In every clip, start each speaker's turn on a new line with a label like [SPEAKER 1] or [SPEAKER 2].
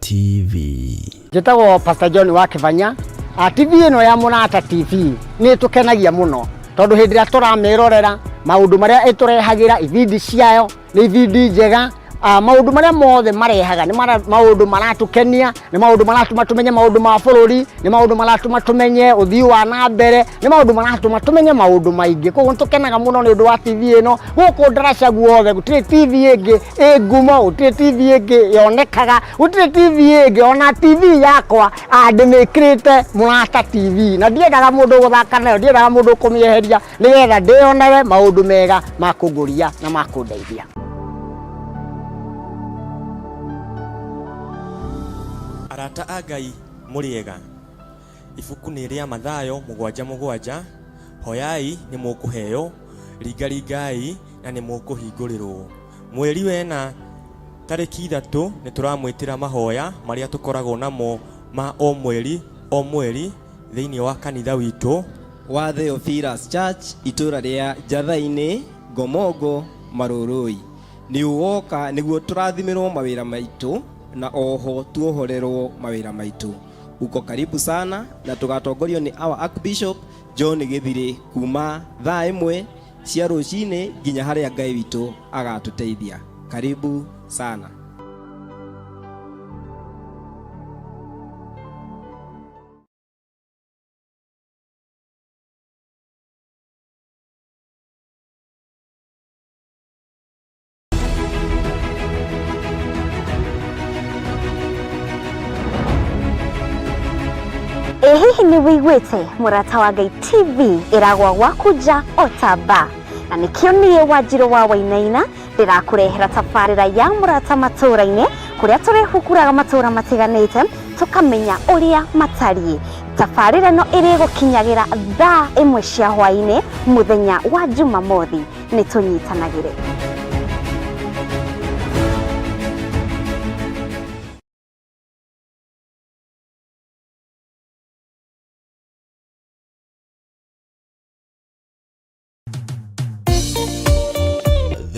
[SPEAKER 1] TV.
[SPEAKER 2] Njĩtagwo Pastor John wa Kĩbanya. TV ĩno ya Mũrata TV nĩ ĩtũkenagia mũno tondũ hĩndĩ ĩrĩa tũramĩrorera maũndũ marĩa ĩtũrehagĩra, ibindi ciayo nĩ ibindi njega. Maũndũ marĩa mothe marehaga nĩ maũndũ maratũkenia, nĩ maũndũ maratũma tũmenye maũndũ ma bũrũri, nĩ maũndũ maratũma tũmenye ũthii wa na mbere, nĩ maũndũ maratũma tũmenye maũndũ maingĩ. Koguo nĩ tũkenaga mũno nĩ ũndũ wa TV ĩno. Gũkũ ndaraca guothe gũtirĩ TV ĩngĩ ĩ ngumo, gũtirĩ TV ĩngĩ yonekaga, gũtirĩ TV ĩngĩ. Ona TV yakwa ndĩmĩkĩrĩte Mũrata TV na ndiendaga mũndũ gũthaka nayo, ndiendaga mũndũ kũmĩeheria, nĩgetha ndĩyonewe maũndũ mega ma kũngũria na ma kũndeithia.
[SPEAKER 3] Arata a Ngai, mũrĩega. Ibuku nĩ rĩa Mathayo 7:7, hoyai nĩ mũkũheo, ringaringai na nĩ mũkũhingũrĩrwo. Mweri wena tarĩki 3 nĩ tũramwĩtĩra mahoya marĩa tũkoragwo namo ma o mweri o mweri thĩinĩ wa kanitha witũ
[SPEAKER 4] wa Theophilus Church, itũra rĩa Njatha-inĩ, Ngomongo, Marũrũi. Nĩ ũgoka nĩguo tũrathimĩrwo mawĩra maitũ na oho tuohorerwo mawĩra maitũ. Uko karibu sana na tũgatongorio nĩ our Archbishop John Gĩthirĩ kuma thaa 1 cia rũcinĩ nginya harĩa Ngai witũ agatũteithia. Karibu sana.
[SPEAKER 5] Ĩ hihi nĩ wĩiguĩte Mũrata wa Ngai TV ĩragwa gwaku nja o ta mba, na nĩkĩo niĩ Wanjirũ wa Wainaina ndĩrakũrehera tabarĩra ya Mũrata Matũũra-inĩ, kũrĩa tũrĩhukuraga matũũra matiganĩte tũkamenya ũrĩa matariĩ. Tabarĩra ĩno ĩrĩgũkinyagĩra thaa 1 cia hwaĩ-inĩ mũthenya wa Jumamothi. Nĩ tũnyitanagĩre.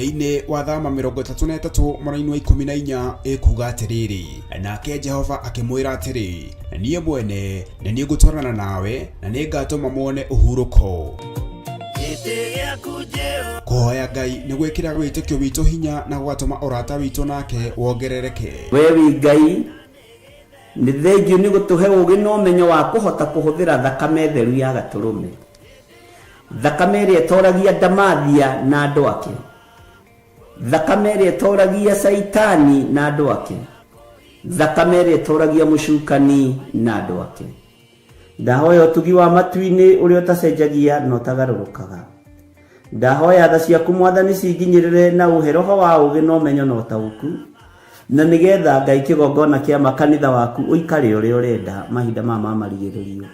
[SPEAKER 6] Thĩinĩ wa Thama 33 mũraini wa 14 ĩkuga atĩrĩrĩ, nake Jehova akĩmwĩra atĩrĩ, niĩ mwene nĩ niĩ ngũtwarana nawe na nĩ ngatũma muone ũhurũko. Kũhoya Ngai nĩ gwĩkĩraga wĩtĩkio witũ hinya na gũgatũma ũrata witũ nake wongerereke.
[SPEAKER 7] We wĩ Ngai, nĩ thengiũ nĩ gũtũhe ũũgĩ na ũmenyo wa kũhota kũhũthĩra thakame theru ya gatũrũme, thakame ĩrĩa ĩtoragia ndamathia na andũ ake, thakame ĩrĩa ĩtoragia Caitani na andũ ake, thakame ĩrĩa ĩtoragia mũcukani na andũ ake. Ndahoya ũtugi wa matu-inĩ ũrĩa ũtacenjagia na ũtagarũrũkaga. Ndahoya tha ciaku Mwathani cinginyĩrĩre na ũhe roho wa ũũgĩ na ũmenyo na ũtaũku, na nĩgetha Ngai kĩgongona kĩa makanitha waku ũikare ũrĩa ũrenda mahinda maya ma marigĩrĩrio.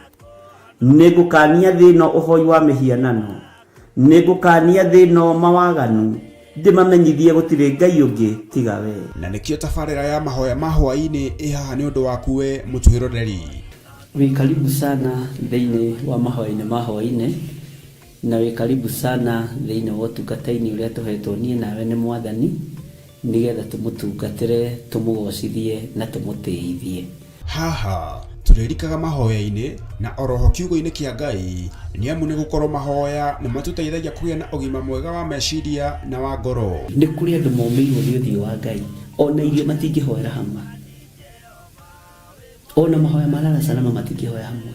[SPEAKER 7] Nĩngũkania thĩ ĩno ũhoi wa mĩhianano, nĩngũkania thĩ ĩno mawaganu, ndĩmamenyithie gũtirĩ Ngai ũngĩ tiga we.
[SPEAKER 6] Na nĩkĩo tabarĩra ya mahoya ma hwaĩ-inĩ ĩ haha nĩ ũndũ waku we mũtwĩroreri.
[SPEAKER 8] Wĩ karibu sana thĩinĩ wa mahoya-inĩ ma hwaĩ-inĩ, na wĩ karibu sana thĩinĩ wa ũtungata-inĩ ũrĩa tũhetwo niĩ nawe nĩ Mwathani, nĩgetha tũmũtungatĩre, tũmũgocithie na tũmũtĩithie.
[SPEAKER 6] Haha tũrĩrikaga mahoya-inĩ na oroho kiugo-inĩ kĩa Ngai, nĩ amu nĩ gũkorwo mahoya nĩ matũteithagia kũgĩa na ũgima mwega wa meciria na wa ngoro.
[SPEAKER 8] Nĩ kũrĩ andũ momĩirwo nĩ ũthiũ wa Ngai, ona irio matingĩhoera hamwe, ona mahoya ma lala salama matingĩhoya hamwe.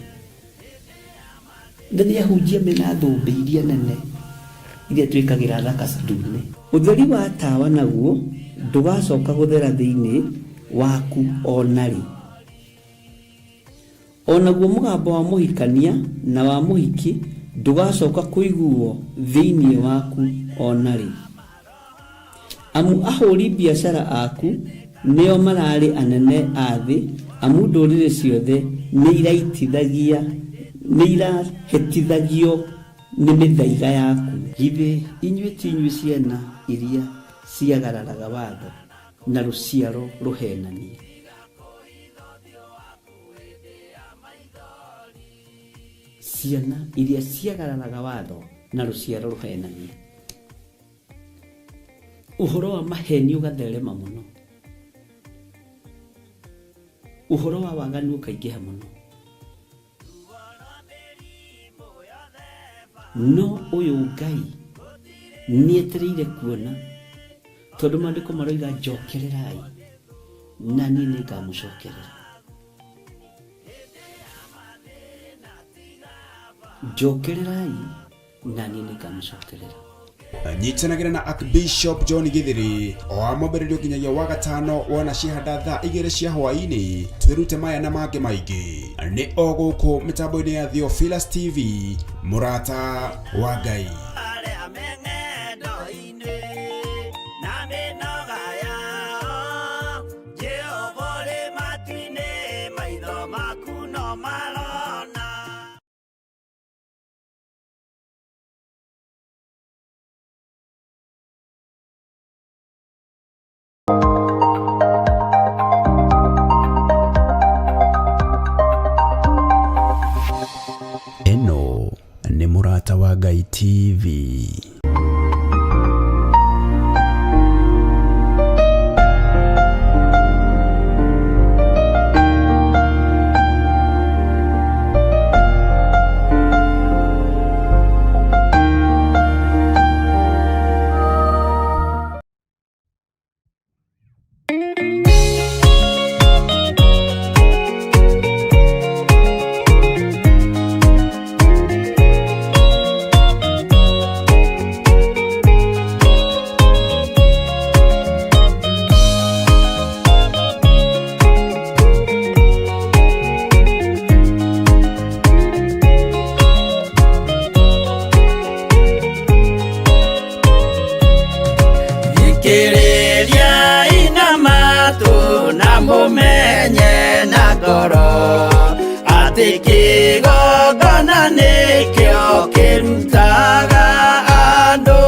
[SPEAKER 8] Na nĩ ahunjia mena thũmbĩ iria nene iria twĩkagĩra thaka ndune. Ũtheri wa tawa naguo ndũgacoka gũthera thĩinĩ waku o na rĩ. O naguo mũgambo wa mũhikania na wa mũhiki ndũgacoka kũiguo thĩinĩ waku o na rĩ. Amu ahũri biacara aku nĩo mararĩ anene a thĩ, amu ndũrĩrĩ ciothe nĩirahĩtithagio nĩ mĩthaiga yaku. Githĩ inyuĩ ti inyuĩ ciana iria ciagararaga watho, na rũciaro rũhenanie? Ciana iria ciagararaga watho na rũciaro rũhenanie. Ũhoro wa maheni ũgatherema mũno. Ũhoro wa waganu ũkaingĩha mũno. No ũyũ Ngai nĩetereire kuona, tondũ maandĩko maroiga njokererai na niĩ nĩngamũcokerera. Njokererai na niĩ nĩngamũcokerera.
[SPEAKER 6] Nyitanagĩra na Archbishop John Githiri o wa mwambĩrĩrio nginyagia wa gatano wona ciahanda thaa 2 cia hwaĩ-inĩ, twĩrute maya na mangĩ maingĩ nĩ o gũkũ mĩtambo-inĩ ya Theophilus TV, mũrata wa Ngai. Ĩno nĩ Mũrata wa Ngai TV.
[SPEAKER 1] Thikĩrĩriai na matũ na mũmenye na ngoro atĩ kĩgongona nĩkĩo kĩrutaga andũ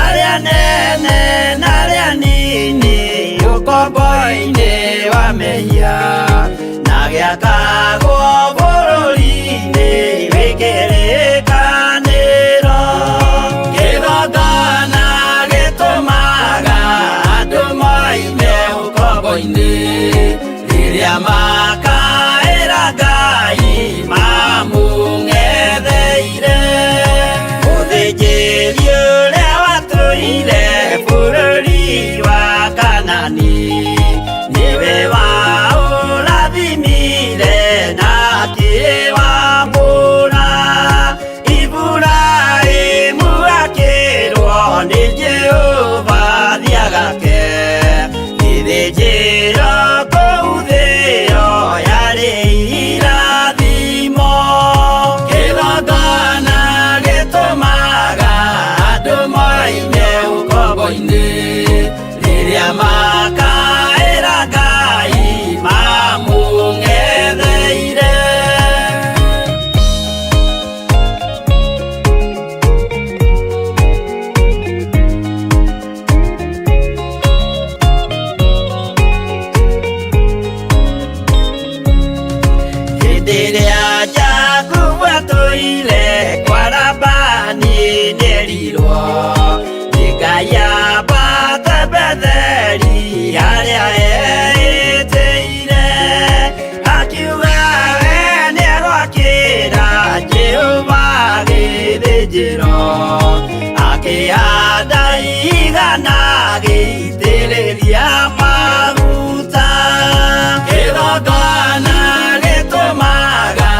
[SPEAKER 1] arĩa nene na arĩa nini ũkombo-inĩ wa mehia na gĩakagwo bũrũri-inĩ wĩ kĩrĩkanĩro. Kĩgongona gĩtũmaga andũ moime ũkombo-inĩ rĩrĩa makaĩra Ngai mamũng'etheire. Mũthĩnjĩri ũrĩa watũire bũrũri wa Kanani nĩwe waũrathimire na akĩwamũra. Iburahĩmu akĩrwo nĩ Jehova thiagake gĩthĩnjĩro kũu thĩo yarĩ irathimo. Kĩgongona gĩtũmaga andũ moime ũkombo-inĩ rĩrĩa makaĩra Ngai mamũng'etheire. Hĩndĩ ĩrĩa Jakubu atũire kwa Labani nĩerirwo nĩ Ngai ambate Betheli harĩa eĩtĩire. Akiuga we nĩegwakĩra Jehova gĩthĩnjĩro, akĩhanda igana agĩitĩrĩria maguta. Kĩgongona gĩtũmaga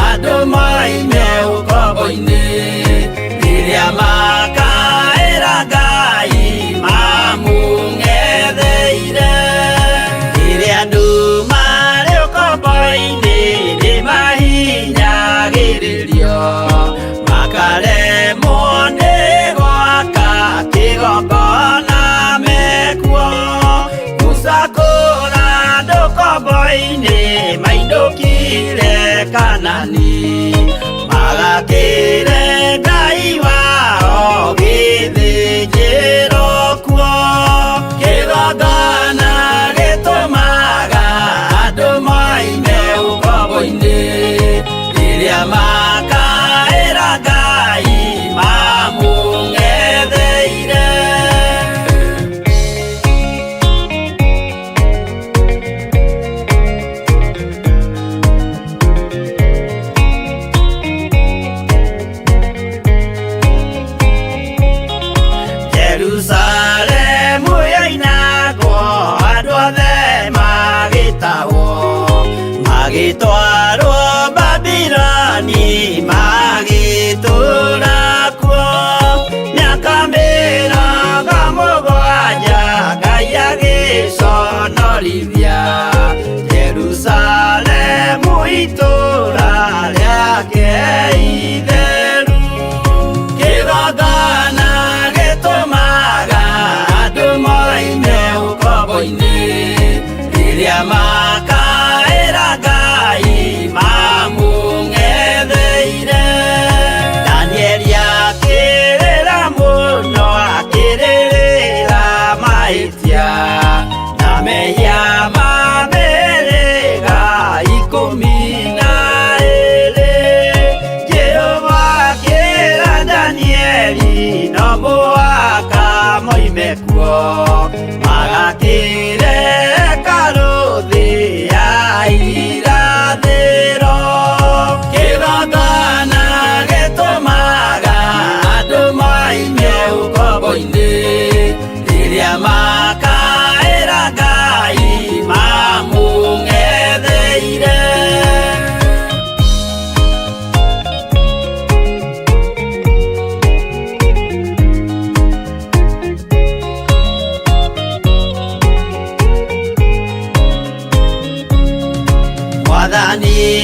[SPEAKER 1] andũ moime ũkombo-inĩ rĩrĩa makaĩra Ngai mamũng'etheire. Rĩrĩa andũ marĩ ũkombo-inĩ nĩmahinyagĩrĩrio makaremwo nĩ gwaka kĩgongona mekuo. Musa kũra andũ ũkombo-inĩ mainũkire Kanani magakĩre Ngai wao gĩthĩnjĩro kuo. Kĩgongona gĩtũmaga andũ moime ũkombo-inĩ rĩrĩa makaĩra Ngai mamũng'etheire.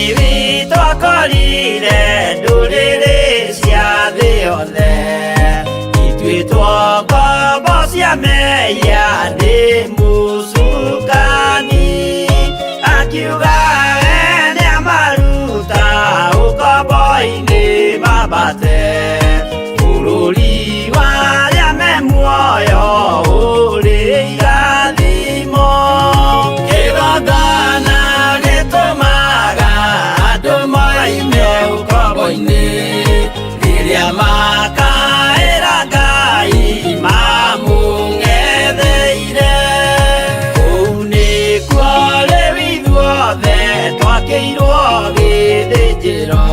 [SPEAKER 1] Witũ akorire ndũrĩrĩ cia thĩ yothe ituĩtwo ngombo cia mehia nĩ mũcukani akiuga we nĩamaruta ũkombo-inĩ mambate bũrũri wa arĩa me muoyo ũrĩ irathimo kĩgongona gĩtũmaga andũ moime ũkombo-inĩ rĩrĩa makaĩra Ngai mamũng'etheire kũu nĩkuo rĩu ithuothe twakĩirwo gĩthĩnjĩro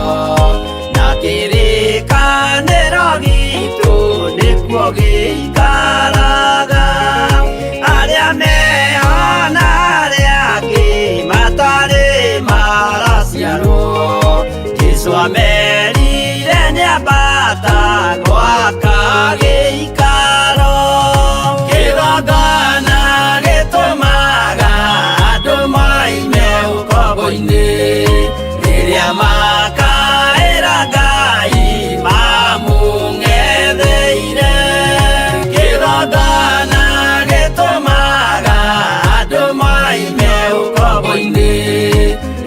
[SPEAKER 1] na kĩrĩkanĩro gitũ nĩkuo gĩikaraga arĩa mehona arĩa angĩ matarĩ maraciarwo Jesũ amerire nĩambata gwaka gĩikaro kĩgongona gĩtũmaga andũ moime ũkombo-inĩ rĩrĩa makaĩra Ngai mamũng'etheire kĩgongona gĩtũmaga andũ moime ũkombo-inĩ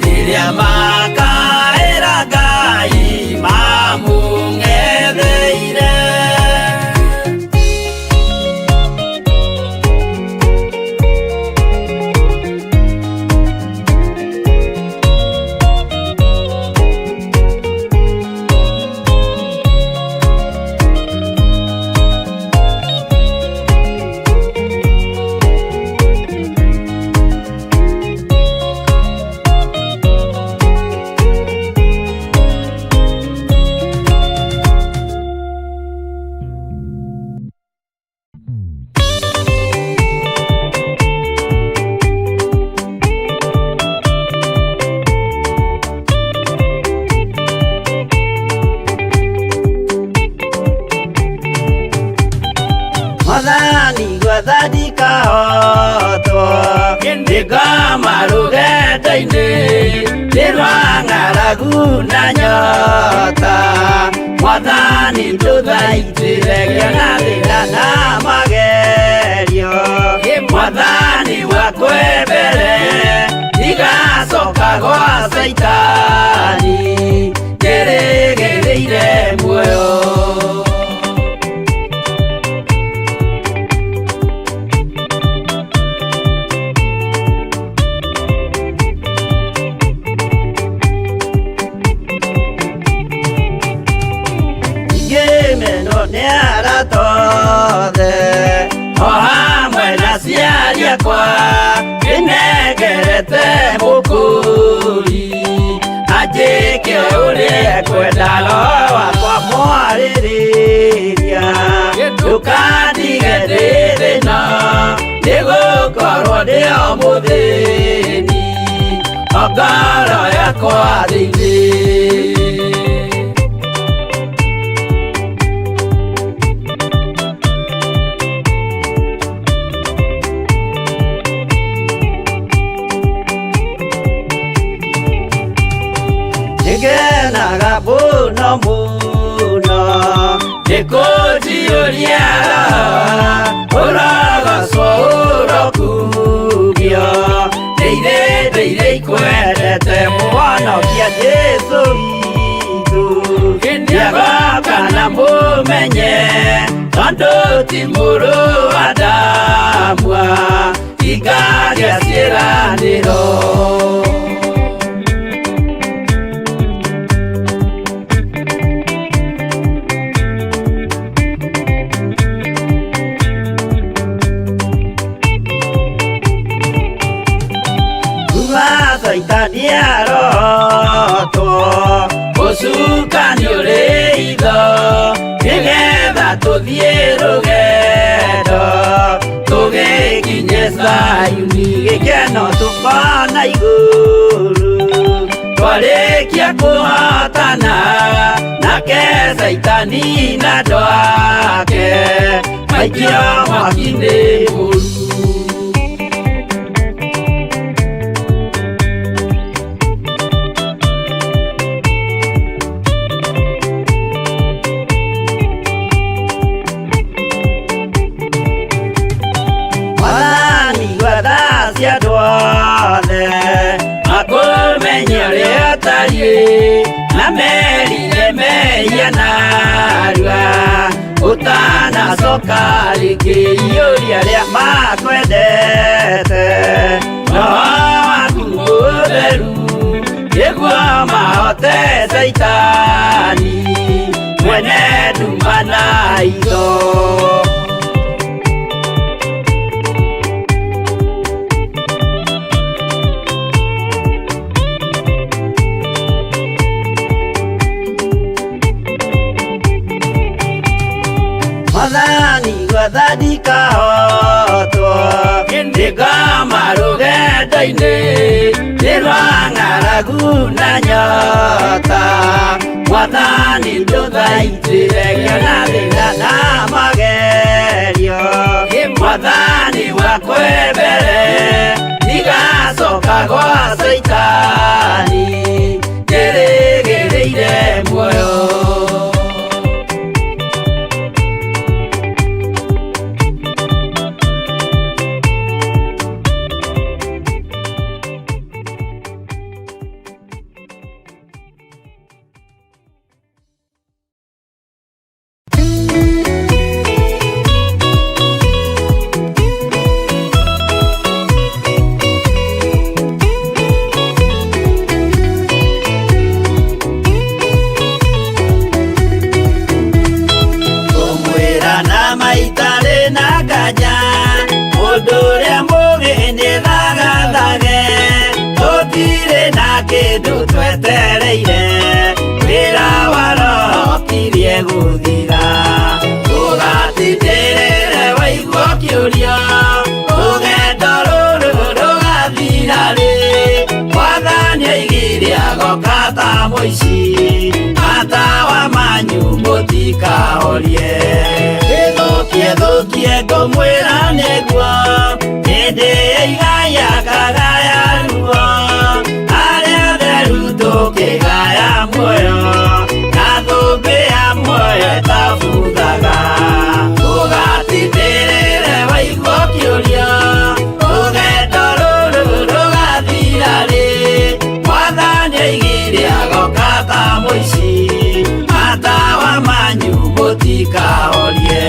[SPEAKER 1] rĩrĩa makaĩra Ngai mamũng'etheire. Mwathani gwathandika hotwo nĩngoma rũgendo-inĩ nĩ rwa ng'aragu na nyota Mwathani ndũthaitĩre ngĩona thĩna na magerio Mwathani wakwe mbere ndigacoka gwa Caitani ndĩrĩgĩrĩire muoyo. Ngĩmenwo nĩ arata othe o hamwe na aciari akwa ndĩnengerete mũkũri anjĩke ũrĩa ekwenda roho wakwa mwarĩrĩria ndũkandige ndĩ thĩna nĩgũkorwo ndĩ o mũthĩni o ngoro yakwa thĩinĩ. Nĩngenaga mũno mũno nĩkũnjiyũria ũrogocwo ũrokumio ndĩire ndĩire ikwendete mũhonokia Jesũ witũ nĩagoka na mũmenye tondũ ti mũrũ wa Adamu ingagĩa ciĩranĩro. Caitani arotwo ũcukani ũrĩ itho nĩgetha tũthiĩ rũgendo tũgĩkinye Zayuni gĩkeno tũkona igũrũ twarĩkia kũhotana nake Caitani na andũ ake maikio mwaki-inĩ mũru. mathiĩ na merire mehia narua ũtanacoka rĩngĩ iyũria arĩa makwendete roho waku mũtheru nĩguo mahote Caitani mwene nduma na itho. Mwathani gwatha ndikahotwo ndĩngoma rũgendo-inĩ nĩ rwa ng'aragu na nyota Mwathani ndũthaitĩre ngĩona thĩna na magerio Mwathani wakwe mbere ndigacoka gwa Caitani njĩrĩgĩrĩire muoyo. Ngũmwĩra na maitarĩ na nganja mũndũ ũrĩa mũgĩ nĩ thagathage tũtirĩ na kĩndũ twetereire wĩra wa roho kirie gũthira ũgatindĩrĩre waigua kĩũria rũgendo rũrũ rũgathira rĩ Mwathani aigire agoka ta mũici matawa manyu mũtikahorie ĩthũkie thũkie ngũmwĩra nĩguo hĩndĩ ĩigaya kagaya ruo arĩa atheru tũkĩgaya muoyo na thũmbĩ ya muoyo ĩtabuthaga ũgatindĩrĩre waigua kĩũria rũgendo rũrũ rũgathira rĩ Mwathani aigire agoka ta mũici matawa manyu mũtikahorie.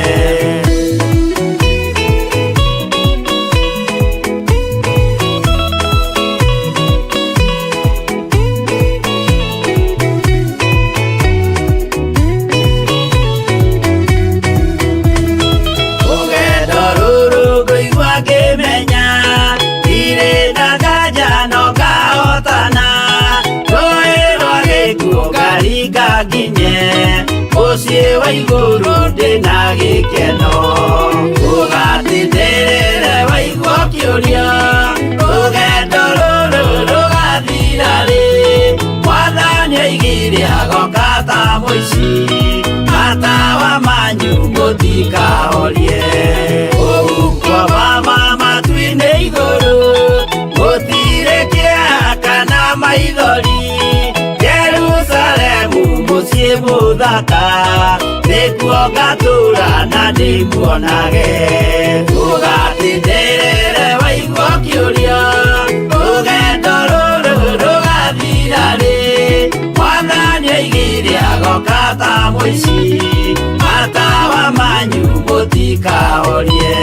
[SPEAKER 1] Rũgendo rũrũ ngũigua ngĩmenya ndirĩ na nganja no ngahotana rũĩ rwa gĩkuũ ngaringa nginye mũciĩ wa igũrũ ndĩna gĩkeno ũgatindĩrĩre waigua kĩũria rũgendo rũrũ rũgathira rĩ Mwathani aigire agoka ta mũici matawa manyu mũtikahorie ũhuko wa matu-inĩ igũrũ gũtirĩ kĩeha kana maithori Jerusalemu mũciĩ mũthaka nĩkuo ngatũũra na ndĩmuonage ũgatindĩrĩre waigua kĩũria rũgendo rũrũ rũgathira rĩ Mwathani aigire agoka ta mũici matawa manyu mũtikahorie.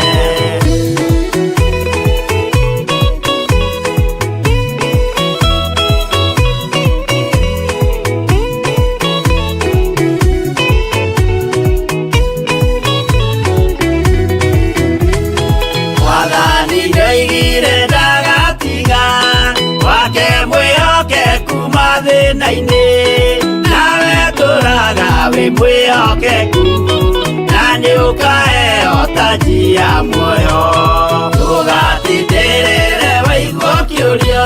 [SPEAKER 1] Mwathani nĩoigire ndagatiga wake mwĩhokeku mathĩna-inĩ nawe tũraga wĩ mwĩhokeku na nĩũkaheo taji ya muoyo ũgatindĩrĩre waigua kĩũria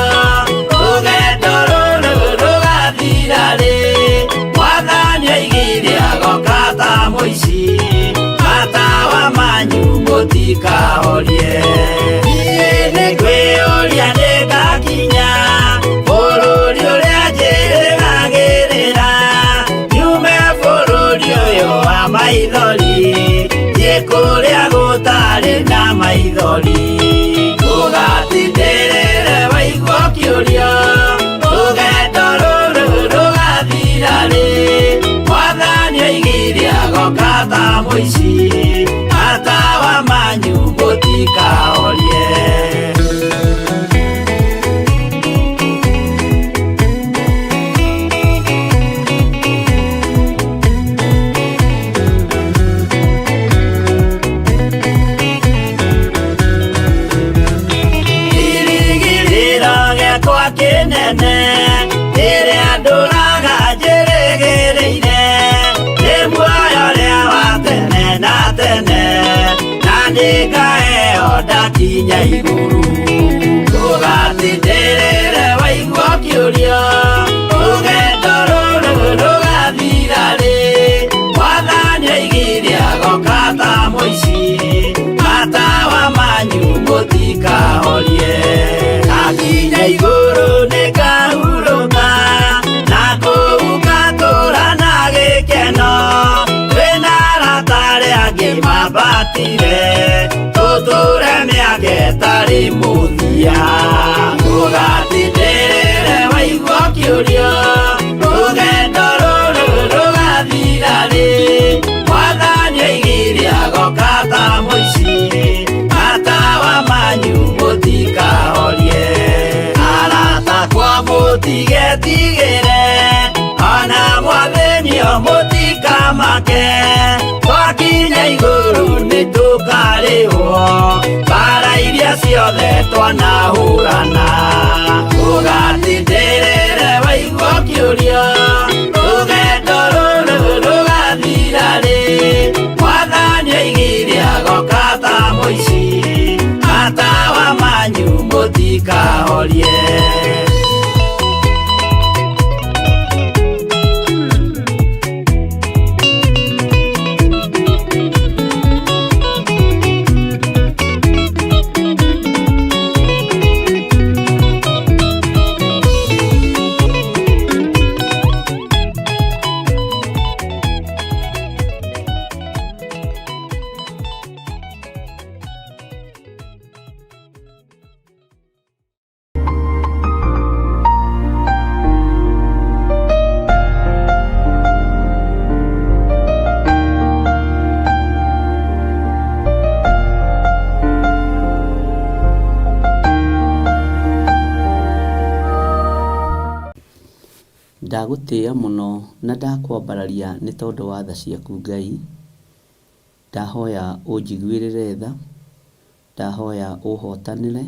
[SPEAKER 1] rũgendo rũrũ rũgathira rĩ Mwathani aigire agoka ta mũici matawa manyu mũtikahorie niĩ nĩngwĩyũria nĩngakinya bũrũri ũrĩa njĩrĩgagĩrĩra nyume bũrũri ũyũ wa maithori thiĩ kũrĩa gũtarĩ na maithori ũgatindĩrĩre waigua kĩũria rũgendo rũrũ ta mũici, matawa manyu mũtikahorie. Kĩrĩgĩrĩro gĩakwa kĩnene rĩrĩa ndũraga njĩrĩgĩrĩire, nĩ muoyo ũrĩa wa tene na tene, na nĩngaheo ndakinya igũrũ. Ndũgatindĩrĩre waigua ũkĩũrio, rũgendo rũrũ rũgathira rĩ? Mwathani oigire agoka ta mũici, matawa manyu mũtikahorie. Ndakinya igũrũ nĩngahurũka, na kũu ngatũũra na gĩkeno, twĩna arata arĩa angĩ mambatire, tũtũũre mĩaka ĩtarĩ mũthia. Ndũgatindĩrĩre waigua ũkĩũrio, rũgendo rũrũ rũgathira rĩ? Mwathani oigire agoka ta mũici, matawa manyu mũtikahorie. Arata akwa mũtigetigĩre, ona mwathĩnio mũtikamake, twakinya igũrũ nĩtũkarĩhwo mbara iria ciothe twanahũrana. Ndũgatindĩrĩre waigua ũkĩũrio, rũgendo rũrũ rũgathira rĩ? Mwathani oigire agoka ta mũici, matawa manyu mũtikahorie.
[SPEAKER 8] Ndagũtĩĩa mũno na ndakwambararia nĩ tondũ wa tha ciaku Ngai. Ndahoya ũnjiguĩrĩre tha, ndahoya ũhotanĩre,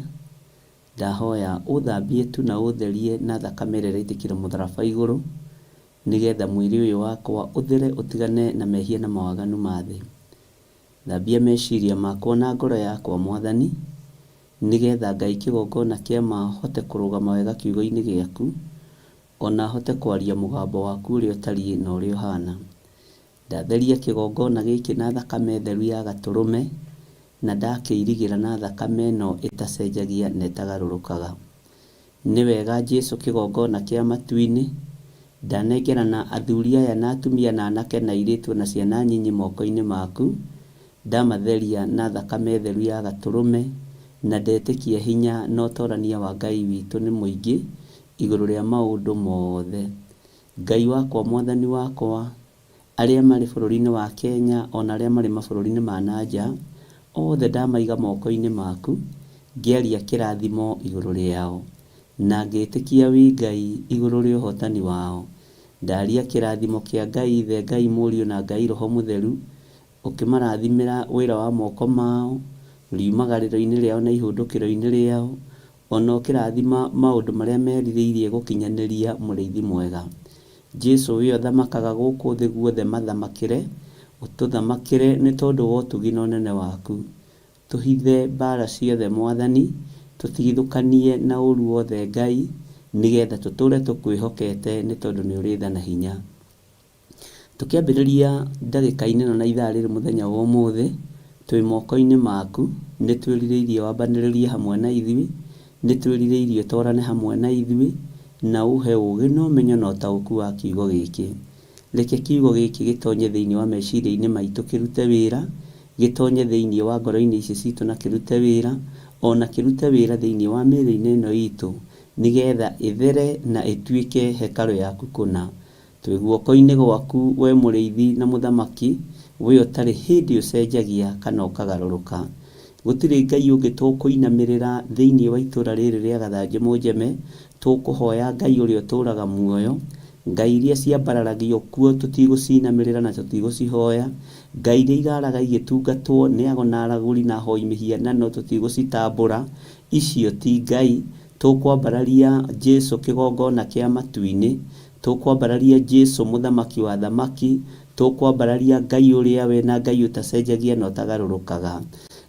[SPEAKER 8] ndahoya ũthambie tu na ũtherie na thakame ĩrĩa ĩraitĩkire mũtharaba igũrũ, nĩgetha mwĩrĩ ũyũ wakwa ũthere ũtigane na mehia na mawaganu ma thĩ. Thambia meciria makwa na ngoro yakwa Mwathani, nĩgetha Ngai kĩgongona kĩa ma hote kũrũgama wega kiugo-inĩ gĩaku, ona hote kwaria mũgambo waku ũrĩa ũtariĩ na ũrĩa ũhana. Ndatheria kĩgongona gĩkĩ na thakame theru ya gatũrũme, na ndakĩirigĩra na thakame ĩno ĩtacenjagia na ĩtagarũrũkaga. Nĩ wega Jesu kĩgongona kĩa matu-inĩ, ndanengerana athuri aya na atumia na anake na airĩtu na ciana nyinyi moko-inĩ maku, ndamatheria na thakame theru ya gatũrũme, na ndetĩkia hinya na ũtorania wa Ngai witũ nĩ mũingĩ igũrũ rĩa maũndũ mothe. Ngai wakwa, Mwathani wakwa, arĩa marĩ bũrũri-inĩ wa Kenya ona arĩa marĩ mabũrũri-inĩ ma na nja, othe ndamaiga moko-inĩ maku, ngĩaria kĩrathimo igũrũ rĩao, na ngĩtĩkia wĩ Ngai igũrũ rĩa ũhotani wao. Ndaria kĩrathimo kĩa Ngai Ithe, Ngai Mũriũ na Ngai Roho Mũtheru, ũkĩmarathimĩra wĩra wa moko mao, riumagarĩro-inĩ rĩao na ihũndũkĩro-inĩ rĩao, ona ũkĩrathima maũndũ marĩa merirĩirie gũkinyanĩria mũrĩithi mwega. Jesu we ũthamakaga gũkũ thĩ guothe mathamakĩre, ũtũthamakĩre nĩ tondũ wa ũtugi na ũnene waku. Tũhithe mbara ciothe Mwathani, tũtigithũkanie na ũru wothe Ngai, nĩgetha tũtũre tũkwĩhokete nĩ tondũ nĩ ũrĩ tha na hinya. Tũkĩambĩrĩria ndagĩka-inĩ ĩno na ithaa rĩrĩ mũthenya wa ũmũthĩ, twĩ moko-inĩ maku, nĩ twĩrirĩirie wambanĩrĩrie hamwe na ithuĩ, nĩ twĩrirĩirie ũtwarane hamwe na ithuĩ, na ũhe ũũgĩ na ũmenyo na ũtaũku wa kiugo gĩkĩ. Reke kiugo gĩkĩ gĩtonye thĩinĩ wa meciria-inĩ maitũ kĩrute wĩra, gĩtonye thĩinĩ wa ngoro-inĩ ici citũ na kĩrute wĩra, ona kĩrute wĩra thĩinĩ wa mĩĩrĩ-inĩ ĩno itũ, nĩgetha ĩthere na ĩtuĩke hekarũ yaku kũna. Twĩ guoko-inĩ gwaku we mũrĩithi na mũthamaki, We ũtarĩ hĩndĩ ũcenjagia kana ũkagarũrũka. Gũtirĩ Ngai ũngĩ tũkũinamĩrĩra thĩinĩ wa itũũra rĩrĩ rĩa Gathanjĩ Mũnjeme, tũkũhoya Ngai ũrĩa ũtũũraga muoyo. Ngai iria ciambararagio kuo tũtigũcinamĩrĩra na tũtigũcihoya. Ngai iria iraraga igĩtungatwo nĩ ago na aragũri na ahoi mĩhianano tũtigũcitambũra. Icio ti Ngai. Tũkwambararia Jesu kĩgongona kĩa matu-inĩ. Tũkwambararia Jesu mũthamaki wa athamaki. Tũkwambararia Ngai ũrĩa we na Ngai ũtacenjagia na ũtagarũrũkaga.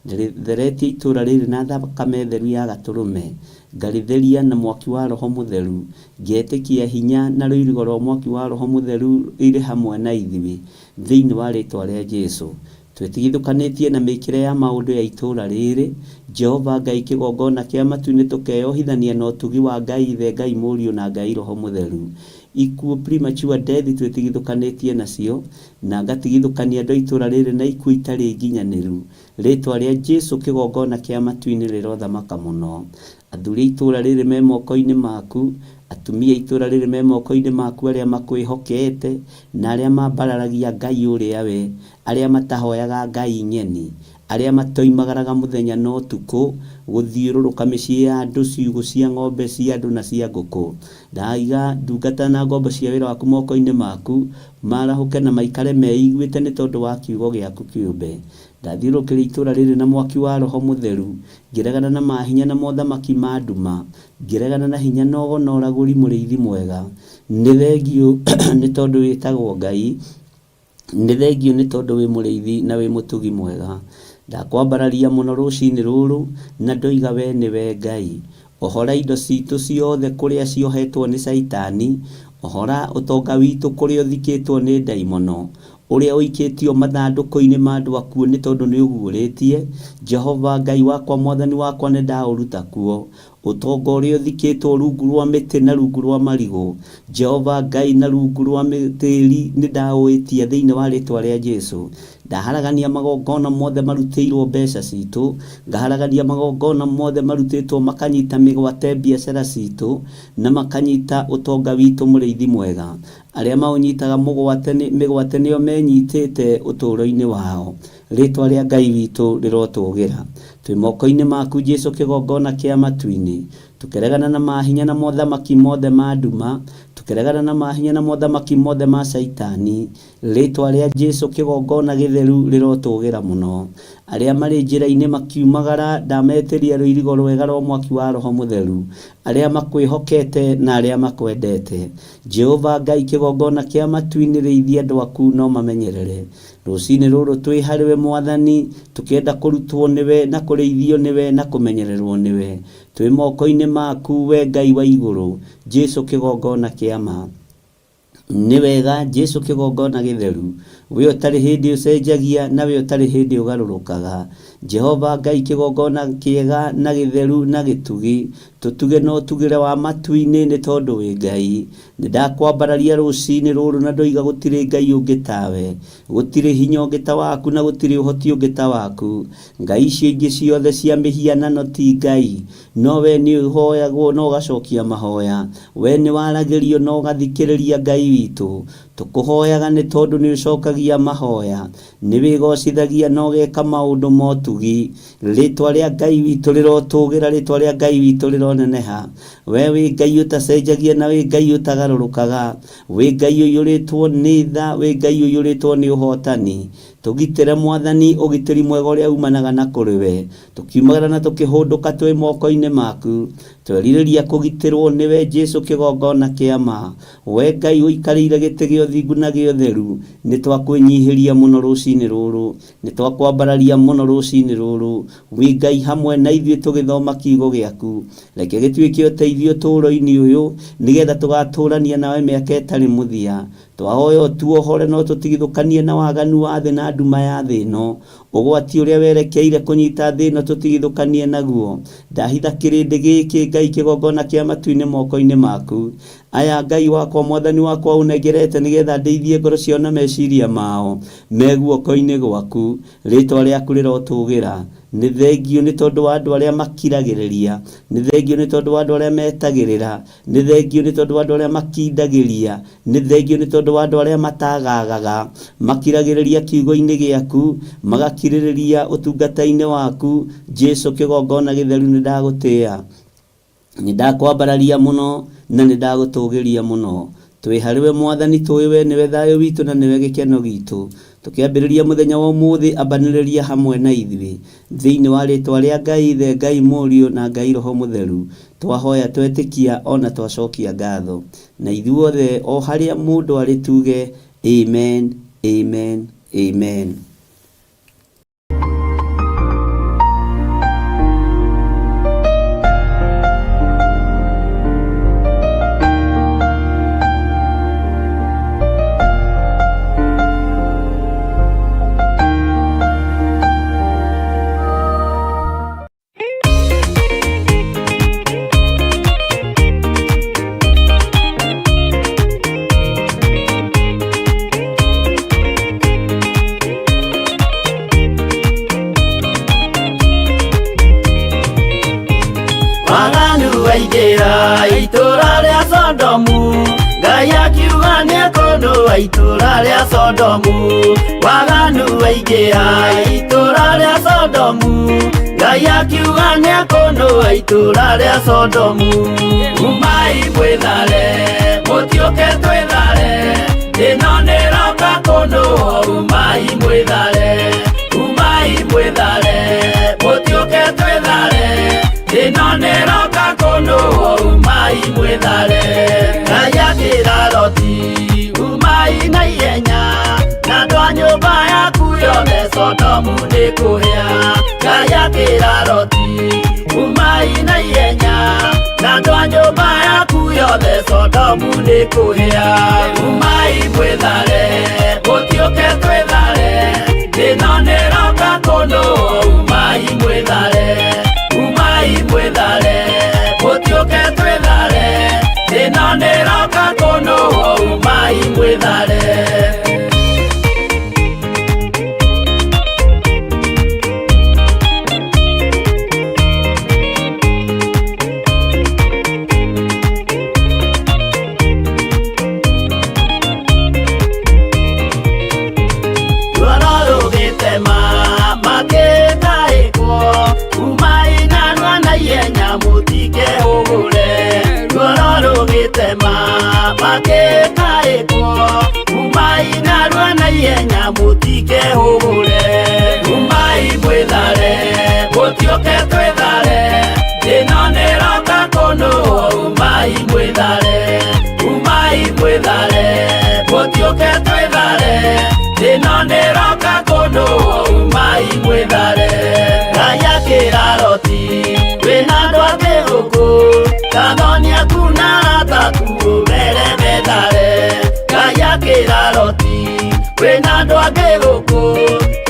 [SPEAKER 8] Ndĩrĩtheretie itũũra rĩrĩ na thakame theru ya Gatũrũme, ngarĩtheria na mwaki wa Roho Mũtheru, ngetĩkia hinya na rũirigo rwa mwaki wa Roho Mũtheru irĩ hamwe na ithuĩ, thĩinĩ wa rĩĩtwa rĩa Jesu. Twĩtigithũkanĩtie na mĩĩkĩre ya maũndũ ya itũũra rĩrĩ, Jehova Ngai kĩgongona kĩa matu-inĩ tũkeyohithania na ũtugi wa Ngai Ithe, Ngai Mũriũ na Ngai Roho Mũtheru. Ikuũ, premature death, twĩtigithũkanĩtie nacio, na ngatigithũkania andũ a itũũra rĩrĩ na ikuũ itarĩ nginyanĩru. Rĩĩtwa rĩa Jesu kĩgongona kĩa matu-inĩ rĩrothamaka mũno. Athuri a itũũra rĩrĩ me moko-inĩ maku, atumia a itũũra rĩrĩ me moko-inĩ maku arĩa makwĩhokete, na arĩa mambararagia Ngai ũrĩa we, arĩa matahoyaga ngai ng'eni, arĩa matoimagaraga mũthenya na ũtukũ gũthiũrũrũka mĩciĩ ya andũ, ciugũ cia ng'ombe cia andũ na cia ngũkũ. Ndaiga ndungata na ngombo cia wĩra waku moko-inĩ maku, maarahũke na maikare meiguĩte nĩ tondũ wa kiugo gĩaku kĩũmbe. Ndathiũrũrũkĩria itũũra rĩrĩ na mwaki wa Roho Mũtheru, ngĩregana na mahinya na mothamaki ma nduma, ngĩregana na hinya na ũgo na ũragũri mũrĩithi mwega. Nĩ thengiũ nĩ tondũ wĩtagwo Ngai, nĩ thengiũ nĩ tondũ wĩ mũrĩithi na wĩ mũtugi mwega. Ndakwambararia mũno rũcinĩ rũrũ na ndoiga we nĩwe Ngai. Ohora indo citũ ciothe kũrĩa ciohetwo nĩ Caitani, ohora ũtonga witũ kũrĩa ũthikĩtwo nĩ ndaimono, ũrĩa ũikĩtio mathandũkũ-inĩ ma andũ akuũ nĩ tondũ nĩ ũguũrĩtie, Jehova Ngai wakwa Mwathani wakwa nĩ ndaũruta kuo. Ũtonga ũrĩa ũthikĩtwo rungu rwa mĩtĩ na rungu rwa marigũ, Jehova Ngai na rungu rwa tĩri nĩ ndaũĩtia thĩinĩ wa rĩĩtwa rĩa Jesu. Ndaharagania magongona mothe marutĩirwo mbeca citũ, ngaharagania magongona mothe marutĩtwo makanyita mĩgwate biacara citũ na makanyita ũtonga witũ mũrĩithi mwega. Arĩa maũnyitaga mũgwate mĩgwate nĩo menyitĩte ũtũũro-inĩ wao. Rĩĩtwa rĩa Ngai witũ rĩrotũgĩra. Twĩ moko-inĩ maku Jesu kĩgongona kĩa matu-inĩ. Tũkĩregana na mahinya na mothamaki mothe ma nduma, tũkĩregana na mahinya na mothamaki mothe ma Caitani. Rĩĩtwa rĩa Jesu kĩgongona gĩtheru rĩrotũgĩra mũno. Arĩa marĩ njĩra-inĩ makiumagara ndametĩria rũirigo rwega rwa mwaki wa Roho Mũtheru. Arĩa makwĩhokete na arĩa makwendete. Jehova Ngai kĩgongona kĩa matu-inĩ rĩithia andũ aku no mamenyerere. Rũcinĩ rũrũ twĩ harĩwe Mwathani, tũkĩenda kũrutwo nĩwe na kũrĩithio nĩwe na kũmenyererwo nĩwe. Twĩ moko-inĩ maku we Ngai wa igũrũ, Jesu kĩgongona kĩa ma. Nĩ wega Jesu kĩgongona gĩtheru, we ũtarĩ hĩndĩ ũcenjagia na we ũtarĩ hĩndĩ ũgarũrũkaga. Jehova Ngai kĩgongona kĩega na gĩtheru na gĩtugi, tũtuge na ũtugĩre wa matu-inĩ nĩ tondũ wĩ Ngai. Nĩ ndakwambararia rũcinĩ rũrũ na ndoiga gũtirĩ Ngai ũngĩ tawe, gũtirĩ hinya ũngĩ ta waku na gũtirĩ ũhoti ũngĩ ta waku. Ngai icio ingĩ ciothe cia mĩhianano ti Ngai, no we nĩ ũhoyagwo na ũgacokia mahoya. We nĩ waragĩrio na ũgathikĩrĩria Ngai witũ. Tũkũhoyaga nĩ tondũ nĩ ũcokagia mahoya. Nĩ wĩgocithagia na ũgeka maũndũ ma ũtugi. Rĩĩtwa rĩa Ngai witũ rĩrotũgĩra, rĩĩtwa rĩa Ngai witũ rĩroneneha. We wĩ Ngai ũtacenjagia na wĩ Ngai ũtagarũrũkaga. Wĩ Ngai ũiyũrĩtwo nĩ tha, wĩ Ngai ũiyũrĩtwo nĩ ũhotani. Tũgitĩre Mwathani ũgitĩri mwega ũrĩa umanaga na kũrĩ we. Tũkiumagara na tũkĩhũndũka twĩ moko-inĩ maku. Twerirĩria kũgitĩrwo nĩwe Jesu kĩgongona kĩa ma. We Ngai ũikarĩire gĩtĩ gĩa ũthingu na gĩa ũtheru, nĩ twakwĩnyihĩria mũno rũcinĩ rũrũ. Nĩ twakwambararia mũno rũcinĩ rũrũ. Wĩ Ngai hamwe na ithuĩ tũgĩthoma kiugo gĩaku. Reke gĩtuĩke ũteithio ũtũũro-inĩ ũyũ, nĩgetha tũgatũũrania nawe mĩaka ĩtarĩ mũthia. Twahoya ũtuohore na ũtũtigithũkanie na waganu wa thĩ na nduma ya thĩ ĩno. Ũgwati ũrĩa werekeire kũnyita thĩ ĩno tũtigithũkanie naguo. Ndahitha kĩrĩndĩ gĩkĩ Ngai kĩgongona kĩa matu-inĩ moko-inĩ maku. Aya Ngai wakwa Mwathani wakwa ũnengerete nĩgetha ndĩithie ngoro ciao na meciria mao me guoko-inĩ gwaku. Rĩĩtwa rĩaku rĩrotũgĩra. Nĩ thengio nĩ tondũ wa andũ arĩa makiragĩrĩria, nĩ thengio nĩ tondũ wa andũ arĩa metagĩrĩra, nĩ thengio nĩ tondũ wa andũ arĩa makindagĩria, nĩ thengio nĩ tondũ wa andũ arĩa matagagaga, makiragĩrĩria kiugo-inĩ gĩaku, magakirĩrĩria ũtungata-inĩ waku. Jesu kĩgongona gĩtheru, nĩ ndagũtĩa, nĩ ndakwambararia mũno na nĩ ndagũtũgĩria mũno. Twĩ harĩ we Mwathani, tũĩ we nĩwe thayũ witũ na nĩwe gĩkeno gitũ. Tũkĩambĩrĩria mũthenya wa ũmũthĩ, ambanĩrĩria hamwe na ithuĩ thĩinĩ wa rĩtwa rĩa Ngai Ithe, Ngai Mũriũ na Ngai Roho Mũtheru. Twahoya, twetĩkia ona twacokia ngatho, na ithuothe o harĩa mũndũ arĩ tuge amen, amen, amen.
[SPEAKER 1] Waganu waingĩra itũra rĩa Sodomu, Ngai akiuga nĩekũnũa itũra rĩa Sodomu. Waganu waingĩra itũra rĩa Sodomu, Ngai akiuga nĩekũnũa itũra rĩa Sodomu. Umai mwĩthare, mũtiũke twĩthare, ĩno nĩroka kũnũo. Umai mwĩthare, umai mwĩthare, mũtiũke twĩthare, ĩno nĩroka kũnũo. Umai mwĩthare. Ngai akĩra Loti, umai na ihenya, na andũ a nyũmba yaku yothe, Sodomu nĩ kũhĩa. Ngai akĩra Loti, umai na ihenya, na andũ a nyũmba yaku yothe, Sodomu nĩ kũhĩa. Umai mwĩthare, mũtiũke twĩthare, ĩno nĩroka kũnũo. Umai mwĩthare, umai mwĩthare, mũtiũke twĩthare, ĩno nĩroka kũnũo. Umai mwĩthare. Ruoro rũgĩtema makĩtaĩkwo, umai narua na ihenya mũtikehũgũre. Ruoro rũgĩtema makĩtaĩkwo, umai narua na ihenya mũtikehũgũre. Umai mwĩthare, mũtiũke twĩthare, ĩno nĩroka kũnũo. Umai mwĩthare, umai mwĩthare, mũtiũke twĩthare, ĩno nĩroka kũnũo. Umai mwĩthare. Ngai akĩra Loti, wĩna andũ angĩ gũkũ, kathoni aku na arata aku ũmere methare. Ngai akĩra Loti, wĩna andũ angĩ gũkũ,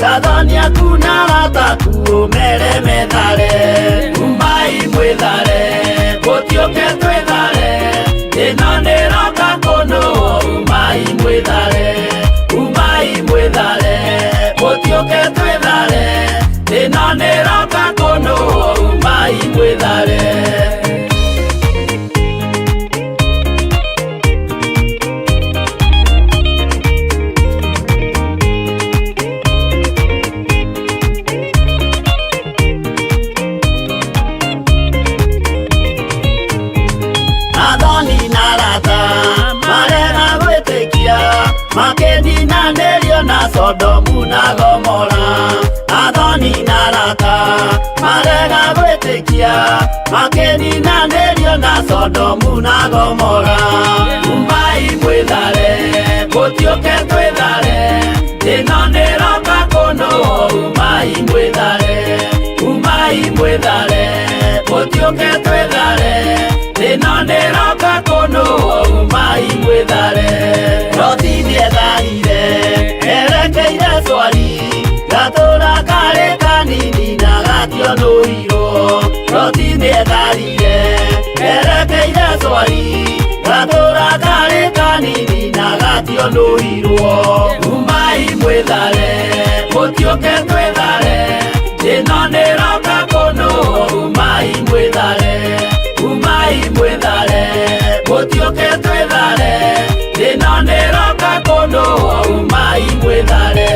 [SPEAKER 1] kathoni aku na arata aku ũmere methare. Umai mwĩthare, mũtiũke twĩthare, ĩno nĩroka kũnũo. Umai mwĩthare, umai mwĩthare, mũtiũke twĩthare, ĩno nĩroka kũnũo. Umai mwĩthare. Athoni na arata marega gwĩtĩkia, makĩninanĩrio na Sodomu na Gomora. Athoni na arata marega gwĩtĩkia, makĩninanĩrio na Sodomu na Gomora. Umai mwĩthare, mũtiũke twĩthare, ĩno nĩroka kũnũo. Umai mwĩthare, umai mwĩthare, mũtiũke twĩthare, ĩno nĩroka kũnũo. Umai mwĩthare. Loti nĩetharire erekeire Swari, gatũra karĩ kanini na gationũirwo. Loti nĩetharire erekeire Swari, gatũra karĩ kanini na gationũirwo. Umai mwĩthare, mũtiũke twĩthare, ĩno nĩroka Umai mwĩthare, umai mwĩthare, mũtiũke twĩthare, thĩna nĩroka kũndũ, umai mwĩthare.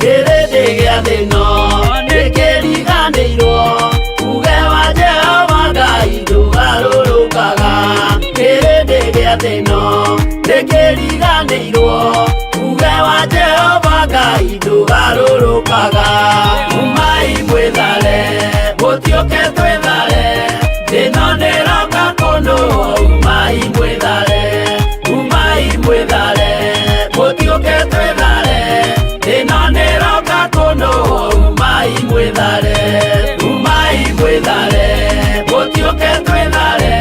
[SPEAKER 1] Kĩrĩndĩ gĩa thĩno nĩkĩriganĩirwo, uge wa Jehova Ngai ndũgarũrũkaga. Kĩrĩndĩ gĩa thĩno nĩkĩriganĩirwo, uge wa Jehova Ngai ndũgarũrũkaga. Umai mwĩthare, mũtiũke twĩthare, thĩno nĩroka kũndũ, umai mwĩthare, umai mwĩthare, mũtiũke twĩthare, thĩno nĩroka kũndũ, umai mwĩthare, umai mwĩthare, mũtiũke twĩthare,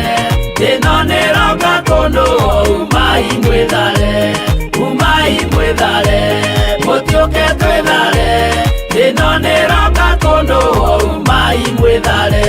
[SPEAKER 1] thĩno nĩroka kũndũ, umai mwĩthare, umai mwĩthare, mũtiũke twĩthare, thĩno nĩroka kũndũ, umai mwĩthare.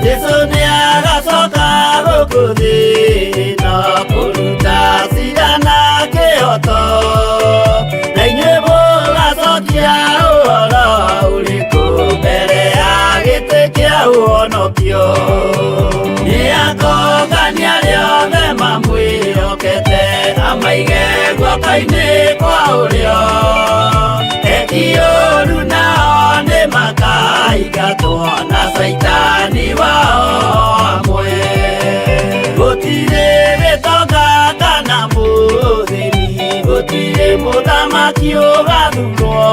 [SPEAKER 1] Jesu nĩagacoka gũkũ thĩ ĩno kũruta cira na kĩhoto, na inyuĩ mũgacokia ũhoro ũrĩkũ mbere ya gĩtĩ kĩa ũhonokio. Nĩakongania arĩa othe mamwĩhokete, amaige guoko-inĩ kwa ũrĩo, eki ũũru nao nĩmakaingatwo na caitani wao amwe. Gũtirĩ gĩtonga kana mũthĩni, gũtirĩ mũthamaki ũgathurwo,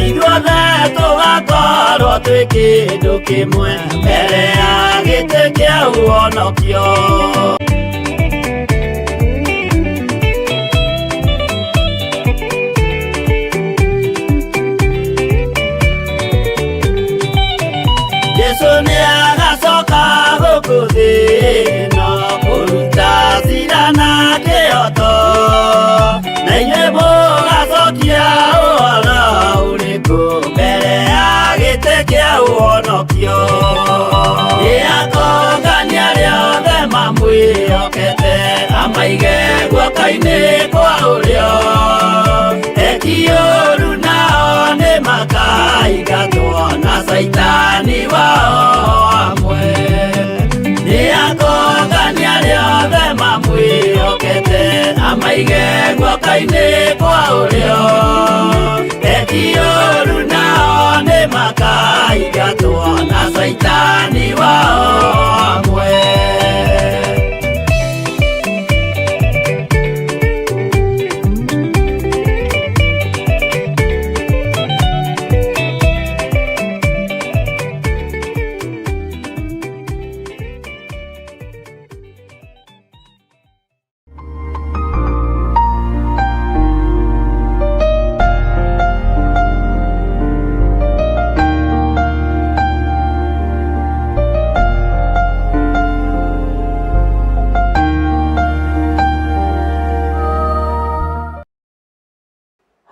[SPEAKER 1] ithuothe tũgakorwo twĩ kĩndũ kĩmwe mbere ya gĩtĩ kĩa ũhonokio. Jesu nĩagacoka gũkũ thĩ ĩno kũruta cira na kĩhoto, na inyuĩ mũgacokia ũhoro ũrĩkũ mbere ya gĩtĩ kĩa ũhonokio. Nĩakongania arĩa othe mamwĩhokete, amaige guoko-inĩ kwa ũrĩo, eki ũũru nao nĩmakaingatwo na caitani wao amwe. Nĩakongania arĩa othe mamwĩhokete, amaige guoko-inĩ kwa ũrĩo, eki ũũru nao nĩmakaingatwo na caitani wao amwe.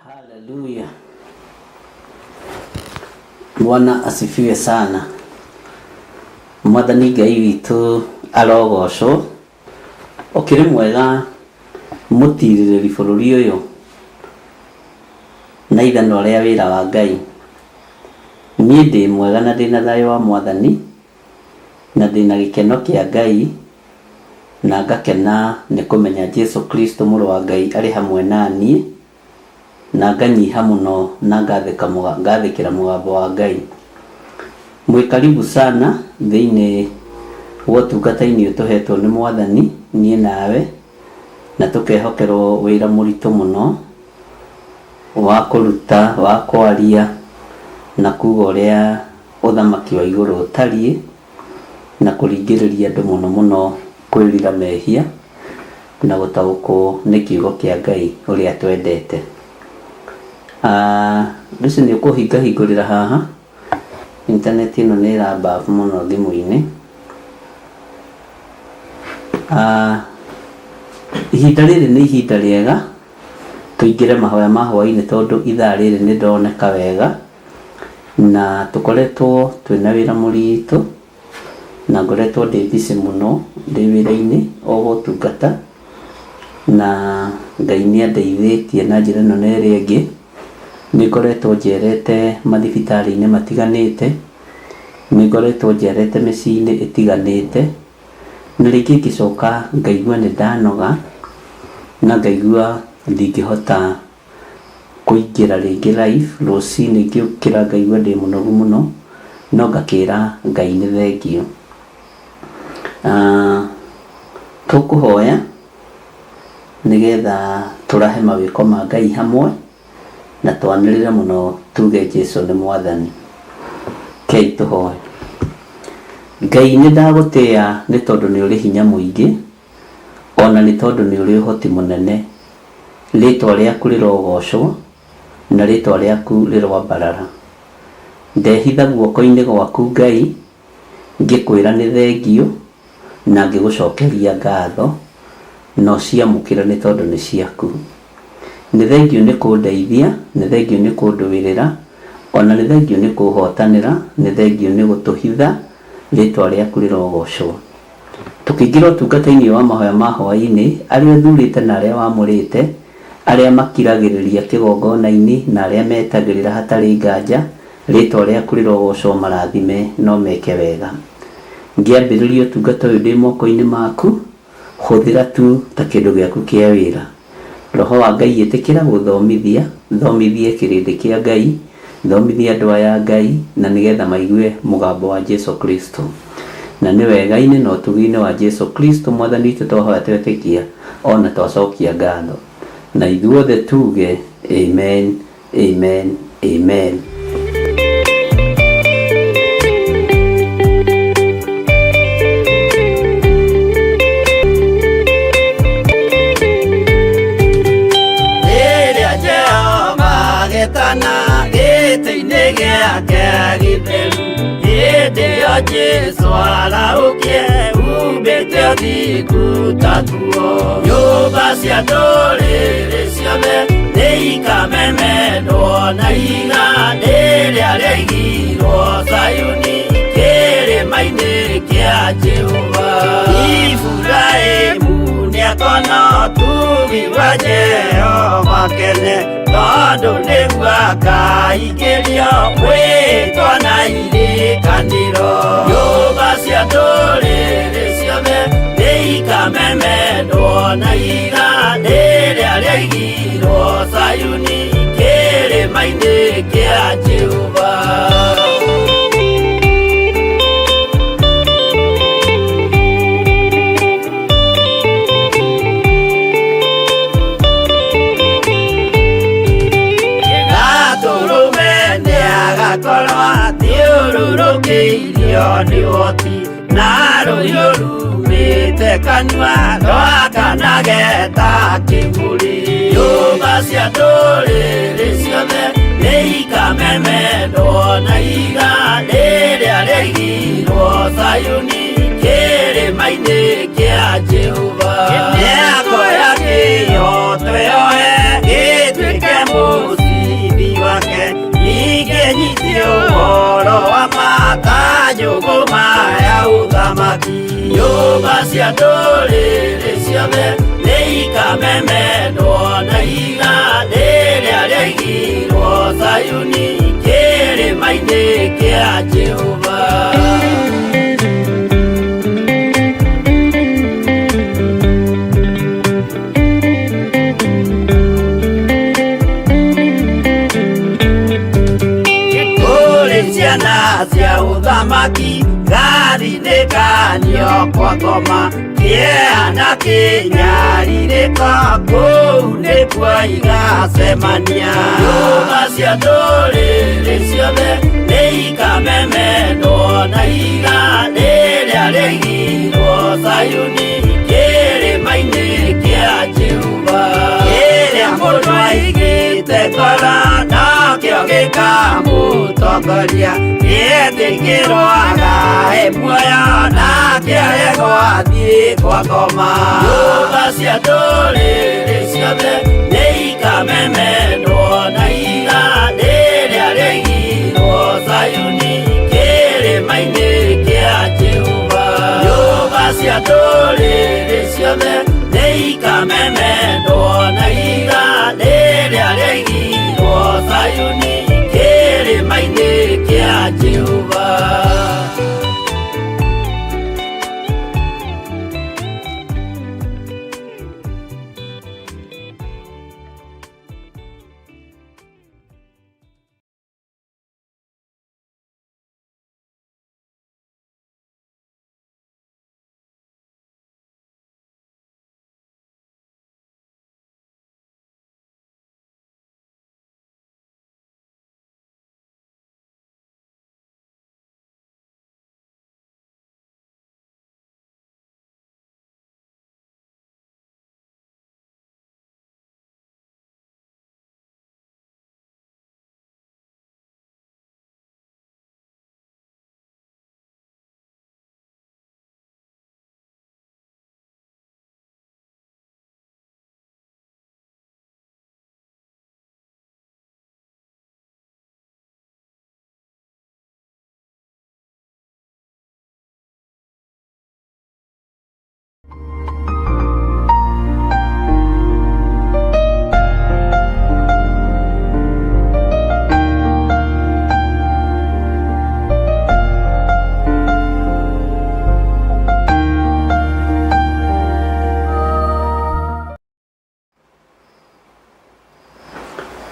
[SPEAKER 7] Haleluya. Bwana asifiwe sana. Mwathani Ngai witũ arogocwo. Ũkĩrĩ mwega mũtirĩrĩri bũrũri ũyũ na ithanwa rĩa wĩra wa Ngai. Niĩ ndĩ mwega na ndĩna thayũ wa Mwathani na ndĩna gĩkeno kĩa Ngai na ngakena nĩ kũmenya Jesu Kristo mũrũ wa Ngai arĩ hamwe na niĩ na nganyiha mũno na ngathĩkĩra mũgambo wa Ngai. Mwĩ karibu sana thĩinĩ wa ũtungata-inĩ ũtũhetwo nĩ Mwathani niĩ nawe, na tũkehokerwo wĩra mũritũ mũno.
[SPEAKER 8] Wa kũruta, wa kwaria na kuga ũrĩa ũthamaki wa igũrũ ũtariĩ, na kũringĩrĩria andũ mũno mũno kwĩrira mehia na gũtaũkwo nĩ kiugo kĩa Ngai ũrĩa twendete. Lucy nĩ ũkũhingahingũrĩra haha, intaneti ĩno nĩ ĩrambabu mũno thimũ-inĩ. Ihinda rĩrĩ nĩ ihinda rĩega tũingĩre mahoya ma hwaĩ-inĩ tondũ ithaa rĩrĩ nĩ ndoneka wega na tũkoretwo twĩna wĩra mũritũ na ngoretwo ndĩ busy mũno ndĩ wĩra-inĩ o gũtungata na Ngai nĩ andeithĩtie na njĩra ĩno na ĩrĩa ĩngĩ. Nĩ ngoretwo njerete mathibitarĩ-inĩ matiganĩte, nĩ ngoretwo njerete mĩciĩ-inĩ ĩtiganĩte. Na rĩngĩ ngĩcoka ngaigua nĩ ndanoga na ngaigua ndingĩhota kũingĩra rĩngĩ live, rũcinĩ ngĩũkĩra ngaigua ndĩ mũnogu mũno, no ngakĩra Ngai nĩ thengiũ. Tũkũhoya nĩgetha tũrahe mawĩko ma Ngai hamwe na twanĩrĩre mũno tuge Jesu nĩ mwathani. Rekei tũhoe. Ngai nĩ ndagũtĩa nĩ tondũ nĩ ũrĩ hinya mũingĩ, ona nĩ tondũ nĩ ũrĩ ũhoti mũnene. Rĩtwa rĩaku rĩrogocwo na rĩtwa rĩaku rĩroambarara. Ndehitha guoko-inĩ gwaku Ngai, ngĩkwĩra nĩ thengiũ na ngĩgũcokeria ngatho, na ũciamũkĩre nĩ tondũ nĩ ciaku. Nĩ thengiũ nĩ kũndeithia, nĩ thengiũ nĩ kũndũĩrĩra, ona nĩ thengiũ nĩ kũhotanĩra, nĩ thengiũ nĩ gũtũhitha, rĩtwa rĩaku rĩrogocwo. Tũkĩingĩra ũtungata-inĩ wa mahoya ma hwaĩ-inĩ, arĩa ũthurĩte na arĩa wamũrĩte, arĩa makiragĩrĩria kĩgongona-inĩ na arĩa metagĩrĩra hatarĩ nganja, rĩtwa rĩaku rĩrogocwo marathime no meke wega. Ngĩambĩrĩria ũtungata ũyũ ndĩ moko-inĩ maku, hũthĩra tu ta kĩndũ gĩaku kĩa wĩra. Roho wa Ngai ĩtĩkĩra gũthomithia, thomithie kĩrĩndĩ kĩa Ngai, thomithie andũ aya a Ngai, na nĩgetha maigue mũgambo wa Jesu Kristo. Na nĩ wega-inĩ na ũtugi-inĩ wa Jesu Kristo Mwathani witũ twahoya twetĩkia o na twacokia ngatho. Na ithuothe tuge, Amen, amen, amen.
[SPEAKER 1] Rĩrĩa Jehova agetana gĩtĩ-inĩ gĩake gĩtheru, hĩndĩ ĩyo Jesũ arahũkie umbĩte ũthingu ta nguo. Nyũmba cia ndũrĩrĩ ciothe nĩikamemendwo na ihiga rĩrĩa rĩaigirwo Zayuni kĩrĩma-inĩ kĩa Jehova. Iburahĩmu nĩakona ũtugi wa Jehova kene, tondũ nĩguo akaingĩrio mwĩtwa na irĩkanĩro. Nyũmba cia ndũrĩrĩ ciothe nĩikamemendwo na ihiga rĩrĩa rĩaigirwo Zayuni kĩrĩma-inĩ kĩa Jehova. Gatũrũme nĩagakorwo athiũrũrũkĩirio nĩ ũhoti na rũhiũ rumĩte kanua rwakanage ta kĩmũrĩ. Nyũmba cia ndũrĩrĩ ciothe nĩikamemendwo na ihiga rĩrĩa rĩaigirwo Zayuni kĩrĩma-inĩ kĩa Jehova. Nĩakoya kĩhooto yoe gĩtuĩke mũcibi wake, ningĩ nyite ũhoro wa ma ta njũgũma ya ũthamaki. Nyũmba cia ndũrĩrĩ ciothe nĩikamemendwo na ihiga rĩrĩa rĩaigirwo Zayuni kĩrĩma-inĩ kĩa Jehova. Kũrĩ ciana cia ũthamaki Mũthamaki gathinĩkanio kwa ngoma kĩeha na kĩnyarirĩko kũu nĩkuo igacemania. Nyũmba cia ndũrĩrĩ ciothe nĩ ikamemendwo na ihiga rĩrĩa rĩigirwo Zayuni kĩrĩma-inĩ kĩa Jehova. Kĩrĩa mũndũ aigĩte ngoro nakĩo gĩkamũtongoria, gĩetĩkĩrwo agae muoyo nake aregwo athiĩ kwa ngoma. Nyũmba cia ndũrĩrĩ ciothe nĩ ikamemendwo na ihiga rĩrĩa rĩigirwo Zayuni kĩrĩma-inĩ kĩa Jehova. Nyũmba cia ndũrĩrĩ ciothe nĩ ikamemendwo na ihiga rĩrĩa rĩigirwo Zayuni kĩrĩma-inĩ kĩa Jehova.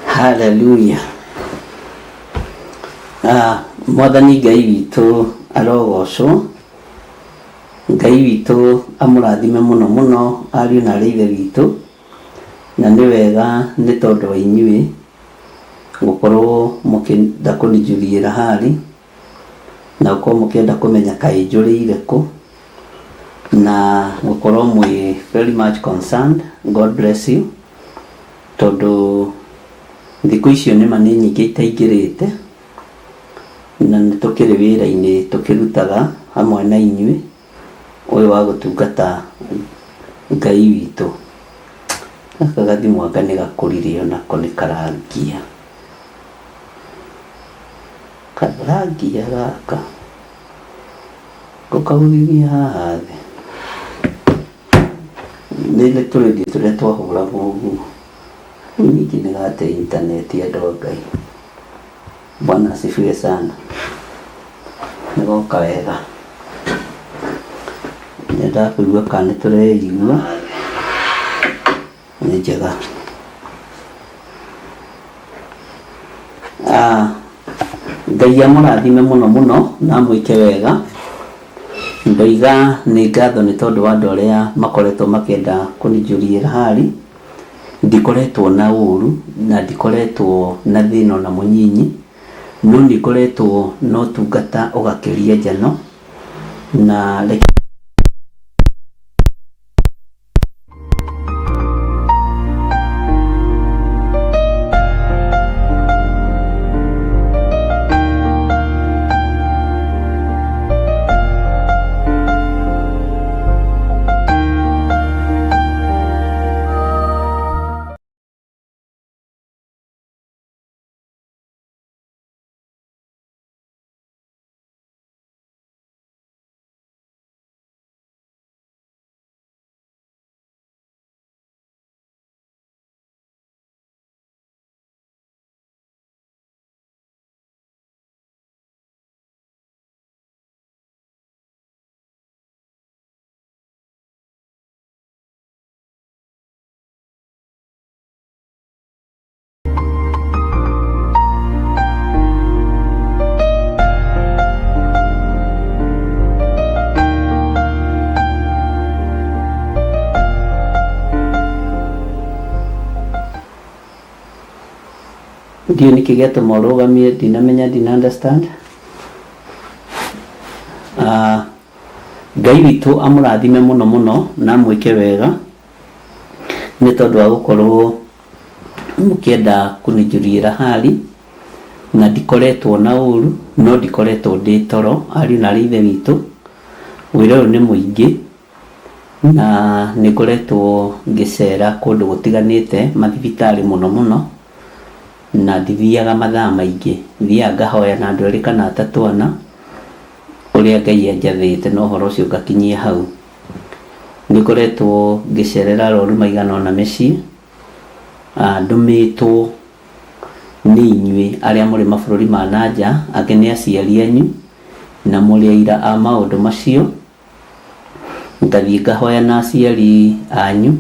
[SPEAKER 8] Haleluya. Mwathani Ngai witũ arogocwo. Ngai witũ amũrathime mũno mũno ariũ na arĩ ithe witũ, na nĩ wega nĩ tondũ wa inyuĩ gũkorwo mũkĩenda kũnijuriĩra hali na gũkorwo mũkĩenda kũmenya kaĩ njũrĩire kũ, na gũkorwo mwĩ very much concerned. God bless you, tondũ thikũ icio nĩma nĩ nyingĩ itaingĩrĩte, na nĩ tũkĩrĩ wĩra-inĩ tũkĩrutaga hamwe na inyuĩ ũyũ wa gũtungata Ngai witũ. Gaka gathimũ anga nĩ gakũrire onako nĩ karangia, karangia gaka ngũkagũithia haha thĩ. Nĩ tũrĩndio tũrĩa twahũragwo ũguo. Rĩu ningĩ nĩ gate intaneti andũ a Ngai. Bwana asifiwe sana. Nĩ goka wega. Nyendaga kũigua kana nĩ tũreigua. Nĩ njega. Ngai amũrathime mũno mũno na amwĩke wega. Ndoiga nĩ ngatho nĩ tondũ wa andũ arĩa makoretwo makĩenda kũnijuriĩra hali. Ndikoretwo na ũru na ndikoretwo na thĩna ona mũnyinyi, no nĩ ngoretwo na ũtungata ũgakĩria njano na reke. Ndiũĩ nĩkĩ gĩatũma ũrũgamie, ndinamenya, ndina understand. Ah, Ngai witũ amũrathime mũno mũno na amwĩke wega nĩ tondũ wa gũkorwo mũkĩenda kũnijuriĩra hali na ndikoretwo na ũru no ndikoretwo ndĩ toro ariũ na arĩ ithe witũ. Wĩra ũyũ nĩ mũingĩ na nĩ ngoretwo ngĩcera kũndũ gũtiganĩte mathibitarĩ mũno mũno na ndithiaga mathaa maingĩ. Thiaga ngahoya na andũ erĩ kana atatũ ana ũrĩa Ngai anjathĩte na ũhoro ũcio ngakinyia hau. Nĩ ngoretwo ngĩcerera arwaru maigana ũna mĩciĩ, ndũmĩtwo nĩ inyuĩ arĩa mũrĩ mabũrũri ma na nja, angĩ nĩ aciari anyu na mũrĩ aira a maũndũ macio. Ngathiĩ ngahoya na aciari anyu,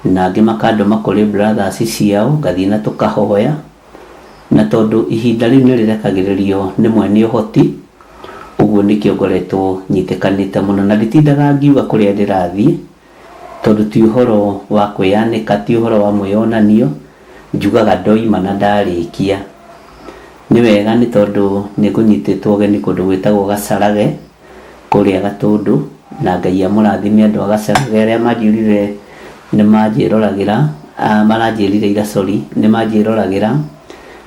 [SPEAKER 8] na angĩ makandũma kũrĩ brothers ciao, ngathiĩ na tũkahoya. Na tondũ ihinda rĩu nĩ rĩrekagĩrĩrio nĩ mwene ũhoti, ũguo nĩkĩo ngoretwo nyitĩkanĩte mũno. Na nditindaga ngiuga kũrĩa ndĩrathiĩ, tondũ ti ũhoro wa kwĩyanĩka, ti ũhoro wa mwĩyonanio, njugaga ndoima na ndarĩkia. Nĩ wega nĩ tondũ nĩ ngũnyitĩtwo ũgeni kũndũ gwĩtagwo Gacarage, kũrĩa Gatũndũ, na Ngai amũrathime andũ a Gacarage arĩa manjĩrire nĩ manjĩroragĩra, maranjĩrire ira sorry, nĩ manjĩroragĩra,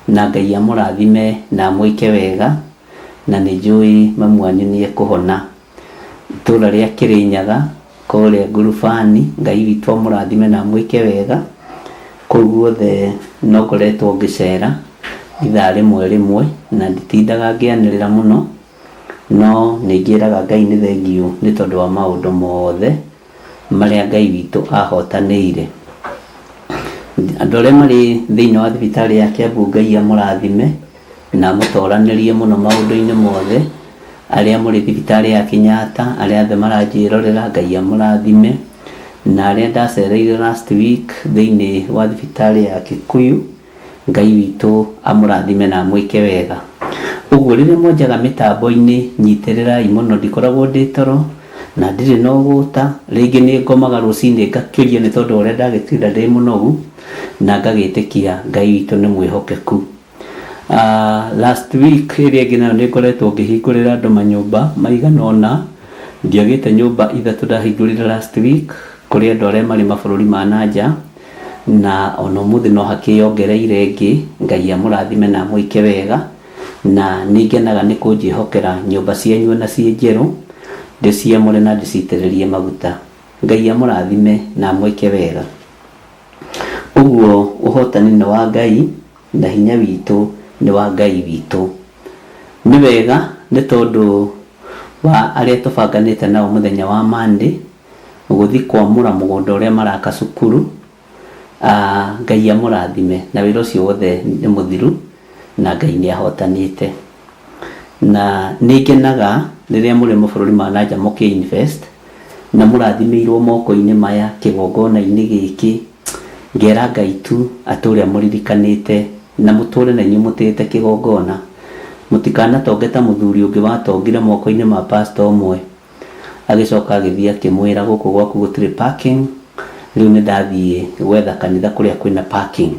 [SPEAKER 8] na Ngai amũrathime na amwĩke wega, na nĩ njũĩ mamu wanyu nĩ ekũhona. Itũra rĩa Kĩrĩnyaga, kũrĩa Ngurubani, Ngai witũ amũrathime na amwĩke wega. Kũu guothe no ngoretwo ngĩcera ithaa rĩmwe rĩmwe, na nditindaga ngĩanĩrĩra mũno, no nĩ njĩraga Ngai nĩ thengiũ nĩ tondũ wa maũndũ mothe marĩa Ngai witũ ahotanĩire. Andũ arĩa marĩ thĩinĩ wa thibitarĩ ya Kiambu Ngai amũrathime na amũtoranĩrie mũno maũndũ-inĩ mothe. Arĩa mũrĩ thibitarĩ ya Kenyatta, arĩa othe maranjĩrorera Ngai amũrathime. Na arĩa ndacereire last week thĩinĩ wa thibitarĩ ya Kikuyu, Ngai witũ amũrathime na amwĩke wega. Ũguo rĩrĩa mwanjaga mĩtambo-inĩ nyitĩrĩrai mũno ndikoragwo ndĩ toro na ndirĩ na ũgũta, rĩngĩ nĩ ngomaga rũcinĩ ngakĩrio nĩ tondũ wa ũrĩa ndagĩtinda ndĩ mũnogu na ngagĩtĩkia Ngai witũ nĩ mwĩhokeku. Last week ĩrĩa ĩngĩ nayo nĩ ngoretwo ngĩhingũrĩra andũ manyũmba maigana ũna, ndiagĩte nyũmba ithatũ ndahingũrire last week kũrĩ andũ arĩa marĩ mabũrũri ma na nja. Na ona ũmũthĩ no hakĩyongereire ĩngĩ, Ngai amũrathime na amwĩke wega, na nĩngenaga nĩ kũnjĩhokera nyũmba cianyu ona ciĩ njerũ, ndĩciamũre na ndĩcitĩrĩrie maguta. Ngai amũrathime na amwĩke wega. Ũguo ũhotani nĩ wa Ngai, na hinya witũ nĩ wa Ngai witũ. Nĩ wega nĩ tondũ wa arĩa tũbanganĩte nao mũthenya wa Monday, Gũthiĩ kwamũra mũgũnda ũrĩa maraka cukuru. Ngai amũrathime na wĩra ũcio wothe nĩ mũthiru na Ngai nĩ ahotanĩte. Na nĩ ngenaga rĩrĩa mũrĩ mabũrũri ma na nja mũkĩ invest na mũrathimĩirwo moko-inĩ maya kĩgongona-inĩ gĩkĩ, ngera Ngai tu atũre amũririkanĩte na mũtũre na inyuĩ mũtĩĩte kĩgongona. Mũtikanatonge ta mũthuri ũngĩ watongire moko-inĩ ma pastor ũmwe. Agĩcoka agĩthiĩ akĩmwĩra gũkũ gwaku gũtirĩ parking, rĩu nĩ ndathiĩ gwetha kanitha kũrĩa kwĩna parking.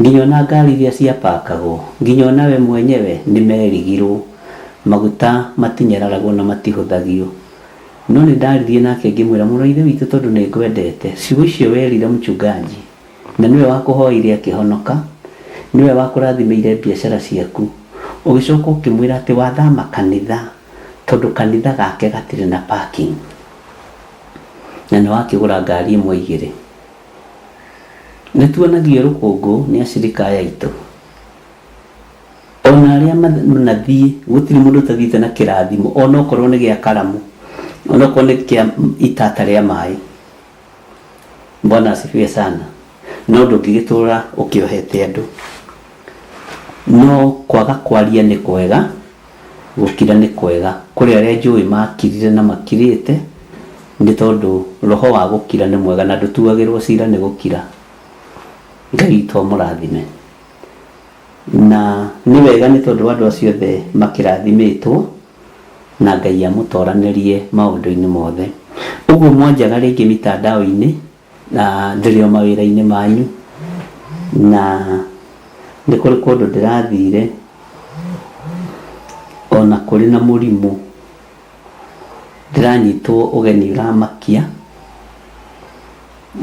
[SPEAKER 8] Nginya ona ngari iria ciapakagwo, nginya ona we mwenyewe nĩ merigirwo. Maguta matinyararagwo na matihũthagio. No nĩ ndaririe nake ngĩmwĩra mũrũ wa ithe witũ tondũ nĩ ngwendete, ciugo icio werire mchungaji na nĩwe wakũhoeire akĩhonoka, nĩwe wakũrathimĩire biacara ciaku, ũgĩcoka ũkĩmwĩra atĩ wathama kanitha tondũ kanitha gake gatirĩ na parking na nĩ wakĩgũra ngari ĩmwe igĩrĩ. Nĩ tuonagio rũkũngũ nĩ acirika aya aitũ. Ona arĩa manathiĩ, gũtirĩ mũndũ ũtathiĩte na kĩrathimo ona okorwo nĩ gĩa karamu, ona okorwo nĩ kĩa itata rĩa maĩ. Bwana asifiwe sana. No ndũngĩgĩtũra ũkĩohete andũ. No kwaga kwaria nĩ kwega, gũkira nĩ kwega. Kũrĩ arĩa njũĩ makirire na makirĩte, nĩ tondũ roho wa gũkira nĩ mwega na ndũtuagĩrwo cira nĩ gũkira. Ngai witũ amũrathime. Na nĩ wega nĩ tondũ andũ acio othe makĩrathimĩtwo, na Ngai amũtoranĩrie maũndũ-inĩ mothe. Ũguo mwanjaga rĩngĩ mitandao-inĩ, na ndĩrĩ o mawĩra-inĩ manyu, na Nĩ kũrĩ kũndũ ndĩrathire ona kũrĩ na mũrimũ, ndĩranyitwo ũgeni ũramakia,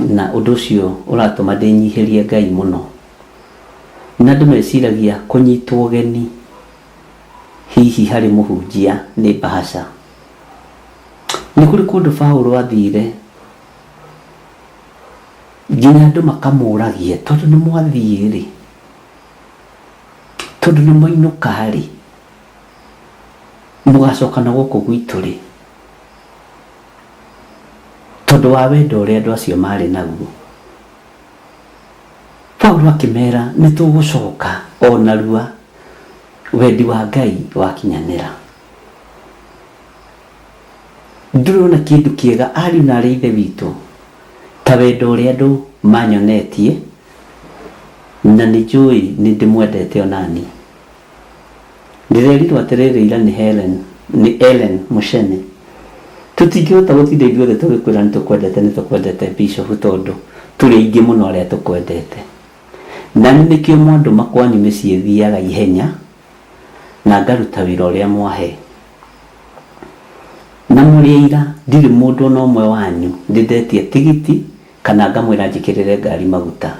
[SPEAKER 8] na ũndũ ũcio ũratũma ndĩnyihĩrie Ngai mũno. Na andũ meciragia kũnyitwo ũgeni hihi harĩ mũhunjia nĩ mbahaca. Nĩ kũrĩ kũndũ Paũlũ athire nginya andũ makamũragia tondũ nĩ mwathiĩ rĩ, tondũ nĩ mwainũka rĩ, mũgacoka na gũkũ gwitũ rĩ? Tondũ wa wendo ũrĩa andũ acio marĩ naguo. Paulo akĩmera nĩ tũgũcoka o narua wendi wa Ngai wakinyanĩra. Ndũrĩ wona kĩndũ kĩega ariũ na aarĩ a Ithe witũ ta wendo ũrĩa andũ manyonetie, na nĩ njũĩ nĩ ndĩmwendete o naniĩ. Ndĩrerirwo atĩrĩrĩ ira nĩ Helen, nĩ Ellen Muchene, tũtingĩhota gũtinda ithuothe tũgĩkwĩra nĩ tũkwendete nĩ tũkwendete Bishop tondũ tũrĩ aingĩ mũno arĩa tũkwendete. Na nĩ nĩkĩo mwandũma kwanyu mĩciĩ thiaga ihenya na ngaruta wĩra ũrĩa mwahe. Na mũrĩ aira ndirĩ mũndũ ona ũmwe wanyu ndĩ ndetia tigiti kana ngamwĩra njĩkĩrĩre ngari maguta.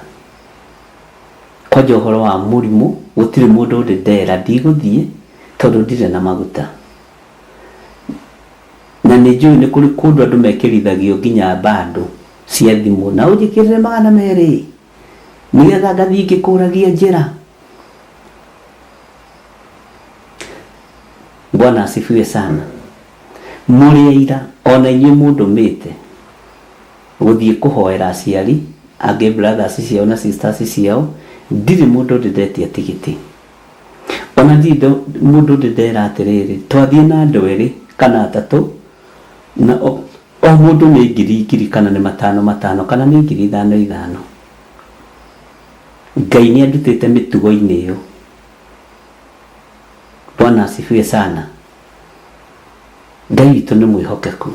[SPEAKER 8] Kwanja ũhoro wa mũrimũ gũtirĩ mũndũ ndĩ ndera ndigũthiĩ tondũ ndirĩ na maguta. Na nĩ njũĩ nĩ kũrĩ kũndũ andũ mekĩrithagio nginya bundle cia thimũ na ũnjĩkĩrĩre 200 nĩgetha ngathiĩ ngĩkũragia njĩra. Bwana asifiwe sana. Mũrĩ aira ona inyuĩ mũndũmĩte gũthiĩ kũhoera aciari angĩ brothers ciao na sisters ciao, ndirĩ mũndũ ndĩ ndetia tigiti. Ona ndirĩ mũndũ ndĩ ndera atĩrĩrĩ, twathiĩ na andũ erĩ kana atatũ na o mũndũ nĩ ngiri ngiri kana nĩ matano matano kana nĩ 5000 5000. Ngai nĩ andutĩte mĩtugo-inĩ ĩyo. Bwana asifiwe sana. Ngai witũ nĩ mwĩhokeku.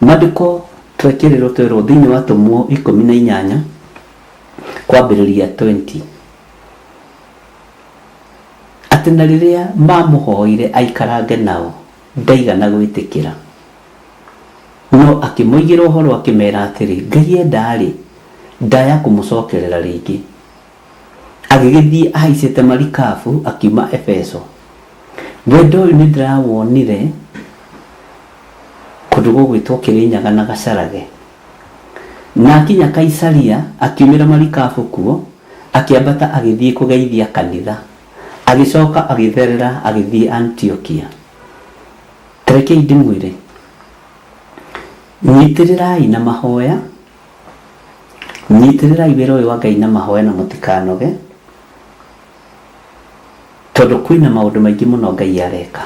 [SPEAKER 8] Mandĩko twekĩrĩrwo twerwo thĩinĩ wa Atũmwo 18 kwambĩrĩria 20 atĩ na rĩrĩa mamũhoire aikarange nao ndaigana gwĩtĩkĩra, no akĩmoigĩra ũhoro akĩmera atĩrĩ, Ngai enda-rĩ, ndaya kũmũcokerera rĩngĩ. Agĩgĩthiĩ ahaicĩte marikabu akiuma Efeso. Wendo ũyũ nĩ ndĩrawonire kũndũ gũgwĩtwo Kĩrĩnyaga na Gacarage. Na akinya Kaisaria, akiumĩra marikabu kuo, akĩambata agĩthiĩ kũgeithia kanitha. Agĩcoka agĩtherera agĩthiĩ Antiokia. Ta rekei ndĩmwĩre, nyitĩrĩrai na mahoya, Nyitĩrĩrai wĩra ũyũ wa Ngai na mahoya na mũtikanoge, tondũ kwĩna maũndũ maingĩ mũno Ngai areka.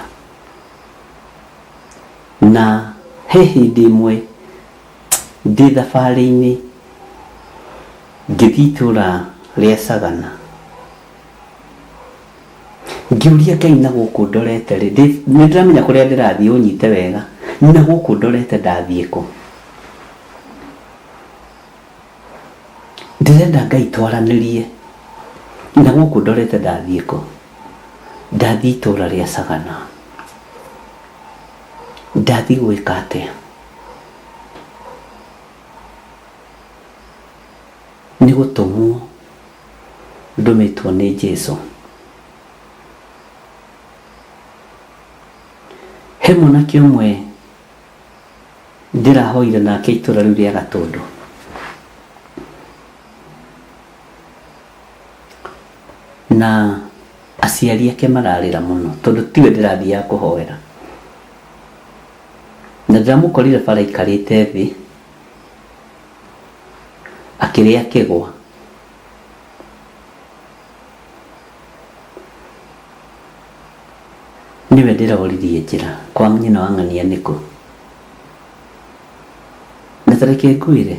[SPEAKER 8] Na he hĩndĩ ĩmwe ndĩ thabarĩ-inĩ ngĩthiĩ itũra rĩa Sagana, ngĩũria Ngai na gũkũ ndorete rĩ, nĩ ndĩramenya kũrĩa ndĩrathiĩ ũnyite wega, na gũkũ ndorete ndathiĩ kũ? Ndĩrenda Ngai twaranĩrie na gũkũ ndorete ndathiĩ kũ? Ndathiĩ itũra rĩa Sagana. Ndathiĩ gwĩka atĩa? Nĩ gũtũmwo ndũmĩtwo nĩ Jesu. He mwanake ũmwe Ndĩrahoire nake itũra rĩu rĩa Gatũndũ. Na aciari ake mararĩra mũno tondũ tiwe ndĩrathiaga kũhoera. Na ndĩramũkorire bara aikarĩte thĩ akĩrĩa kĩgwa. Nĩwe ndĩroririe njĩra kwa nyina wa ng'ania nĩkũ. Na ta reke ngwĩre,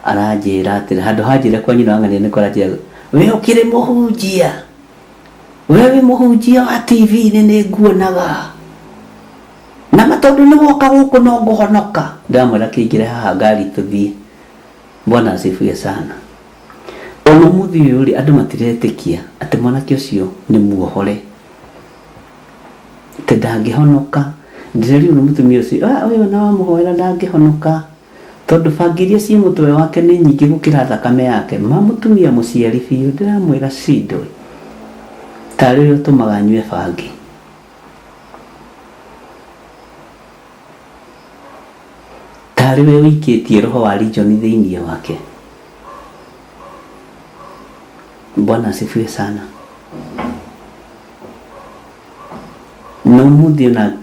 [SPEAKER 8] aranjĩra atĩrĩ, handũ ha anjĩre kwa nyina wa ng'ania nĩkũ aranjĩra, we ũkĩrĩ mũhunjia, we wĩ mũhunjia wa TV-inĩ nĩ nguonaga. Na ma tondũ nĩ woka gũkũ no ngũhonoka. Ndamwĩra kĩingĩre haha ngari tũthiĩ. Bwana asifiwe sana. Ona ũmũthĩ ũyũ rĩ, andũ matiretĩkia atĩ mwanake ũcio nĩ muohore, atĩ ndangĩhonoka. Ndĩrerirwo nĩ mũtumia ũcio, "Ah, ũyũ ona wamũhoera ndangĩhonoka, tondũ bangi iria ciĩ mũtwe wake nĩ nyingĩ gũkĩra thakame yake." Ma mũtumia mũciari biũ, ndĩramwĩra cindwe, tarĩ ũrĩa ũtũmaga anyue bangi. Tarĩ we ũikĩtie roho wa region thĩinĩ wake. Bwana asifiwe sana. Na ũmũthĩ ona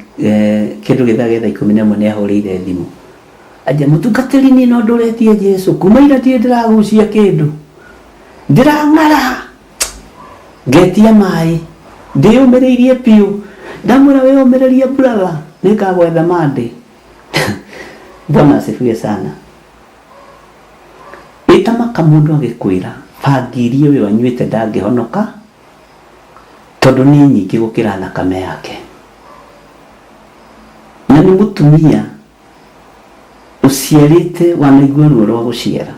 [SPEAKER 8] kĩndũ gĩthaa gĩa thaa 11 nĩ ahũrĩire thimũ. Anja mũtungatĩri niĩ no ndũretie Jesu kuma ira ndirĩ ndĩragucia kĩndũ. Ndĩrang'ara. Ngetia maĩ. Ndĩyũmĩrĩirie biũ. Ndamwĩra wĩyũmĩrĩrie brother, nĩngagwetha Monday. Bwana asifiwe sana. Ĩtamaka mũndũ agĩkwĩra bangi iria ũyũ anyuĩte ndangĩhonoka tondũ nĩ nyingĩ gũkĩra thakame yake. Na nĩ mũtumia ũciarĩte wanaigua ruo rwa gũciara.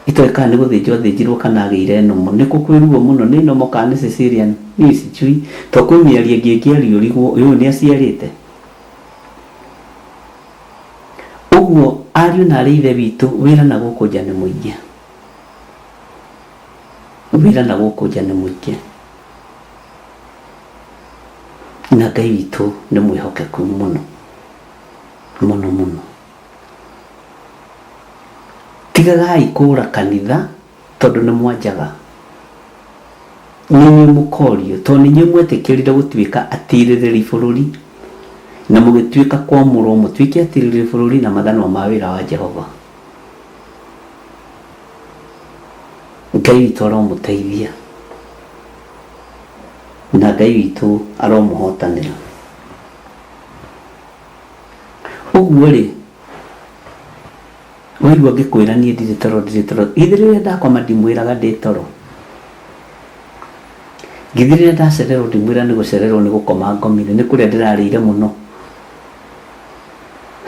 [SPEAKER 8] Itoĩ kana nĩ gũthĩnjwo athĩnjirwo kana agĩire nomo. Nĩ kũ kwĩ ruo mũno, nĩ nomo kana nĩ cesarean? Niĩ sijui. Tondũ kwĩ mĩario ĩngĩ ĩngĩario ũrigwo ũyũ nĩ aciarĩte. Ũguo ariũ na arĩ ithe witũ wĩra na gũkũ nja nĩ mũingĩ. Wĩra na gũkũ nja nĩ mũingĩ. Na Ngai witũ nĩ mwĩhokeku mũno. Mũno mũno. Tigagai kũra kanitha tondũ nĩ mwanjaga. Nĩ inyuĩ mũkorio tondũ nĩ inyuĩ mwetĩkĩrire gũtuĩka atirĩrĩri bũrũri na mũgĩtuĩka kwamũrwo mũtuĩke atirĩrĩri bũrũri na mathanwa ma wĩra wa Jehova. Ngai witũ aromũteithia na Ngai witũ aromũhotanĩra. Ũguo rĩ, waigua ngĩkwĩra niĩ ndirĩ toro ndirĩ toro, githĩ rĩrĩa ndakoma ndimwĩraga ndĩ toro? Githĩ rĩrĩa ndacererwo ndimwĩra nĩ gũcererwo nĩ gũkoma ngomire, nĩ kũrĩa ndĩrarĩire mũno?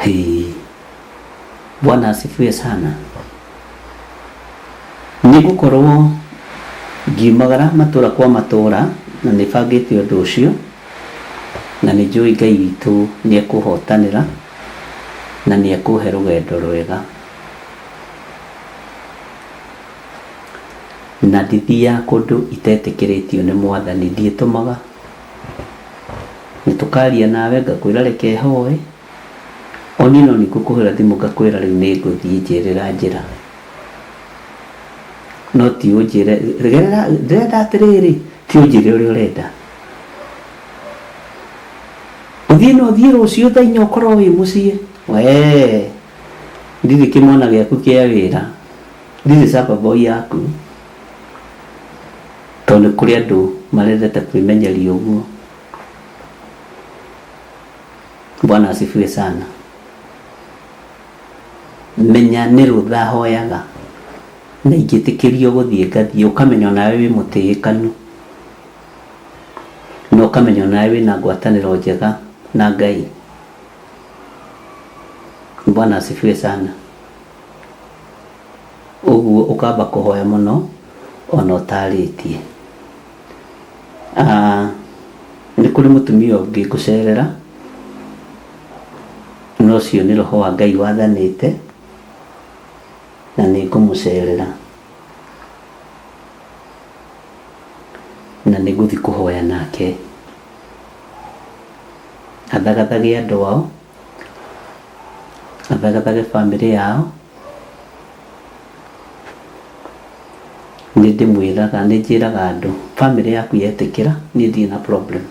[SPEAKER 8] Hĩĩ, Bwana asifiwe sana. Nĩ ngũkorwo ngiumagara matũra kwa matũra na nĩ bangĩte ũndũ ũcio. Na nĩ njũĩ Ngai witũ nĩ ekũhotanĩra na nĩ ekũhe rũgendo rwega. Na ndithiaga kũndũ itetĩkĩrĩtio nĩ Mwathani, ndiĩtũmaga. Nĩ tũkaria nawe ngakwĩra reke hoe, o niĩ no niĩ ngũkũhũrĩra thimũ ngakwĩra rĩu nĩ ngũthiĩ njĩrĩra njĩra. No ti ũnjĩre, gerera, ndĩrenda atĩrĩrĩ, ti ũnjĩre ũrĩa ũrenda. Ũthiĩ na ũthiĩ rũciũ thaa inya ũkorwo wĩ mũciĩ. Wee, ndirĩ kĩmwana gĩaku kĩa wĩra, ndirĩ supper boy yaku. Tondũ nĩ kũrĩ andũ marendete kwĩmenyeria ũguo. Bwana asifiwe sana. Menya nĩ rũtha hoyaga, na ingĩtĩkĩrio gũthiĩ ngathiĩ, ũkamenya onawe wĩ mũtĩĩkanu. Na ũkamenya onawe wĩna ngwatanĩro njega na Ngai. Bwana asifiwe sana. Ũguo ũkamba kũhoya mũno ona ũtarĩtie. Ah, nĩ kũrĩ mũtumia ũngĩ ngũcerera, na ũcio nĩ roho wa Ngai wathanĩte, na nĩ ngũmũcerera. Na nĩ ngũthiĩ kũhoya nake. Athagathage andũ ao, athagathage bamĩrĩ yao. Nĩ ndĩmwĩraga, nĩ njĩraga andũ, bamĩrĩ yaku yetĩkĩra, niĩ ndirĩ na problem.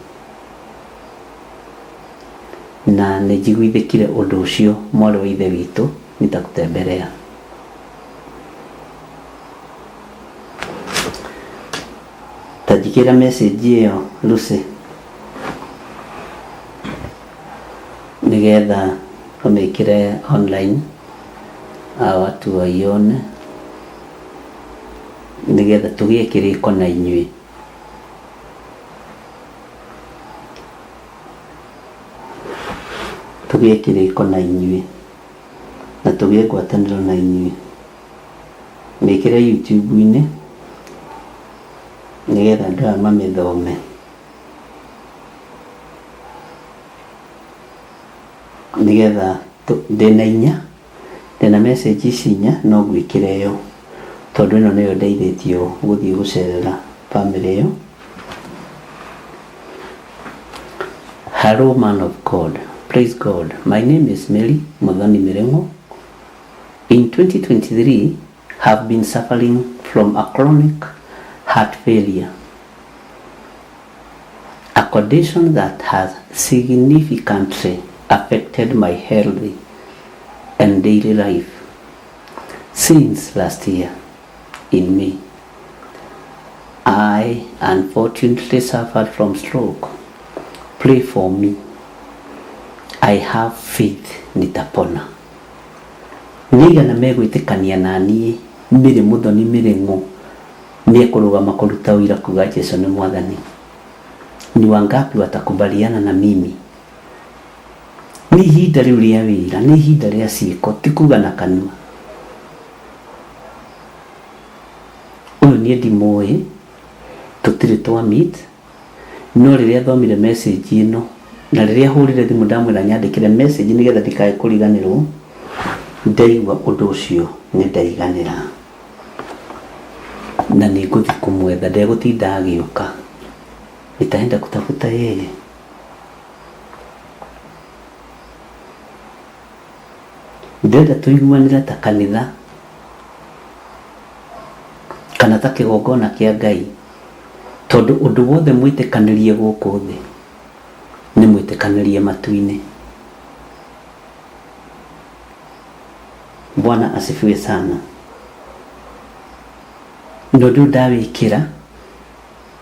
[SPEAKER 8] Na nĩ njiguithĩkire ũndũ ũcio mwarĩ wa ithe witũ, nitakutembelea. Ta njĩkĩra message ĩyo Lucy nĩgetha ũmĩkĩre online watu waione nĩgetha tũgĩe kĩrĩko na inyuĩ. Tũgĩe kĩrĩko na inyuĩ na tũgĩe ngwatanĩro na inyuĩ. Mĩkĩre YouTube-inĩ nĩgetha andũ aya mamĩthome. Nĩgetha ndĩna inya, ndĩna message ici inya no ngwĩkĩre ĩyo tondũ ĩno nĩyo ndeithĩtio gũthiĩ gũcerera bamĩrĩ ĩyo. Hello man of God, praise God. My name is Mary Muthoni Miringo. In 2023, have been suffering from a chronic heart failure, a condition that has significantly affected my health and daily life. Since last year, in May, I unfortunately suffered from stroke. Pray for me. I have faith nitapona. Nĩ aigana megwĩtĩkania na niĩ Mary Muthoni Mĩrĩng'ũ nĩ ekũrũgama kũruta ũira kuga Jesu nĩ mwathani? Ni wangapi watakubaliana na mimi? Nĩ ihinda rĩu rĩa wĩra, nĩ ihinda rĩa ciĩko, ti kuga na kanua. Ũyũ niĩ ndimũĩ, tũtirĩ twa meet, no rĩrĩa thomire message ĩno na rĩrĩa hũrire thimũ ndamwĩra nyandĩkĩre message nĩgetha ndikae kũriganĩrwo, ndaigua ũndũ ũcio nĩ ndaiganĩra na nĩ ngũthiĩ kũmwetha, ndegũtinda agĩũka, nitaenda kutafuta yeye. Ndĩrenda tũiguanĩre ta kanitha kana ta kĩgongona kĩa Ngai, tondũ ũndũ wothe mwĩtĩkanĩrie gũkũ thĩ nĩ mwĩtĩkanĩrie matu-inĩ. Bwana asifiwe sana. Na ũndũ ũyũ ndawĩkĩra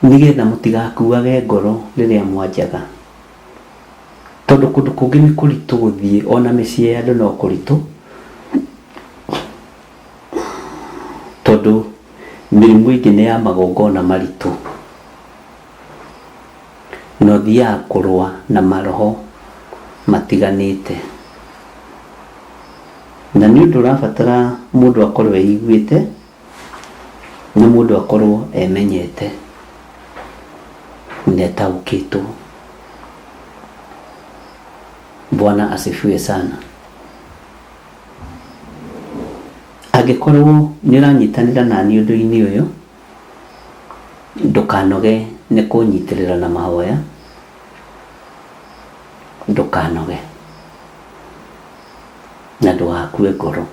[SPEAKER 8] nĩgetha mũtigakuage ngoro rĩrĩa mwanjaga, tondũ kũndũ kũngĩ nĩ kũritũ gũthiĩ, ona mĩciĩ ya andũ no kũritũ, tondũ mĩrimũ ĩngĩ nĩ ya magongona maritũ, na ũthiaga kũrũa na maroho matiganĩte, na nĩ ũndũ ũrabatara mũndũ akorwo eiguĩte na mũndũ akorwo emenyete na etaũkĩtwo. Bwana asifiwe sana. Angĩkorwo nĩ ũranyitanĩra naniĩ ũndũ-inĩ ũyũ, ndũkanoge nĩ kũnyitĩrĩra na mahoya, ndũkanoge na ndũgakue ngoro.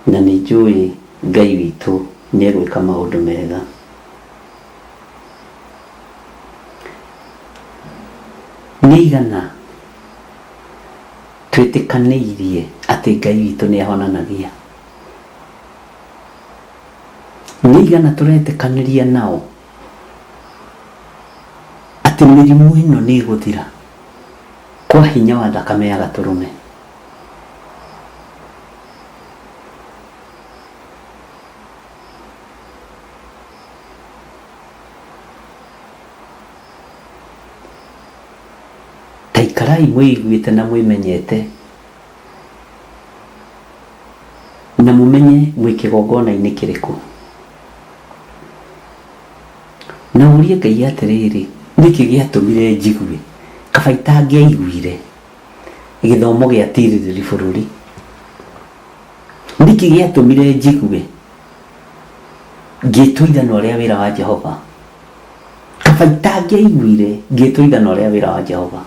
[SPEAKER 8] Na nĩ njũĩ Ngai witũ nĩ egwĩka maũndũ mega. Nĩ aigana twĩtĩkanĩirie atĩ Ngai witũ nĩ ahonanagia? Nĩ aigana tũretĩkanĩria nao atĩ mĩrimũ ĩno nĩ ĩgũthira kwa hinya wa thakame ya gatũrũme? Ta ikarai mwĩiguĩte na mwĩmenyete, na mũmenye mwĩ kĩgongona-inĩ kĩrĩkũ. Na ũrie Ngai atĩrĩrĩ, nĩkĩ gĩatũmire njigue? Kaba itangĩaiguire gĩthomo gĩa tirĩrĩri bũrũri. Nĩkĩ gĩatũmire njigue ngĩtwo ithanwa rĩa wĩra wa Jehova? Kaba itangĩaiguire ngĩtwo ithanwa rĩa wĩra wa Jehova.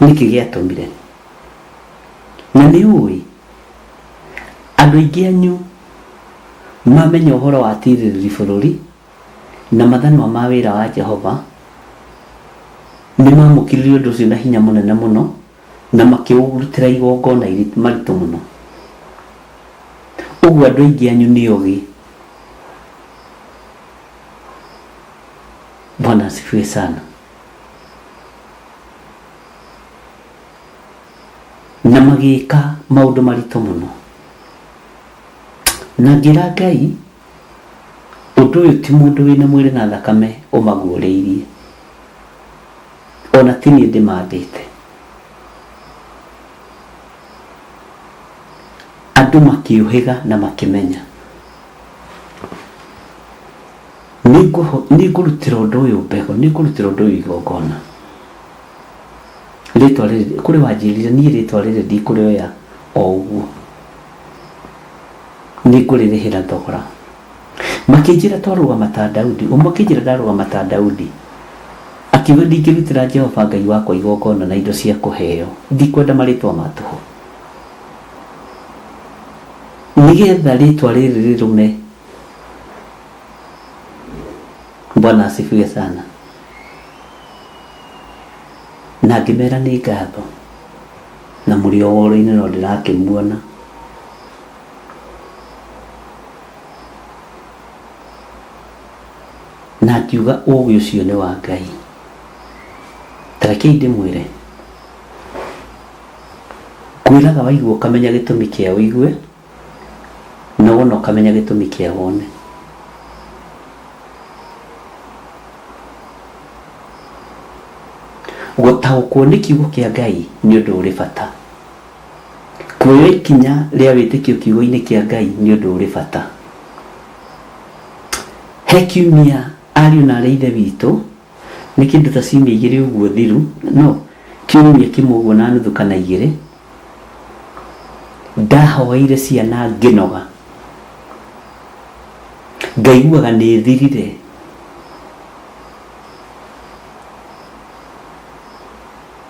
[SPEAKER 8] Nĩkĩ gĩatũmire? Na nĩ ũĩ andũ aingĩ anyu mamenya ũhoro wa tirĩrĩri bũrũri na mathanwa ma wĩra wa Jehova, nĩ mamũkĩrire ũndũ ũcio na hinya mũnene mũno na makĩũrutĩra igongona maritũ mũno. Ũguo andũ aingĩ anyu nĩ ogĩ. Bwana asifiwe sana. Na magĩka maũndũ maritũ mũno. Na ngĩra Ngai, ũndũ ũyũ ti mũndũ wĩna mwĩrĩ na thakame ũmaguũrĩirie, ona ti niĩ ndĩmambĩte. Andũ makĩũhĩga na makĩmenya. Nĩngũrutĩra ũndũ ũyũ mbegũ, nĩngũrutĩra ũndũ ũyũ igongona. Rĩtwa rĩrĩ, kũrĩ wanjĩrire niĩ rĩtwa rĩrĩ ndikũrĩoya o ũguo. Nĩngũrĩrĩhĩra thogora. Makĩnjĩra twarũgama ta Daudi, ũmwe akĩnjĩra ndarũgama ta Daudi. Akiuga ndingĩrutĩra Jehova Ngai wakwa igongona na indo cia kũheo, ndikwenda marĩtwa ma tũhũ. Nĩgetha rĩtwa rĩrĩ rĩrũme. Bwana asifiwe sana. Na ngĩmera nĩ ngatho, na mũrĩ o woro-inĩ no ndĩrakĩmuona. Na ngiuga ũgĩ ũcio nĩ wa Ngai. Ta rekei ndĩmwĩre, ngwĩraga waigua ũkamenya gĩtũmi kĩa ũigue, na wona ũkamenya gĩtũmi kĩa wone. Gũtaũkwo nĩ kiugo kĩa Ngai nĩ ũndũ ũrĩ bata. Kuoya ikinya rĩa wĩtĩkio kiugo-inĩ kĩa Ngai nĩ ũndũ ũrĩ bata. He kiumia ariũ na aarĩ a Ithe witũ, nĩ kĩndũ ta ciumia igĩrĩ ũguo thiru, no kiumia kĩmwe ũguo na nuthu kana igĩrĩ, ndahoeire ciana ngĩnoga, ngaiguaga nĩ thirire.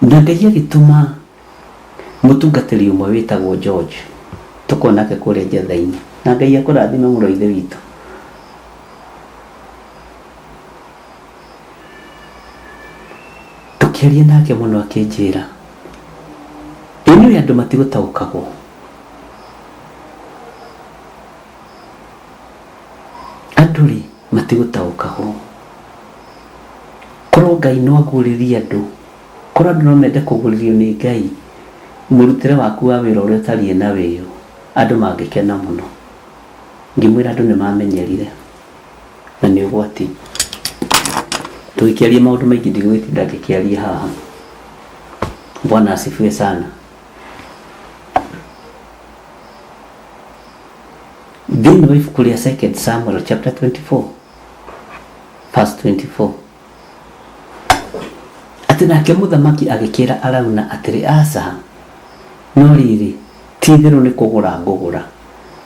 [SPEAKER 8] Na Ngai agĩtũma mũtungatĩri ũmwe wĩtagwo George, tũkoragwo nake kũrĩa Njetha-inĩ. Na Ngai akũrathime mũno ithe witũ. Tũkĩaria nake mũno akĩnjĩra, ĩ nĩũĩ andũ matigũtaũkagwo. Andũ rĩ, matigũtaũkagwo. Korwo Ngai no aguũrĩrie andũ Korwo andũ no mende kũgũrĩrio nĩ Ngai mũrutĩre waku wa wĩra ũrĩa ũtariĩ na wĩũ, andũ mangĩkena mũno. Ngĩmwĩra andũ nĩ mamenyerire na nĩ ũgwati. Tũgĩkĩaria maũndũ maingĩ ndigũgĩtinda ngĩkĩaria haha. Bwana asifiwe sana. Thĩinĩ wa ibuku rĩa Second Samuel chapter 24 verse 24 Atĩ nake mũthamaki agĩkĩĩra Arauna atĩrĩ, Aca, no rĩrĩ, ti-itherũ nĩ kũgũra ngũgũra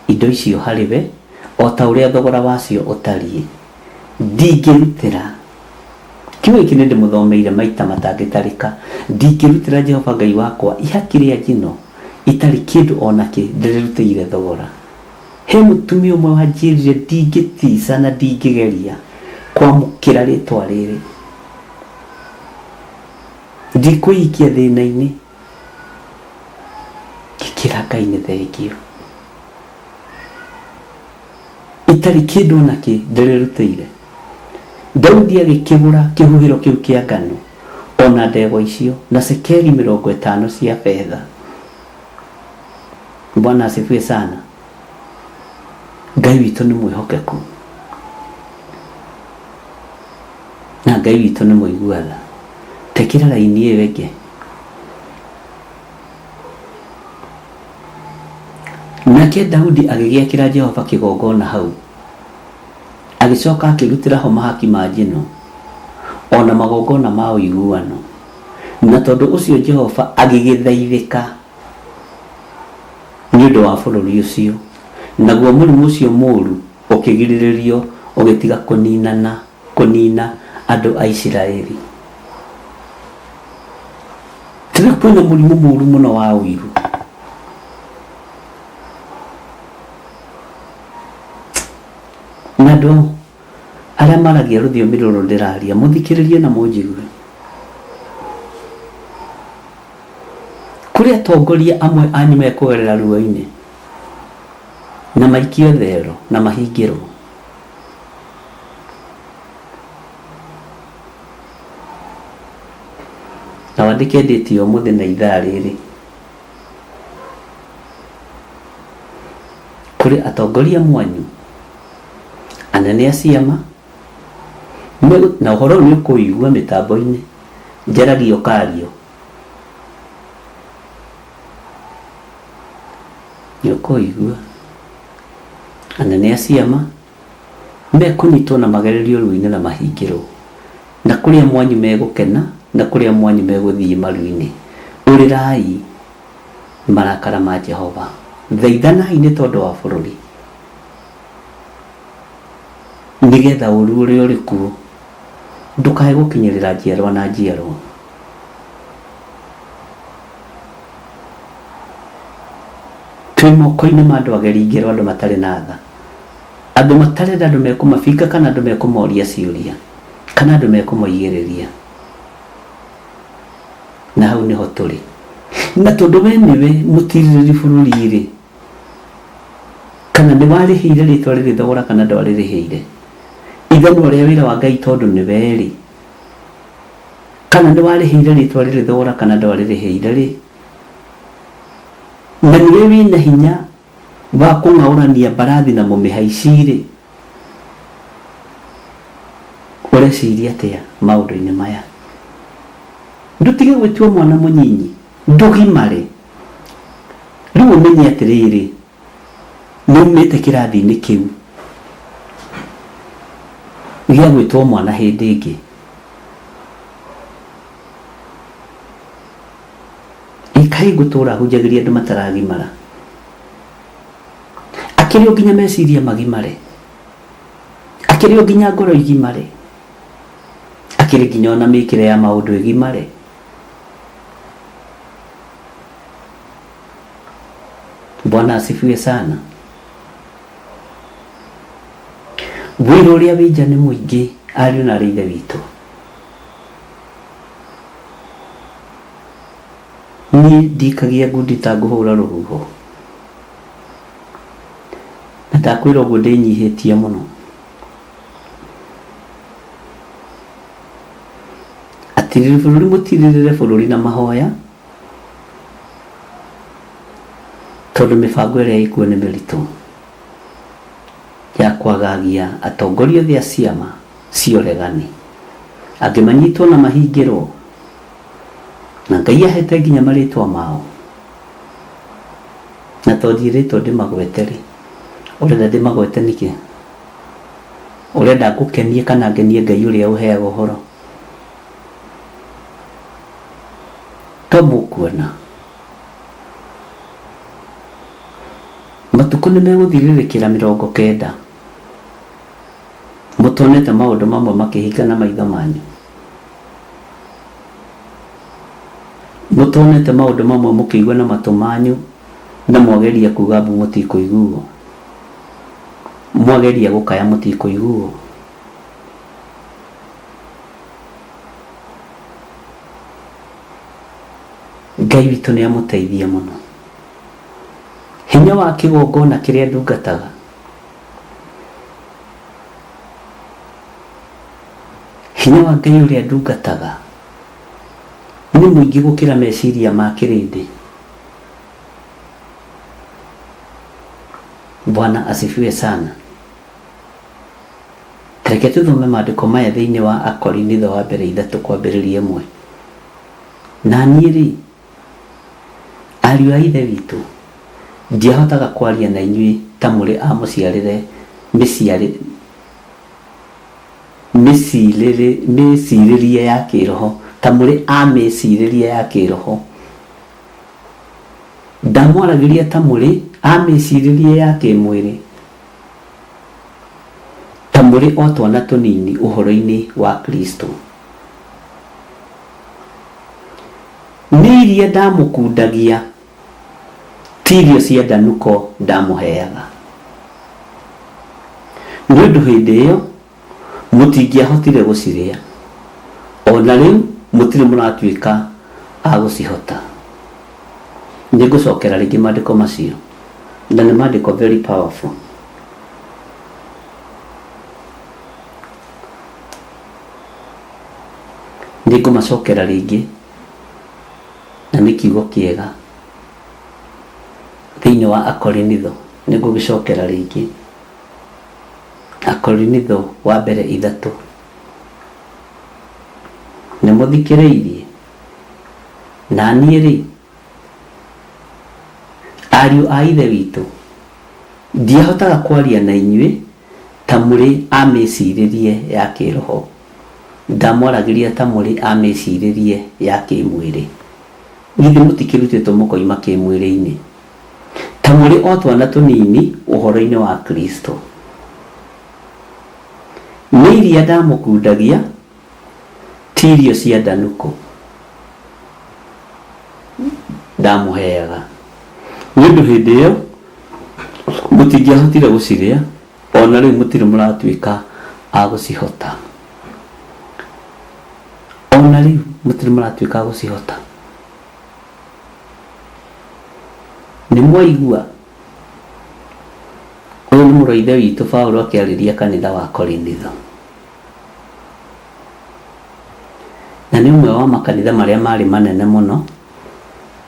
[SPEAKER 8] indo icio harĩ we o ta ũrĩa thogora wacio ũtariĩ, ndingĩrutĩra, kiugo gĩkĩ nĩndĩmũthomeire maita matangĩtarĩka, ndingĩrutĩra Jehova Ngai wakwa ihaki rĩa njino itarĩ kĩndũ o na kĩ ndĩrĩrutĩire thogora. He mũtumia ũmwe wanjĩrire ndingĩtica na ndingĩgeria kwamũkĩra rĩtwa rĩrĩ. Ndikwĩikia thĩna-inĩ. Ngĩkĩra Ngai nĩ thengiũ. Itarĩ kĩndũ o na kĩ ndĩrĩrutĩire. Daudi agĩkĩgũra kĩhuhĩro kĩu kĩa ngano o na ndegwa icio na cekeri 50 cia betha. Bwana asifiwe sana. Ngai witũ nĩ mwĩhokeku na Ngai witũ nĩ mũigua tha. Tekĩra raini ĩyo ĩngĩ. Nake Daudi agĩgĩakĩra Jehova kĩgongona hau, agĩcoka akĩrutĩra ho mahaki ma njino o na magongona ma ũiguano, na tondũ ũcio Jehova agĩgĩthaithĩka nĩ ũndũ wa bũrũri ũcio, naguo mũrimũ ũcio mũũru ũkĩgirĩrĩrio ũgĩtiga kũninana, kũnina andũ a Isiraeli. Rĩu kwĩna mũrimũ mũũru mũno wa ũiru. Na andũ arĩa maragia rũthiomi rũrũ ndĩraria, mũthikĩrĩrie na mũnjigue. Kũrĩ atongoria amwe anyu mekũgerera ruo-inĩ, na maikio thero, na mahingĩrwo. Na wandĩke ndĩti ya ũmũthĩ na ithaa rĩrĩ. Kũrĩ atongoria amwe anyu, anene a ciama, na ũhoro ũyũ nĩ ũkũwũigua mĩtambo-inĩ, njaragia ũkario. Nĩ ũkũigua anene a ciama mekũnyitwo na magererio ruo-inĩ na mahingĩrwo, na kũrĩa mwanyu megũkena na kũrĩa mwanyu megũthiĩ maru-inĩ. Ũrĩrai marakara ma Jehova, thaithanai nĩ tondũ wa bũrũri, nĩgetha ũru ũrĩa ũrĩ kuo ndũkae gũkinyĩrĩra njiarwa na njiarwa. Twĩ moko-inĩ ma andũ ageri ngero, andũ matarĩ na tha, andũ matarenda andũ mekũmabinga kana andũ mekũmoria ciũria kana andũ mekũmoigĩrĩria. Na hau nĩho tũrĩ. Na tondũ we nĩwe mũtirĩrĩri bũrũri-rĩ, kana nĩ warĩhĩire rĩtwa rĩrĩ thogora kana ndwarĩrĩhĩire, ithanwa rĩa wĩra wa Ngai tondũ nĩwe-rĩ, kana nĩ warĩhĩire rĩtwa rĩrĩ thogora kana ndwarĩrĩhĩire-rĩ, na nĩwe wĩna hinya wa kũng'aũrania mbarathi na mũmĩhaici-rĩ, ũreciria atĩa maũndũ-inĩ maya? Ndũtige gwĩtua mwana mũnyinyi, ndũgimare. Rĩu ũmenye atĩrĩrĩ, nĩ umĩte kĩrathi-inĩ kĩu gĩa gwĩtwo mwana hĩndĩ ĩngĩ. Ĩ kaĩ ngũtũra hunjagĩria andũ mataragimara? Akĩrĩ o nginya meciria magimare? Akĩrĩ o nginya ngoro igimare? Akĩrĩ nginya ona mĩkĩre ya maũndũ ĩgimare? Bwana asifiwe sana. Wĩra ũrĩa wĩ nja nĩ mũingĩ ariũ na arĩ ithe witũ. Niĩ ndikagia ngundi ta ngũhũra rũhuho. Na ndakwĩra ũguo ndĩnyihĩtie mũno. Atirĩrĩri bũrũri mũtirĩrĩre bũrũri na mahoya tondũ mĩbango ĩrĩa ĩkuo nĩ mĩritũ ya kwagagia atongoria othe a ciama cia ũregani. Angĩ manyitwo na mahingĩrwo na Ngai ahete nginya marĩtwa mao. Na to ndiĩrĩtwo ndĩmagwete-rĩ, ũrenda ndĩmagwete nĩkĩ? Ũrenda ngũkenie kana ngenie Ngai ũrĩa ũheaga ũhoro? To mũkuona. Matukũ nĩ megũthirĩrĩkĩra 90 mũtonete maũndũ mamwe makĩhinga na maitho manyu. Mũtonete maũndũ mamwe mũkĩigua na matũ manyu na mwageria kuga mbu mũtikũiguo. Mwageria gũkaya mũtikũiguo. Ngai witũ nĩ amũteithie mũno. Hinya wa kĩgongona kĩrĩa ndungataga Hinya wa Ngai ũrĩa ndungataga nĩ mũingĩ gũkĩra meciria ma kĩrĩndĩ. Bwana asifiwe sana. Reke tũthome maandĩko maya thĩinĩ wa Akorinitho wa mbere ithatũ kwambĩrĩria ĩmwe. Na niĩ-rĩ, ariũ a Ithe witũ, ndiahotaga kwaria na inyuĩ ta mũrĩ a mũciarĩre mĩciarĩ, mĩcirĩrie ya kĩĩroho, ta mũrĩ a mĩcirĩrie ya kĩĩroho. Ndamwaragĩria ta mũrĩ a mĩcirĩrie ya kĩĩmwĩrĩ, ta mũrĩ o twana tũnini ũhoro-inĩ wa Kristo. Nĩ iria ndamũkundagia, ti irio cia ndanuko ndamũheaga. Nĩ ũndũ hĩndĩ ĩyo mũtingĩahotire gũcirĩa, o na rĩu mũtirĩ mũratuĩka a gũcihota. Nĩngũcokera rĩngĩ maandĩko macio, na nĩ maandĩko very powerful. Nĩngũmacokera rĩngĩ, na nĩ kiugo kĩega. Thĩinĩ wa Akorinitho, nĩngũgĩcokera rĩngĩ. Akorinitho wa mbere ithatũ. Nĩmũthikĩrĩirie? Na niĩ-rĩ, Ariũ a Ithe witũ, ndiahotaga kwaria na inyuĩ ta mũrĩ a mĩĩcirĩrie ya kĩĩroho, ndamwaragĩria ta mũrĩ a mĩĩcirĩrie ya kĩĩmwĩrĩ. Githĩ mũtikĩrutĩtwo mũkoima kĩĩmwĩrĩ-inĩ? Ta mũrĩ o twana tũnini ũhoro-inĩ wa Kristo. Nĩ iria ndamũkundagia, ti irio cia ndanũkũ ndamũheaga, nĩ ũndũ hĩndĩ ĩyo mũtingĩahotire gũcirĩa, o na rĩu mũtirĩ mũratuĩka a gũcihota. O na rĩu mũtirĩ mũratuĩka a gũcihota. Nĩ mwaigua? Ũyũ nĩ mũrũ wa Ithe witũ Paulo akĩarĩria kanitha wa Korinitho. Na nĩ ũmwe wa makanitha marĩa maarĩ manene mũno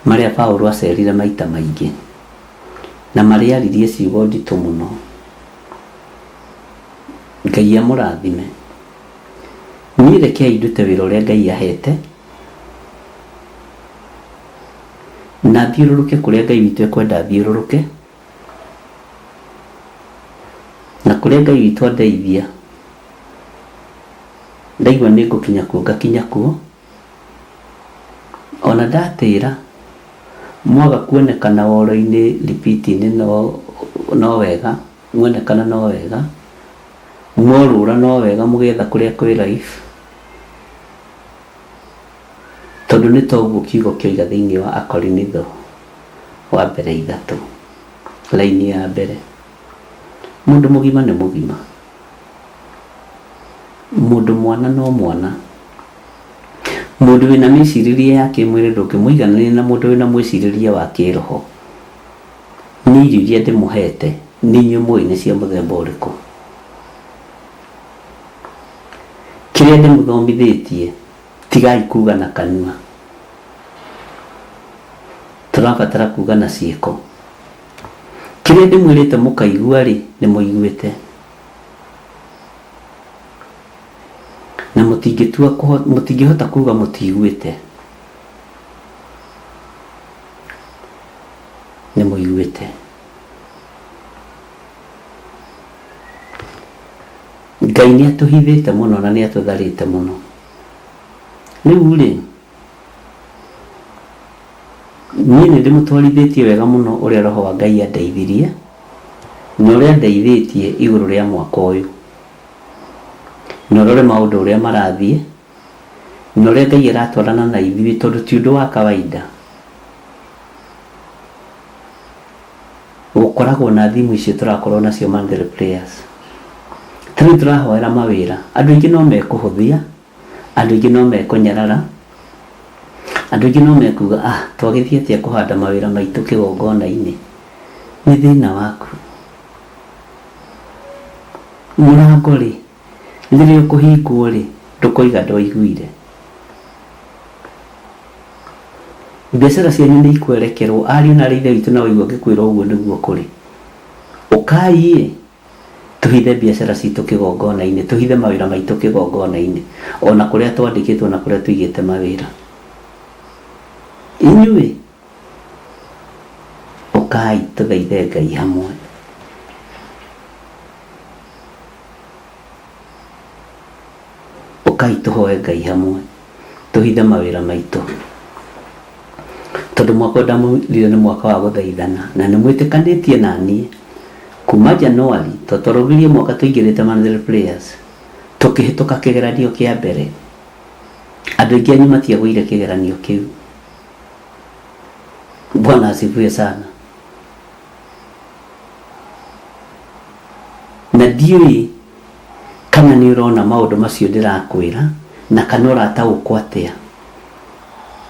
[SPEAKER 8] marĩa Paulo acerire maita maingĩ, na marĩa aririe ciugo nditũ mũno. Ngai amũrathime. Niĩ rekei ndute wĩra ũrĩa Ngai ahete, na thiũrũrũke kũrĩa Ngai witũ ekwenda thiũrũrũke, Na kũrĩa Ngai witũ andeithia, ndaigua nĩ ngũkinya kuo ngakinya kuo, ona ndatĩra mwaga kuonekana woro-inĩ repeat-inĩ no wega, mwonekana no wega, mworũra no wega mũgĩetha kũrĩa kwĩ live, tondũ nĩ toguo kiugo kĩoiga thĩinĩ wa Akorinitho wa mbere ithatũ. Raini ya mbere. Mũndũ mũgima nĩ mũgima. Mũndũ mwana no mwana. Mũndũ wĩna mĩcirĩrie ya kĩmwĩrĩ ndũngĩmũiganania na mũndũ wĩna mwĩcirĩrie wa kĩroho. Nĩ irio iria ndĩmũhete nĩ inyuĩ mũĩ nĩ cia mũthemba ũrĩkũ. Kĩrĩa ndĩmũthomithĩtie tigai kuga na kanua. Tũrabatara kuga na ciĩko. Kĩrĩa ndĩmwĩrĩte mũkaigua-rĩ, nĩ mũiguĩte. Na mũtingĩtua mũtingĩhota kuga mũtiiguĩte. Nĩ mũiguĩte. Ngai nĩ atũhithĩte mũno na nĩ atũtharĩte mũno. Rĩu-rĩ, Niĩ nĩ ndĩmũtwarithĩtie wega mũno ũrĩa Roho wa Ngai andeithirie, na ũrĩa andeithĩtie igũrũ rĩa mwaka ũyũ. Na ũrore maũndũ ũrĩa marathiĩ, na ũrĩa Ngai aratwarana na ithuĩ tondũ ti ũndũ wa kawaida gũkoragwo na thimũ icio tũrakorwo nacio monthly prayers. Ta rĩu tũrahoera mawĩra, andũ aingĩ no mekũhũthia, Andũ aingĩ no mekũnyarara, andũ aingĩ no mekuga ah, twagĩthiĩ atĩa kũhanda mawĩra maitũ kĩgongona-inĩ? Nĩ thĩna waku. Mũrango rĩ, rĩrĩa ũkũhingwo rĩ, ndũkoiga ndwaiguire. Biacara cianyu nĩ ikwerekerwo, ariũ na aarĩ a Ithe witũ na waigua ngĩkwĩra ũguo nĩguo kũrĩ. Ũkai ĩ, Tũhithe biacara citũ kĩgongona-inĩ, tũhithe mawĩra maitũ kĩgongona-inĩ, o na kũrĩa twandĩkĩtwo na kũrĩa tũigĩte mawĩra. Inyuĩ, ũkai tũthaithe Ngai hamwe. Ũkai tũhoe Ngai hamwe, tũhithe mawĩra maitũ. Tondũ mwaka ũyũ ndamwĩrire nĩ mwaka wa gũthaithana, na nĩ mwĩtĩkanĩtie na niĩ, kuma January, tondũ twarũgirie mwaka tũingĩrĩte Monthly Prayers, tũkĩhĩtũka kĩgeranio kĩa mbere. Andũ aingĩ anyu matiagũire kĩgeranio kĩu. Bwana asifiwe sana. Na ndiũĩ kana nĩ ũrona maũndũ macio ndĩrakwĩra na kana ũrataũkwo atĩa.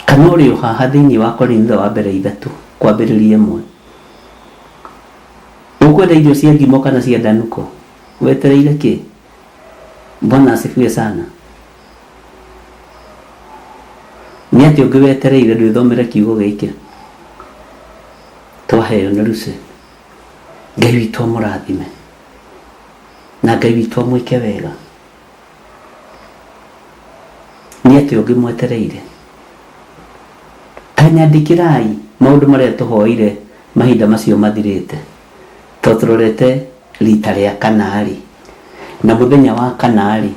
[SPEAKER 8] Kana ũrĩ o haha thĩinĩ wa Korintho wa mbere ithatũ kwambĩrĩria ĩmwe. Ũkwenda irio cia ngimo kana cia ndanuko? Wetereire kĩ? Bwana asifiwe sana. Nĩ atĩa ũngĩ wetereire ndwĩthomere kiugo gĩkĩ twaheo nĩ Lucy? Ngai witũ amũrathime na Ngai witũ amwĩke wega. Nĩ atĩa ũngĩ mwetereire? Ta nyandĩkĩrai maũndũ marĩa tũhoire Mahinda macio mathirĩte. To tũrorete rita rĩa kana-rĩ, na mũthenya wa kana-rĩ,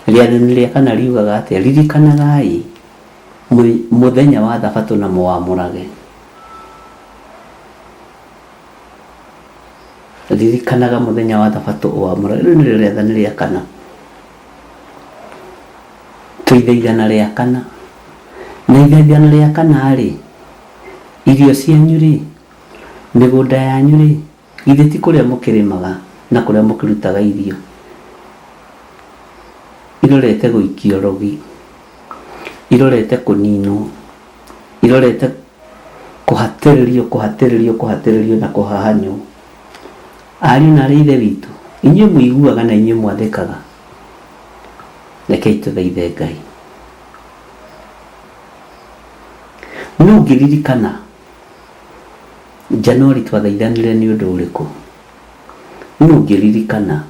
[SPEAKER 8] rĩathani rĩa kana riugaga atĩa? Ririkanagai mũthenya wa thabatũ na mũwamũrage. Ririkanaga mũthenya wa thabatũ ũwamũrage. Rĩu nĩrĩo rĩathani rĩa kana. Twĩ ithaithana rĩa kana. Na ithaithana rĩa kana-rĩ, irio cianyu-rĩ, mĩgũnda yanyu-rĩ, githĩ ti kũrĩa mũkĩrĩmaga na kũrĩa mũkĩrutaga irio? Irorete gũikio rũgi, irorete kũninwo, irorete kũhatĩrĩrio, kũhatĩrĩrio, kũhatĩrĩrio na kũhahanywo. Ariũ na aarĩ a Ithe witũ, inyuĩ mũiguaga na inyuĩ mwathĩkaga, rekei tũthaithe Ngai. Nũ ũngĩririkana January twathaithanire nĩ ũndũ ũrĩkũ? Nũ ũngĩririkana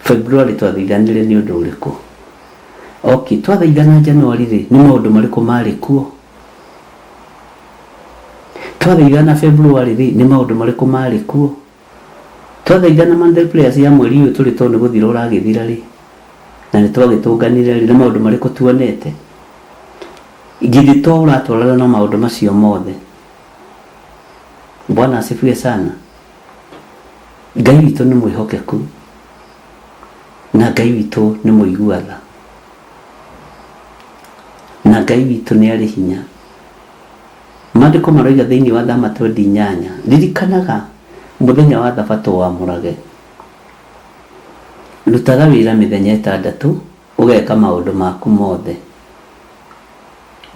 [SPEAKER 8] February twathaithanire nĩ ũndũ ũrĩkũ? Okay, twathaithana January rĩ, nĩ maũndũ marĩkũ marĩ kuo? Twathaithana February rĩ, nĩ maũndũ marĩkũ marĩ kuo? Twathaithana monthly prayers ya mweri ũyũ tũrĩ tondũ nĩ gũthira ũragĩthira rĩ, na nĩ twagĩtũnganire rĩ, nĩ maũndũ marĩkũ tuonete? Githĩ to ũratwarana na maũndũ macio mothe? Bwana asifiwe sana. Ngai witũ nĩ mwĩhokeku na Ngai witũ nĩ mũigua tha na Ngai witũ nĩ arĩ hinya. Maandĩko maroiga thĩinĩ wa Thama twendi inyanya, ririkanaga mũthenya wa thabatũ wamũrage. Rutaga wĩra mĩthenya ĩtandatũ, ũgeka maũndũ maku mothe.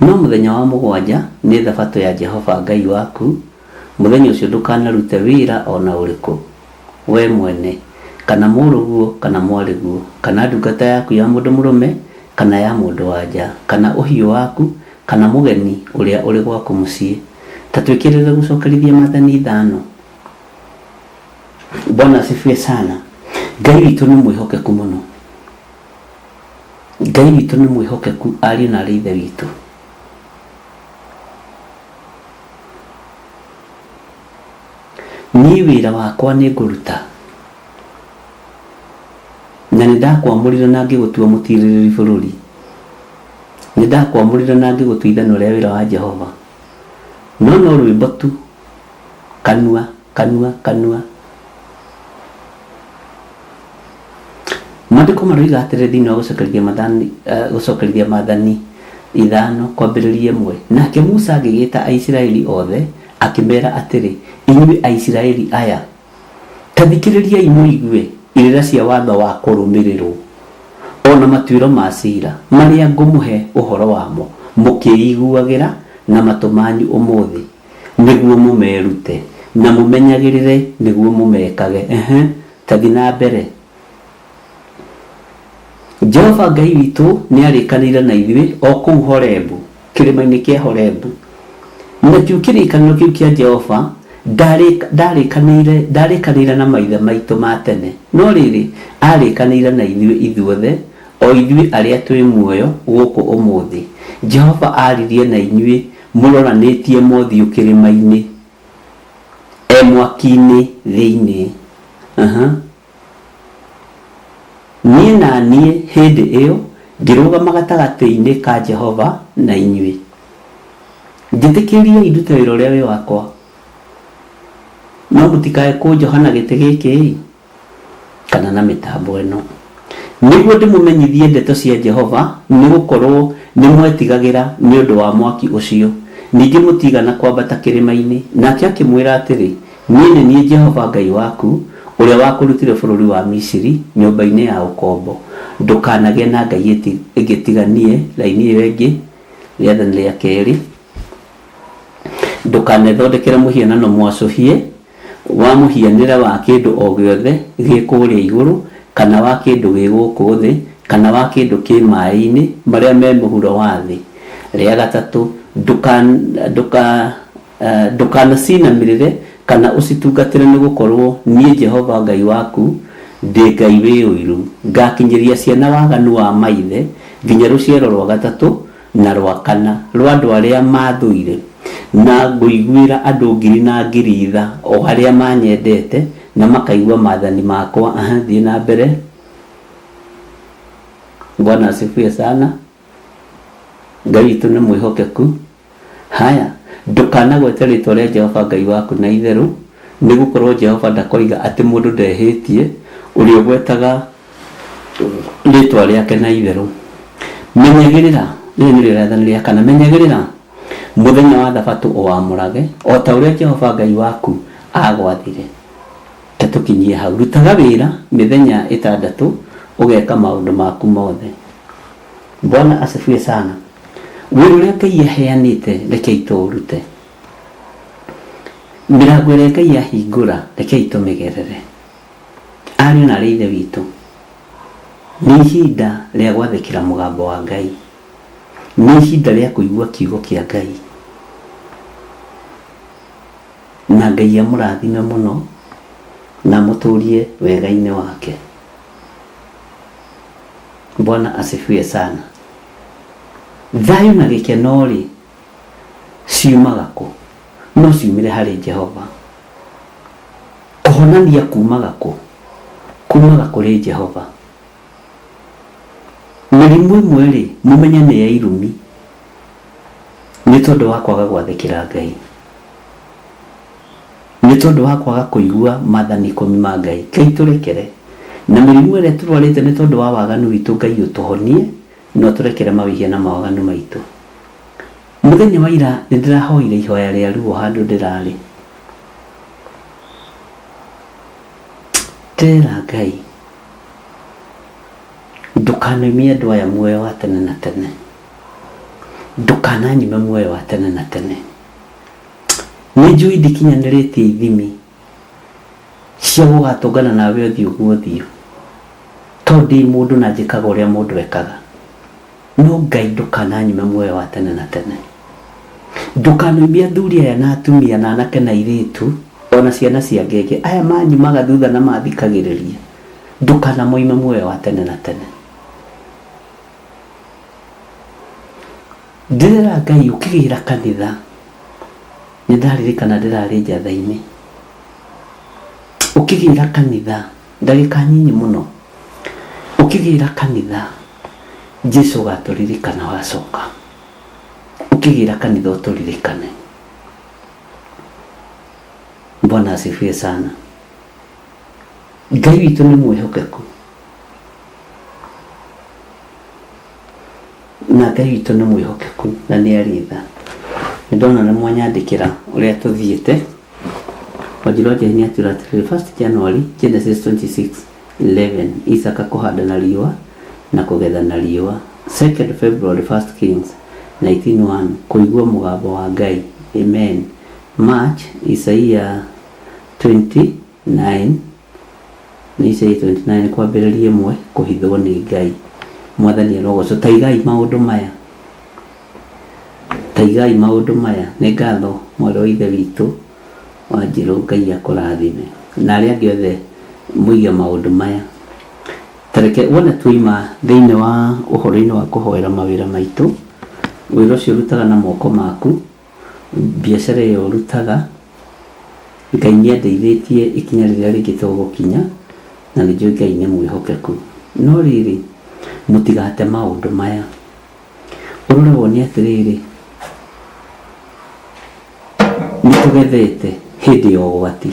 [SPEAKER 8] No mũthenya wa mũgwanja nĩ thabatũ ya Jehova Ngai waku, mũthenya ũcio ndũkanarute wĩra o na ũrĩkũ, wee mwene, kana mũrũguo kana mwarĩguo, kana ndungata yaku ya mũndũ mũrũme kana ya mũndũ-wa-nja, kana ũhiũ waku, kana mũgeni ũrĩa ũrĩ gwaku mũciĩ. Ta twĩkĩrĩre gũcokerithia maathani ithano. Bwana asifiwe sana. Ngai witũ nĩ mwĩhokeku mũno. Ngai witũ nĩ mwĩhokeku ariũ na arĩ ithe witũ. Niĩ wĩra wakwa nĩ ngũruta, na nĩ ndakwamũrire na ngĩgũtua mũtiirĩrĩri bũrũri, nĩ ndakwamũrire na ngĩgũtua ithanwa rĩa wĩra wa Jehova. No no rwĩmbo tu, kanua, kanua, kanua. Maandĩko maroiga atĩrĩ thĩinĩ wa gũcokerithia mathani, gũcokerithia maathani ithano kwambĩrĩria ĩmwe, Nake Musa agĩgĩta Aisiraeli othe, akĩmera atĩrĩ, Inyuĩ Aisiraeli aya, ta thikĩrĩriai mũigue irĩra cia watho wa kũrũmĩrĩrũo, o na matuĩro ma cira, marĩa ngũmũhe ũhoro wamo mũkĩĩiguagĩra na matũ manyu ũmũthĩ, nĩguo mũmerute, na mũmenyagĩrĩre nĩguo mũmekage. Ehe, ta thiĩ na mbere. Jehova Ngai witũ nĩarĩkanĩire na ithuĩ o kũu Horebu, kĩrĩma-inĩ kĩa Horebu. Nakĩo kĩrĩkanĩro kĩu kĩa Jehova ndarĩkanĩire ndarĩkanĩire na maithe maitũ ma tene, no rĩrĩ, aarĩkanĩire na ithuĩ ithuothe, o ithuĩ arĩa twĩ muoyo gũkũ ũmũthĩ. Jehova aaririe na inyuĩ mũroranĩtie mothiũ kĩrĩma-inĩ, e mwaki-inĩ thĩinĩ. Aha. Niĩ na niĩ hĩndĩ ĩyo ngĩrũgama gatagatĩ-inĩ ka Jehova na inyuĩ. Njĩtĩkĩriai ndute wĩra ũrĩa wĩ wakwa, no mũtikae kũnjoha na gĩtĩ gĩkĩ-ĩ, kana na mĩtambo ĩno, nĩguo ndĩmũmenyithie ndeto cia Jehova, nĩ gũkorũo nĩmwetigagĩra nĩ ũndũ wa mwaki ũcio, ningĩ mũtiigana kwambata kĩrĩma-inĩ. Nake akĩmwĩra atĩrĩ, Niĩ nĩ niĩ Jehova Ngai waku, ũrĩa wakũrutire bũrũri wa Misiri, nyũmba-inĩ ya ũkombo. Ndũkanagĩe na ngai ĩngĩ tiga niĩ, raini ĩyo ĩngĩ, rĩathani rĩa kerĩ. Ndũkanethondekere mũhianano mwacũhie wa mũhianĩre wa kĩndũ o gĩothe gĩ kũrĩa igũrũ, kana wa kĩndũ gĩ gũkũ thĩ, kana wa kĩndũ kĩ maĩ-inĩ marĩa me mũhuro wa thĩ. Rĩa gatatũ, Ndũkanacinamĩrĩre kana ũcitungatĩre, nĩ gũkorũo niĩ Jehova Ngai waku ndĩ Ngai wĩ ũiru, ngakinyĩria ciana waganu wa maithe nginya rũciaro rwa gatatũ na rwa kana rwa andũ arĩa mathũire, na ngũiguĩra andũ ngiri na ngiri tha, o arĩa manyendete na makaigua maathani makwa. Aha, thiĩ na mbere. Bwana asifiwe sana. Ngai witũ nĩ mwĩhokeku. Haya, ndũkanagwete rĩtwa rĩa Jehova Ngai waku na itherũ, nĩ gũkorwo Jehova ndakoiga atĩ mũndũ ndehĩtie, ũrĩa ũgwetaga rĩtwa rĩake na itherũ. Menyagĩrĩra, rĩrĩ nĩrĩo rĩathani rĩa kana, menyagĩrĩra mũthenya wa thabatũ ũwamũrage, o ta ũrĩa Jehova Ngai waku aagwathire. Ta tũkinyie hau. Rutaga wĩra mĩthenya ĩtandatũ, ũgeka maũndũ maku mothe. Bwana asifiwe sana. Wĩra ũrĩa Ngai aheanĩte rekei tũũrute. Mĩrango ĩrĩa Ngai ahingũra rekei tũmĩgerere. Ariũ na aarĩ a Ithe witũ, nĩ ihinda rĩa gwathĩkĩra mũgambo wa Ngai. Nĩ ihinda rĩa kũigua kiugo kĩa Ngai. Na Ngai amũrathime mũno na amũtũrie wega-inĩ wake. Bwana asifiwe sana. Thayũ na gĩkeno-rĩ, ciumaga kũ? No ciumire harĩ Jehova. Kũhonania kuumaga kũ? Kuumaga kũrĩ Jehova. Mĩrimũ ĩmwe-rĩ, mũmenye nĩ ya irumi, nĩ tondũ wa kwaga gwathĩkĩra Ngai, nĩ tondũ wa kwaga kũigua maathani ikũmi ma Ngai. Ngai tũrekere. Na mĩrimũ ĩrĩa tũrwarĩte nĩ tondũ wa waganu witũ, Ngai ũtũhonie na ũtũrekere mawĩhia na mawaganu maitũ. Mũthenya wa ira nĩ ndĩrahoire ihoya rĩa ruo handũ ndĩrarĩ. Ndĩrera Ngai, ndũkanoimie andũ aya muoyo wa tene na tene. Ndũkananyime muoyo wa tene na tene. Nĩ njũĩ ndikinyanĩrĩtie ithimi cia gũgatũngana nawe ũthiũ kwa ũthiũ, tondũ ndĩ mũndũ na njĩkaga ũrĩa mũndũ ekaga. No Ngai ndũkananyime muoyo wa tene na tene. Ndũkanoimie athuri aya na atumia na anake na airĩtu o na ciana cia ngenge, aya manyumaga thutha na mathikagĩrĩria, ndũkanamoime muoyo wa tene na tene. Ndĩrera Ngai ũkĩgĩra kanitha, nĩ ndaririkana ndĩrarĩ njatha-inĩ, ũkĩgĩra kanitha ndagĩka nyinyi mũno, ũkĩgĩra kanitha Jesu ũgatũririkana wacoka, ũkĩgĩra kanitha ũtũririkane. Bwana asifiwe sana. Ngai witũ nĩ mwĩhokeku na Ngai witũ nĩ mwĩhokeku na nĩ arĩ tha. Nĩ ndona nĩ mwanyandĩkĩra ũrĩa tũthiĩte. Wanjirũ wa Njehi nĩ atwĩra atĩrĩrĩ, 1 January Genesis 26:11 Isaka kũhanda na riũa na kũgetha na riũa. 2 February 1 Kings 19:1 Kũigua mũgambo wa Ngai. Amen. March Isaia 29 nĩ Isaia 29 kwambĩrĩria ĩmwe kũhithwo nĩ Ngai. Mwathani arogocwo. Ta igai maũndũ maya. Ta igai maũndũ maya. Nĩ ngatho mwarĩ wa Ithe witũ Wanjirũ, Ngai akũrathime. Na arĩa angĩ othe mũige maũndũ maya. Ta reke wone tuoima thĩinĩ wa ũhoro-inĩ wa kũhoera mawĩra maitũ, wĩra ũcio ũrutaga na moko maku, biacara ĩyo ũrutaga, Ngai nĩ andeithĩtie ikinya rĩrĩa rĩngĩ tũgũkinya, na nĩ njũĩ Ngai nĩ mwĩhokeku. No rĩrĩ, mũtigate maũndũ maya. Ũrore wone atĩrĩrĩ, nĩ tũgethete hĩndĩ ya ũgwati,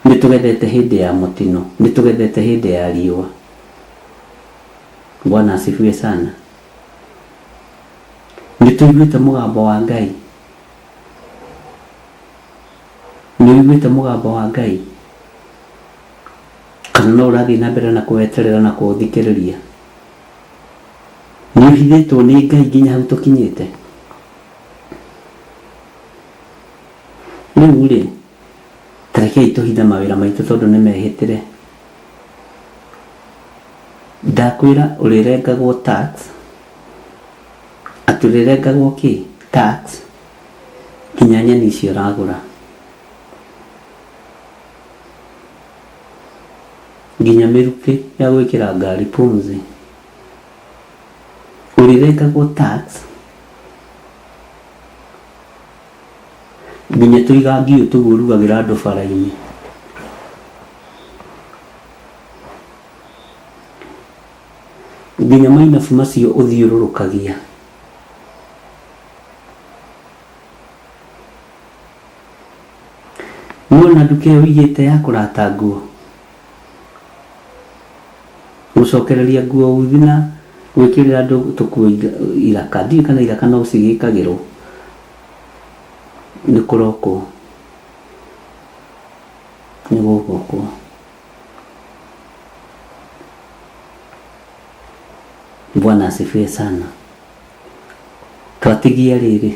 [SPEAKER 8] nĩ tũgethete hĩndĩ ya mũtino, nĩ tũgethete hĩndĩ ya riũa. Bwana asifiwe sana. Nĩ tũiguĩte mũgambo wa Ngai. Nĩ ũiguĩte mũgambo wa Ngai? Kana no ũrathiĩ na mbere na kũweterera na kũũthikĩrĩria? Nĩ ũhithĩtwo nĩ Ngai nginya hau tũkinyĩte? Rĩu rĩ, ta rekei tũhithe mawĩra maitũ tondũ nĩ mehĩtĩre. Ndakwĩra ũrĩrengagwo tax, atĩ ũrĩrengagwo kĩ? Tax, nginya nyeni icio ũragũra. Nginya mĩrukĩ ya gwĩkĩra ngari pumzi. Ũrĩrengagwo tax nginya tũigangi tũguo ũrugagĩra andũ bara-inĩ. Nginya mainabu macio ũthiũrũrũkagia. Nĩwona nduka ĩyo ũigĩte ya kũrata nguo? Gũcokereria nguo uthi na gwĩkĩrĩra andũ tũkuo iraka. Ndiũĩ kana iraka no cigĩkagĩrwo. Nĩ kũrokwo. Nĩ gũgũkwo. Bwana asifiwe sana. Twatigia rĩrĩ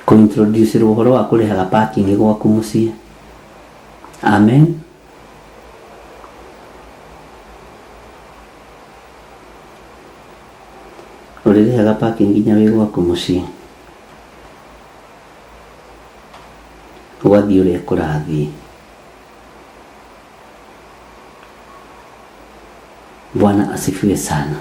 [SPEAKER 8] kũ introduce ũhoro wa kũrĩhaga parking gwaku mũciĩ. Amen. Ũrĩrĩhaga parking nginya wĩ gwaku mũciĩ. Gwathiĩ ũrĩa kũrathiĩ. Bwana asifiwe sana.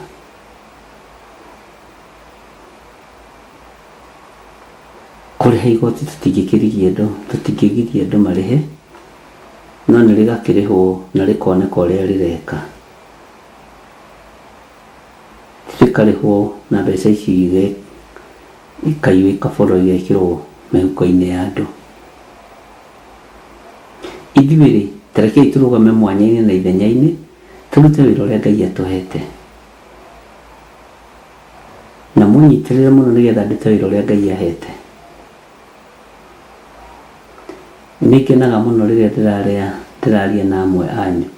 [SPEAKER 8] Kũrĩha igoti tũtingĩkĩrigia andũ, tũtingĩgiria andũ marĩhe, no nĩ rĩgakĩrĩhwo na rĩkoneka ũrĩa rĩreka. Rĩkarĩhwo na mbeca ici ikaiywo ikaborwo igekĩrwo mĩhuko-inĩ ya andũ. Ithuĩ rĩ, ta rekei tũrũgame mwanya-inĩ na ithenya-inĩ, tũrute wĩra ũrĩa Ngai atũhete. Na mũnyitĩrĩre mũno nĩgetha ndute wĩra ũrĩa Ngai ahete. Nĩ ngenaga mũno rĩrĩa ndĩrarĩa ndĩraria na amwe anyu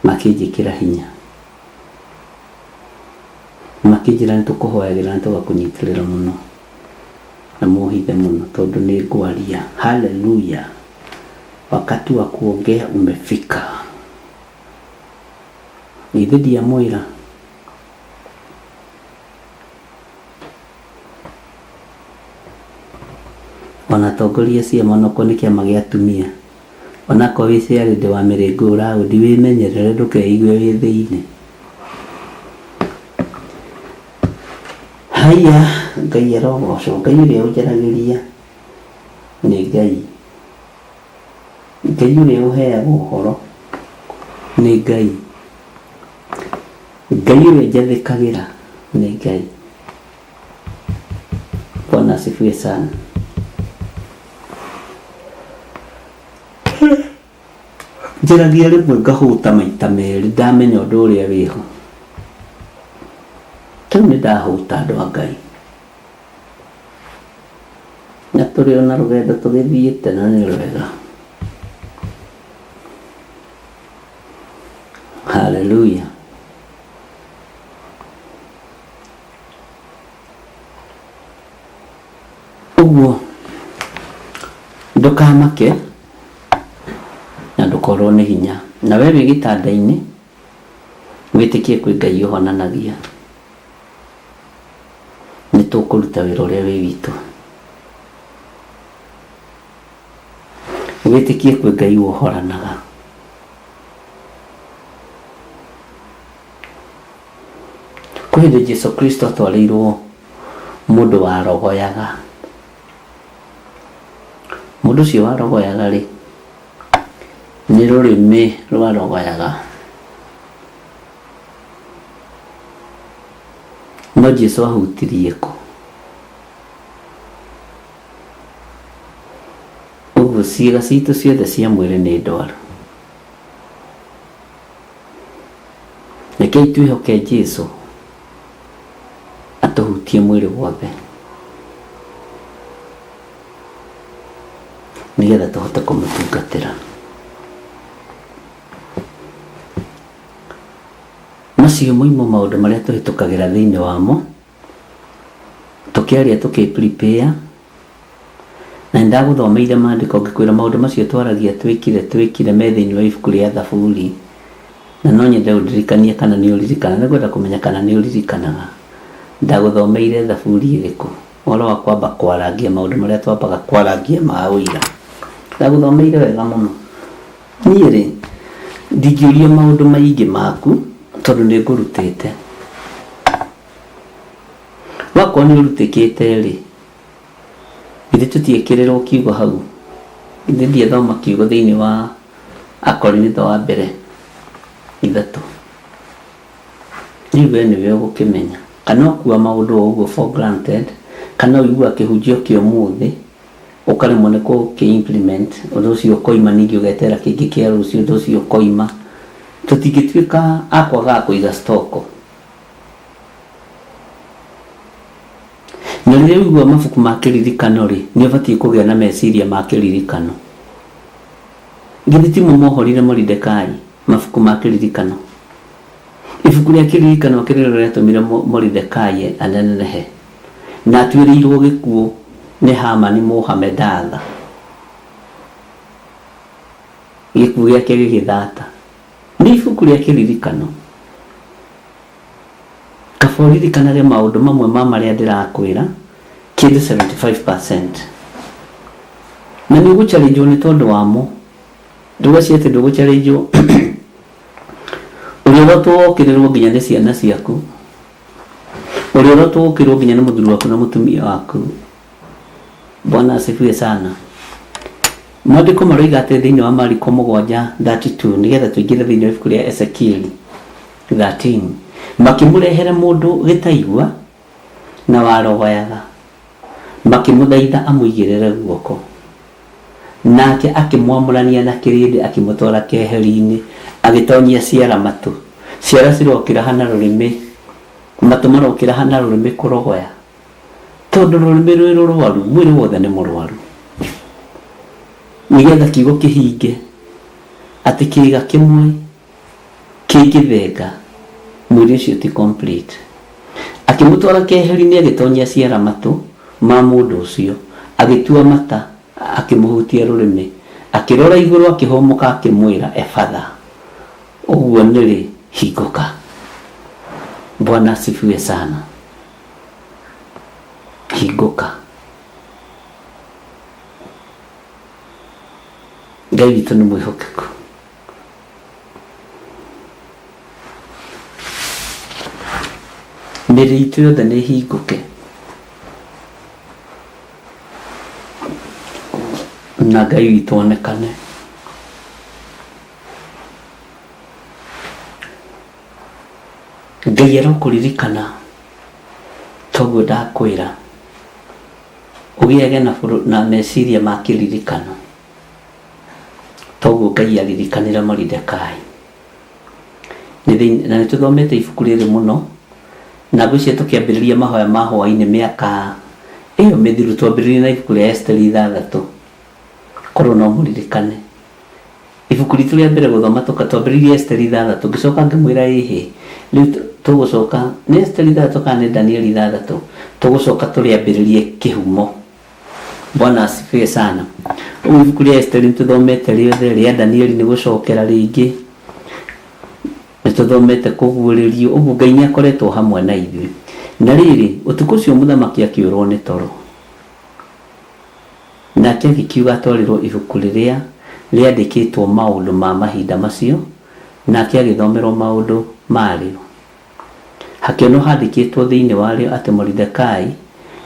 [SPEAKER 8] makĩnjĩkĩra hinya. Makĩnjĩra nĩ tũkũhoyagĩra na tũgakũnyitĩrĩra mũno na mũhithe mũno tondũ nĩ ngwaria. Haleluya! Wakati wa kuongea umefika. Githĩ ndiamwĩra? Ona atongoria a ciama onokorwo nĩ kĩama gĩa atumia, onakorwo wĩ chairlady wa mĩrĩngũ raũndi wĩmenyerere ndũkeigue wĩ thĩinĩ. Haiya, Ngai arogocwo, Ngai ũrĩa ũnjaragĩria nĩ Ngai. Ngai ũrĩa ũheaga ũhoro nĩ Ngai. Ngai ũrĩa njathĩkagĩra nĩ Ngai. Bwana asifiwe sana. Njaragia rĩmwe ngahũta maita merĩ ndamenya ũndũ ũrĩa wĩho. Rĩu nĩ ndahũta andũ a Ngai. Na tũrĩ ona rũgendo tũgĩthiĩte na nĩ rwega. Haleluya. Ũguo ndũkamake na ndũkorwo nĩ hinya. Na we wĩ gĩtanda-inĩ wĩtĩkie kwĩ Ngai ũhonanagia. Nĩ tũkũruta wĩra ũrĩa wĩ witũ. Wĩtĩkie kwĩ Ngai wohoranaga. Kwĩ hĩndĩ Jesu Kristo atwarĩirwo mũndũ warogoyaga. Mũndũ ũcio warogoyaga rĩ, nĩ rũrĩmĩ rwarogoyaga. No Jesu ahutirie kũ? Ũguo ciĩga citũ ciothe cia mwĩrĩ nĩ ndwaru. Rekei twĩhoke Jesu atũhutie mwĩrĩ wothe nĩgetha tũhote kũmũtungatĩra. Macio moimo maũndũ marĩa tũhĩtũkagĩra thĩinĩ wamo, tũkĩaria tũkĩ prepare, na nĩ ndagũthomeire maandĩko ngĩkwĩra maũndũ macio twaragia twĩkire twĩkire me thĩinĩ wa ibuku rĩa Thaburi, na no nyende ũndirikanie kana nĩ ũririkanaga, nĩ ngwenda kũmenya kana nĩ ũririkanaga ndagũthomeire Thaburi ĩrĩkũ, ũhoro wa kwamba kwarangia maũndũ marĩa twambaga kwarangia ma ũira. Ndagũthomeire wega mũno. Niĩ rĩ, Ndingĩũria maũndũ maingĩ maku tondũ nĩ ngũrutĩte. Wakorwo nĩ ũrutĩkĩte rĩ, githĩ tũtiekĩrĩrwo kiugo hau? Githĩ ndiathoma kiugo thĩinĩ wa Akorinitho wa mbere ithatũ? Rĩu we nĩwe ũgũkĩmenya kana ũkua maũndũ o ũguo for granted, kana ũiguaga kĩhunjio kĩa ũmũthĩ ũkaremwo nĩ gũkĩ implement, ũndũ ũcio ũkoima ningĩ ũgeterera kĩngĩ kĩa rũciũ, ũndũ ũcio ũkoima. Tũtingĩtuĩka a kwagaga kũiga stock. Na rĩrĩa ũigua mabuku ma kĩririkano-rĩ, nĩ ũbatiĩ kũgĩa na meciria ma kĩririkano. Githĩ timo mohorire Moridekai mabuku ma kĩririkano? Ibuku rĩa kĩririkano akĩrĩ rĩo rĩatũmire Moridekai anenehe na atuĩrĩirwo gĩkuũ nĩ Hamani Mũhamedatha. Gĩkuũ gĩake gĩgĩthata. Nĩ ibuku rĩa kĩririkano. Kaba ũririkanage maũndũ mamwe ma marĩa ndĩrakwĩra kĩndũ 75%. Na nĩ ũgũchallengewo nĩ tondũ wamo. Ndũgecirie atĩ ndũgũchallengewo. Ũrĩorotwo wokĩrĩrwo nginya nĩ ciana ciaku. Ũrĩorotwo wokĩrĩrwo nginya nĩ mũthuri waku na mũtumia waku. Bwana asifiwe sana. Maandĩko maroiga atĩ thĩinĩ wa Mariko 7:32 nĩgetha tũingĩre thĩinĩ wa ibuku rĩa Ezekieli 13 makĩmũrehere mũndũ gĩtaigua na warogoyaga, makĩmũthaitha amũigĩrĩre guoko. Nake akĩmwamũrania na kĩrĩndĩ akĩmũtwara keheri-inĩ, agĩtonyia ciara matũ. Ciara cirokĩraha na rũrĩmĩ, matũ marokĩraha na rũrĩmĩ kũrogoya. Tondũ rũrĩmĩ rwĩ rũrwaru, mwĩrĩ wothe nĩ mũrwaru. Nĩgetha kiugo kĩhinge atĩ kĩĩga kĩmwe kĩngĩthenga, mwĩrĩ ũcio ti complete. Akĩmũtwara keheri-inĩ agĩtonyia ciara matũ ma mũndũ ũcio, agĩtua mata, akĩmũhutia rũrĩmĩ, akĩrora igũrũ akĩhũmũka akĩmwĩra, Efatha, ũguo nĩrĩ, hingũka. Bwana asifiwe sana. Hingũka. Ngai witũ nĩ mwĩhokeku. Mĩrĩ itũ yothe nĩ ĩhingũke. Na Ngai witũ onekane. Ngai arokũririkana toguo ndakwĩra ũgĩage na, na meciria ma kĩririkano toguo Ngai aririkanire Moridekai. Na nĩ tũthomete ibuku rĩrĩ mũno na ngwĩciria tũkĩambĩrĩria mahoya ma hwaĩ-inĩ mĩaka ĩyo mĩthiru twambĩrĩirie na ibuku rĩa Esiteri ithathatũ korwo no mũririkane. Ibuku ritũ rĩa mbere gũthoma tũka twambĩrĩirie Esiteri ithathatũ ngĩcoka ngĩmwĩra ĩhĩ rĩu tũgũcoka nĩ Esiteri ithathatũ kana nĩ Danieli ithathatũ tũgũcoka tũrĩambĩrĩrie kĩhumo. Bwana asifiwe sana. Ũguo ibuku rĩa Esiteri nĩ tũthomete rĩothe, rĩa Danieli nĩ gũcokera rĩngĩ, nĩ tũthomete kũguũrĩrio, ũguo Ngai nĩ akoretwo hamwe na ithuĩ. Na rĩrĩ, ũtukũ ũcio mũthamaki akĩũrwo nĩ toro. Nake agĩkiuga atwarĩrwo ibuku rĩrĩa rĩandĩkĩtwo maũndũ ma mahinda macio, nake agĩthomerwo maũndũ marĩo. Hakĩonwo handĩkĩtwo thĩinĩ warĩo atĩ Moridekai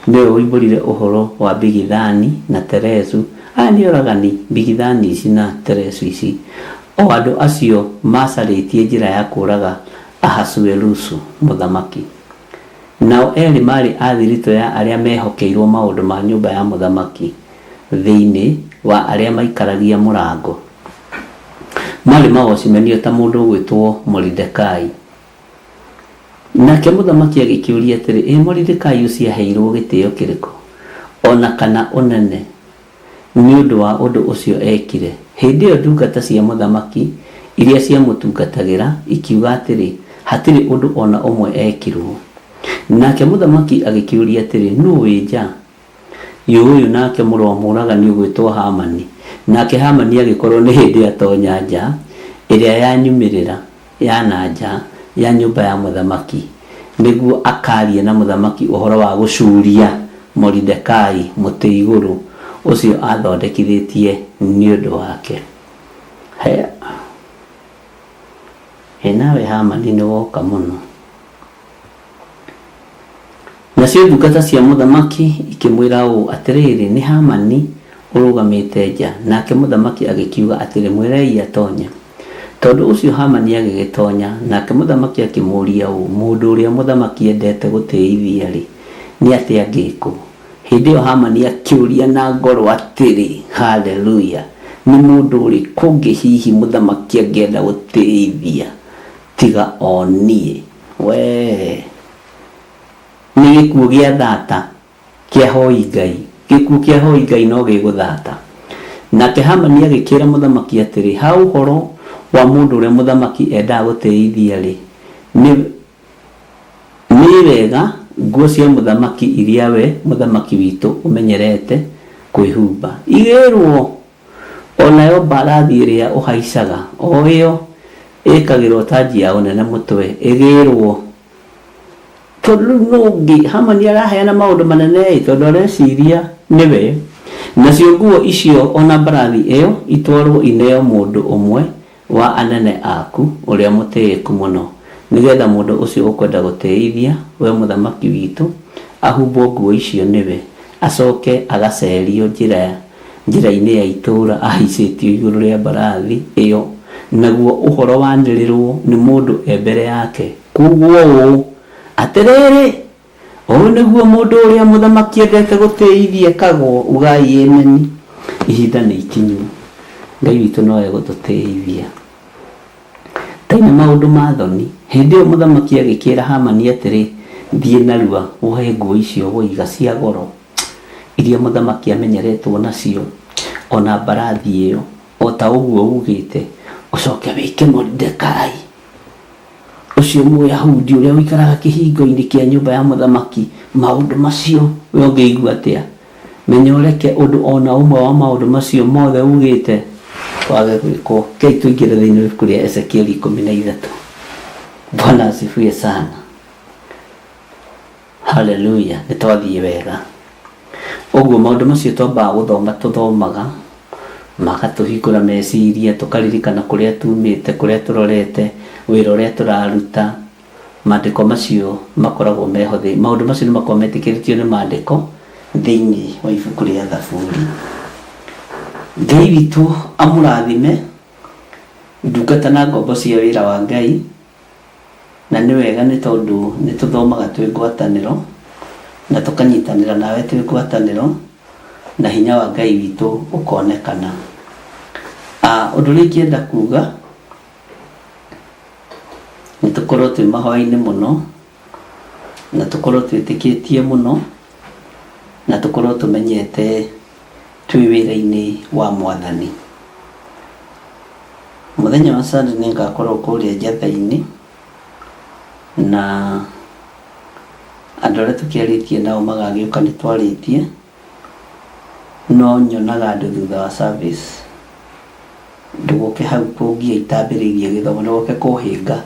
[SPEAKER 8] nĩwe woimbũrire ũhoro wa Bigithani na Teresu, aya nĩ oragani, Bigithani ici na Teresu ici, o andũ acio maacarĩtie njĩra ya kũũraga Ahasuerusu mũthamaki. Nao erĩ maarĩ a thiritũ ya arĩa meehokeirũo maũndũ ma nyũmba ya mũthamaki thĩinĩ wa arĩa maaikaragia mũrango. Maarĩ mawocimeni o ta mũndũ ũgwĩtwo Moridekai. Nake mũthamaki agĩkĩũria atĩrĩ, Ĩ Moridekai ũcio aheirũo gĩtĩo kĩrĩkũ, o na kana ũnene, nĩ ũndũ wa ũndũ ũcio eekire? Hĩndĩ ĩyo ndungata cia mũthamaki iria ciamũtungatagĩra ikiuga atĩrĩ, Hatirĩ ũndũ o na ũmwe eekirũo. Nake mũthamaki agĩkĩũria atĩrĩ, Nũũ wĩ nja? Yũyũ nake mũrũ wa mũũragani ũgwĩtwo Hamani. Nake Hamani agĩkorũo nĩ hĩndĩ atonya nja ĩrĩa ya nyumĩrĩra ya na nja ya nyũmba ya mũthamaki, nĩguo akaarie na mũthamaki ũhoro wa gũcuuria Moridekai mũtĩ igũrũ ũcio aathondekithĩtie nĩ ũndũ wake. He. Ĩ nawe Hamani nĩ woka mũno. Nacio ndungata cia mũthamaki ikĩmwĩra ũũ, Atĩrĩrĩ, nĩ Hamani ũrũgamĩte nja. Nake mũthamaki agĩkiuga atĩrĩ, Mwĩrei atonye. Tondũ ũcio Hamani agĩgĩtonya, nake mũthamaki akĩmũũria ũũ, Mũndũ ũrĩa mũthamaki endete gũtĩithia-rĩ, nĩ atĩa angĩĩkwo? Hĩndĩ ĩyo Hamani akĩũria na ngoro atĩrĩ, Haleluya! Nĩ mũndũ ũrĩkũ ũngĩ hihi mũthamaki angĩenda gũtĩithia tiga o niĩ? Wee! Nĩ gĩkuũ gĩa thata kĩa hoi Ngai. Gĩkuũ kĩa hoi Ngai no gĩgũthata. Nake Hamani agĩkĩĩra mũthamaki atĩrĩ, Ha ũhoro wa mũndũ ũrĩa mũthamaki endaga gũtĩithia-rĩ, nĩ, nĩ wega nguo cia mũthamaki iria we mũthamaki witũ ũmenyerete kwĩhumba igĩrwo, o nayo mbarathi ĩrĩa ũhaicaga, o ĩyo ĩĩkagĩrwo tanji ya ũnene mũtwe, ĩgĩrwo. Tondũ rĩu nũ ũngĩ? Hamani araheana maũndũ manene-ĩ, tondũ areciria nĩwe. Nacio nguo icio o na mbarathi ĩyo itwarũo ineo mũndũ ũmwe wa anene aku, ũrĩa mũtĩĩku mũno, nĩ getha mũndũ ũcio ũkwenda gũtĩĩithia, we mũthamaki witũ, ahumbwo nguo icio nĩwe, acoke agaceerio njĩra njĩra-inĩ ya itũũra ahaicĩtio igũrũ rĩa mbarathi ĩyo, naguo ũhoro wanĩrĩrũo nĩ mũndũ e mbere yake, kuugwo ũũ, Atĩrĩrĩ, ũũ nĩguo mũndũ ũrĩa mũthamaki endete gũtĩĩithia ekagwo, ugai Ameni. Ihinda nĩ ikinyu. Ngai witũ no egũtũtĩĩithia. Taina maũndũ ma thoni. Hĩndĩ ĩyo mũthamaki agĩkĩĩra Hamani atĩrĩ, Thiĩ narua woe nguo icio woiga cia goro, iria mũthamaki amenyeretwo nacio, o na mbarathi ĩyo, o ta ũguo uugĩte, ũcoke wĩke Moridekai ũcio Mũyahudi ũrĩa ũikaraga kĩhingo-inĩ kĩa nyũmba ya mũthamaki maũndũ macio. We ũngĩigua atĩa? Menya ũreke ũndũ o na ũmwe wa maũndũ macio mothe uugĩte wage gwĩkwo. Rekei tũingĩre thĩinĩ wa ibuku rĩa Ezekieli 13. Bwana asifiwe sana. Haleluya, nĩ twathiĩ wega. Ũguo maũndũ macio twambaga gũthoma tũthomaga magatũhingũra meciria, tũkaririkana kũrĩa tumĩte, kũrĩa tũrorete, wĩra ũrĩa tũraruta. Maandĩko macio makoragwo meho, maũndũ macio nĩ makoragwo metĩkĩrĩtio nĩ maandĩko thĩinĩ wa ibuku rĩa Thaburi. Ngai witũ amũrathime ndungata na ngombo cia wĩra wa Ngai. Na nĩ wega nĩ tondũ nĩ tũthomaga twĩ ngwatanĩro, na tũkanyitanĩra nawe twĩ ngwatanĩro, na hinya wa Ngai witũ ũkonekana. Ũndũ ũrĩa ingĩenda kuga, nĩ tũkorwo twĩ mahoya-inĩ mũno, na tũkorwo twĩtĩkĩtie mũno, na tũkorwo tũmenyete twĩ wĩra-inĩ wa Mwathani. Mũthenya wa Sunday nĩ ngakorwo kũrĩa Njatha-inĩ, na andũ arĩa tũkĩarĩtie nao magagĩũka nĩ twarĩtie, no nyonaga andũ thutha wa service. Ndũgoke hau kũngia itambĩrĩirie gĩthomo, ndũgoke kũhĩnga.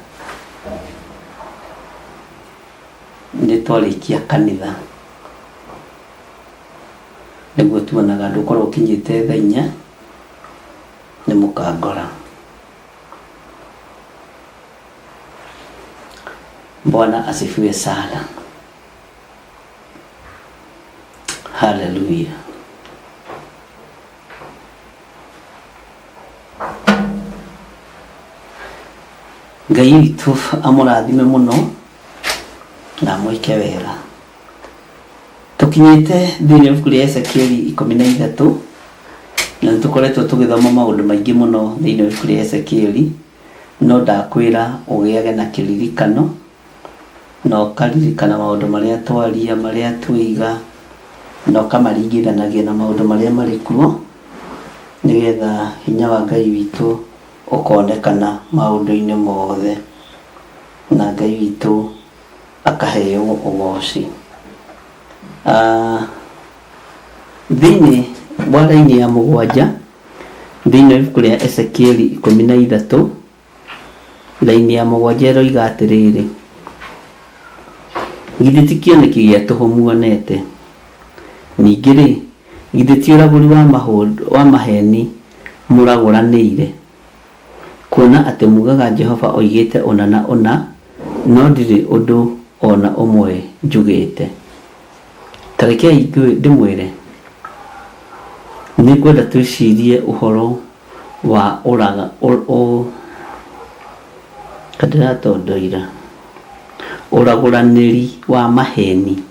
[SPEAKER 8] Nĩ twarĩkia kanitha nĩguo tuonaga andũ, ũkorwo ũkinyĩte thaa inya nĩ mũkangora. Bwana asifiwe sana. Haleluya. Ngai witũ amũrathime mũno na amwĩke wega. Tũkinyĩte thĩinĩ wa ibuku rĩa Ezekieli 13 na nĩ tũkoretwo tũgĩthoma maũndũ maingĩ mũno thĩinĩ wa ibuku rĩa Ezekieli, no ndakwĩra ũgĩage na kĩririkano na ũkaririkana maũndũ marĩa twaria, marĩa twoiga, na ũkamaringithanagia na maũndũ marĩa marĩ kuo, nĩgetha hinya wa Ngai witũ ũkonekana maũndũ-inĩ mothe, na Ngai witũ akaheo ũgoci. Thĩinĩ wa raini ya mũgwanja, thĩinĩ wa ibuku rĩa Ezekieli 13, Raini ya mũgwanja ĩroiga atĩrĩrĩ, Githĩ ti kĩoneki gĩa tũhũ muonete? Ningĩ-rĩ, githĩ ti ũragũri wa maheeni mũragũranĩire? Kuona atĩ muugaga Jehova oigĩte ũna na ũna, no ndirĩ ũndũ o na ũmwe njugĩte. Ta rekei ndĩmwĩre, nĩ ngwenda twĩcirie ũhoro wa ũraga, ndĩratondoira, ũragũranĩri wa maheni.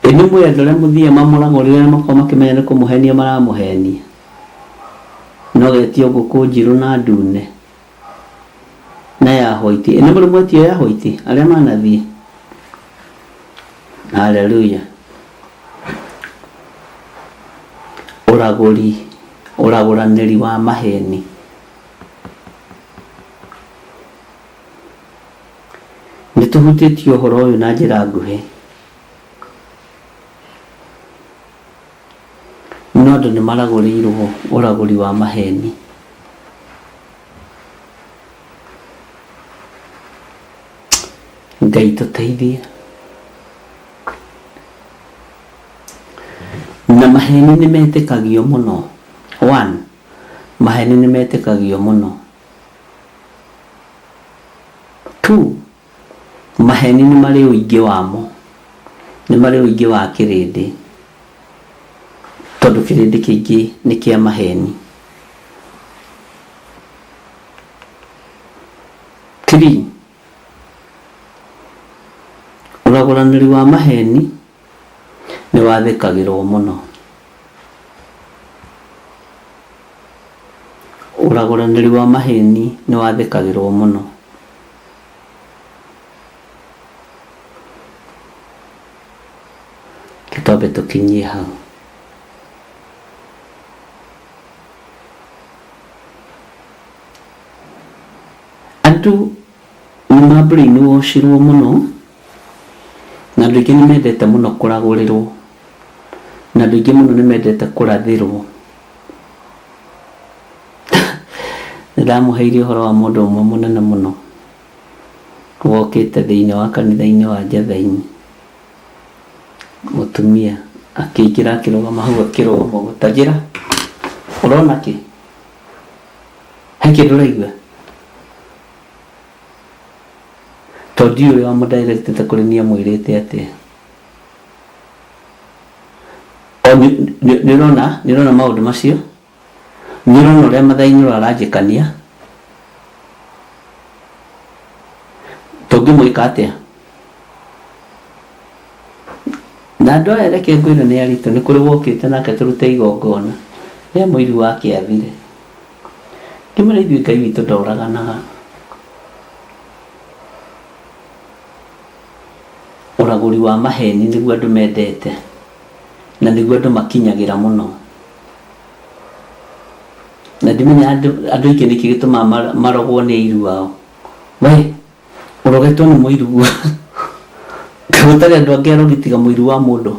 [SPEAKER 8] Ĩ nĩ mũĩ andũ arĩa mũthiaga mamũragũrĩre na makoragwo makĩmenya nĩ kũmũhenia maramũhenia? No getio ngũkũ njirũ na ndune na ya white. Ĩ nĩ mũrĩ mwetio ya white arĩa manathiĩ? Hallelujah. Ũragũri, ũragũranĩri wa maheni. Nĩ tũhutĩtie ũhoro ũyũ na njĩra nguhĩ, no andũ nĩ maragũrĩirwo ũragũri wa maheni. Ngai tũteithie. Na maheni nĩ metĩkagio mũno. One, maheni nĩ metĩkagio mũno. Two, maheni nĩ marĩ ũingĩ wamo, nĩ marĩ ũingĩ wa kĩrĩndĩ, tondũ kĩrĩndĩ kĩingĩ nĩ kĩa maheni. Three, ũragũranĩri wa maheni nĩ wathĩkagĩrwo mũno. Ũragũranĩri wa maheni nĩ wathĩkagĩrwo mũno. Reke twambe tũkinyie hau. Andũ nĩ ma brainwash irwo mũno, na andũ aingĩ nĩ mendete mũno kũragũrĩrwo, na andũ aingĩ mũno nĩ mendete kũrathĩrwo. Nĩ ndamũheire ũhoro wa mũndũ ũmwe mũnene mũno, wokĩte thĩiniĩ wa kanitha-inĩ wa Njathai-inĩ, mũtumia akĩingĩra akĩrũgama hau akĩrũgama ũguo, ta njĩra ũrona kĩ? He kĩndũ ũraigua? Tondũ ndiũĩ ũrĩa wamũ direct ĩte kũrĩ niĩ amwĩrĩte atĩa. O nĩ ũrona nĩ ũrona maũndũ macio? Nĩ ũrona ũrĩa Mathai-inĩ aranjĩkania? Tũngĩmwĩka atĩa? Na andũ aya reke ngwĩre nĩ aritũ, nĩ kũrĩ wokĩte nake tũrute igongona rĩa mũiru wake athire. Ngĩmwĩra ithuĩ Ngai witũ ndoraganaga. Ũragũri wa maheni nĩguo andũ mendete na nĩguo andũ makinyagĩra mũno. Na ndimenya andũ aingĩ nĩkĩ gĩtũmaga marogwo nĩ airu ao. We ũrogetwo nĩ mũiru gũtarĩ andũ angĩ arogi tiga mũiru wa mũndũ.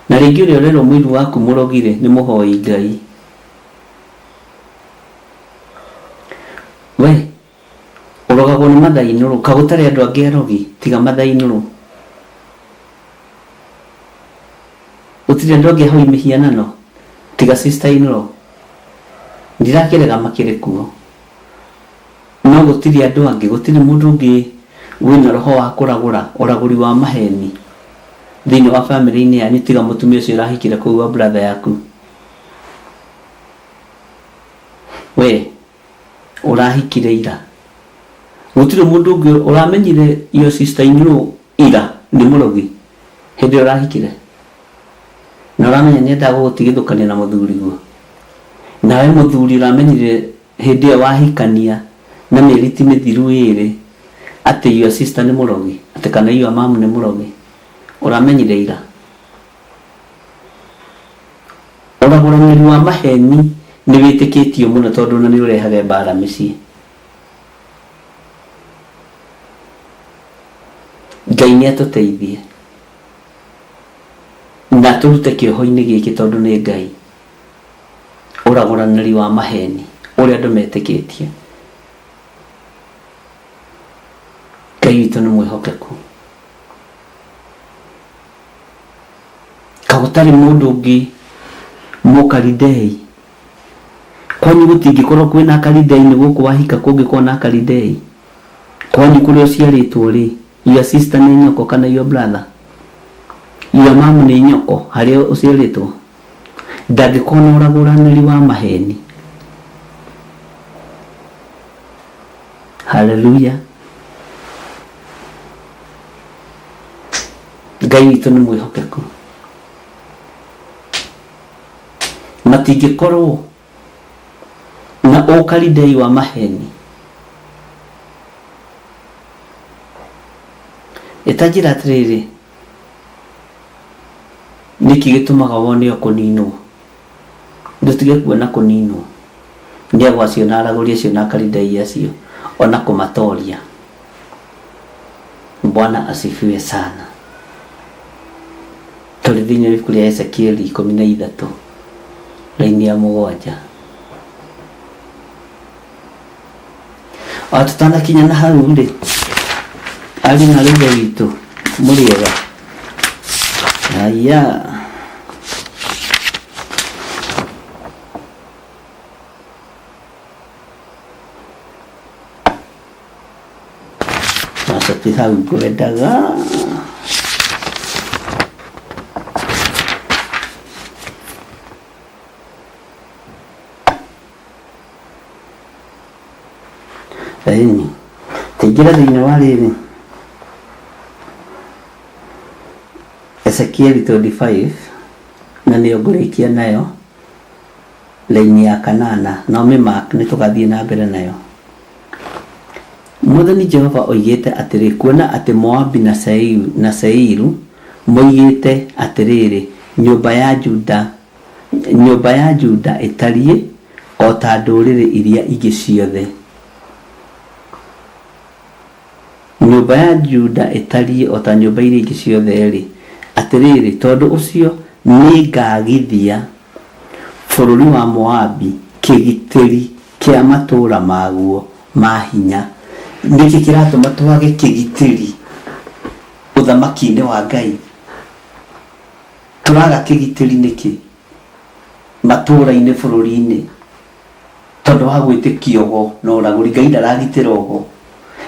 [SPEAKER 8] Na rĩngĩ ũrĩa ũrerwo mũiru waku mũrogi rĩ, nĩ mũhoi Ngai. We ũrogagwo nĩ mathainũrũ, ka gũtarĩ andũ angĩ arogi tiga mathainũrũ. Gũtirĩ andũ angĩ ahoi mĩhianano tiga sister in law. Ndirakĩrega makĩrĩ kuo. No gũtirĩ andũ angĩ, gũtirĩ mũndũ ũngĩ wĩna roho wa kũragũra, ũragũri wa maheni thĩinĩ wa famĩlĩ-inĩ yanyu tiga mũtumia ũcio ũrahikire kũu wa brother yaku. We ũrahikire ira. Gũtirĩ mũndũ ũngĩ ũramenyire your sister in law ira nĩ mũrogi hĩndĩ ĩrĩa ũrahikire. Na ũramenya nĩ endaga gũgũtigithũkania na mũthuriguo. Nawe mũthuri ũramenyire hĩndĩ ĩyo wahikania na mĩeri ti mĩthiru ĩrĩ atĩ your sister nĩ mũrogi, atĩ kana your mum nĩ mũrogi. Ũramenyire ira. Ũragũranĩri wa maheni nĩ wĩtĩkĩtio mũno tondũ ona nĩ ũrehage mbara mĩciĩ. Ngai nĩ atũteithie na atũrute kĩoho-inĩ gĩkĩ tondũ nĩ Ngai. Ũragũranĩri wa maheni ũrĩa andũ metĩkĩtie. Ngai witũ nĩ mwĩhokeku. Ka gũtarĩ mũndũ ũngĩ mũkalidei? Kwanyu gũtingĩkorwo kwĩna akalidei nĩ gũkũ wahika kũngĩkorwo na akalidei? Kwanyu kũrĩa ũciarĩtwo rĩ, your sister nĩ nyoko kana your brother? Your mom nĩ nyoko harĩa ũciarĩtwo? Ndangĩkorwo na ũragũranĩri wa maheni. Haleluya. Ngai witũ nĩ mwĩhokeku. Matingĩkorwo na ũkalidei wa maheni. Ĩtanjĩra atĩrĩrĩ, nĩkĩ gĩtũmaga wone o kũninwo? Ndũtige kuona kũninwo. Nĩ ago acio na aragũri acio na akalidei acio ona kũmatoria. Bwana asifiwe sana. Tũrĩ thĩinĩ wa ibuku rĩa Ezekieli 13 raini ya 7. O tũtanakinya na hau rĩ, ariũ na ithe witũ mũrĩega? Haya. Aca ti hau ngwendaga. Ĩni, taingĩra thĩinĩ wa rĩrĩ Ezekieli 25 na nĩyo ngũrĩkia nayo raini ya kanana na ũmĩmark nĩ tũgathiĩ na mbere nayo. Mwathani Jehova oigĩte atĩrĩ, kuona atĩ Moabi na Seiru, na Seiru moigĩte atĩrĩrĩ, nyũmba ya Juda, nyũmba ya Juda ĩtariĩ o ta ndũrĩrĩ iria ingĩ ciothe. Nyũmba ya Juda ĩtariĩ o ta nyũmba iria ingĩ ciothe-rĩ, atĩrĩrĩ, tondũ ũcio nĩngagithia bũrũri wa Moabi kĩgitĩri kĩa matũũra maguo ma hinya. Nĩkĩ kĩratũma twage kĩgitĩri ũthamaki-inĩ wa Ngai? Tũraga kĩgitĩri nĩkĩ matũũra-inĩ bũrũri-inĩ? Tondũ wa gwĩtĩkia ũgo na ũragũri. Ngai ndaragitĩra ũgo.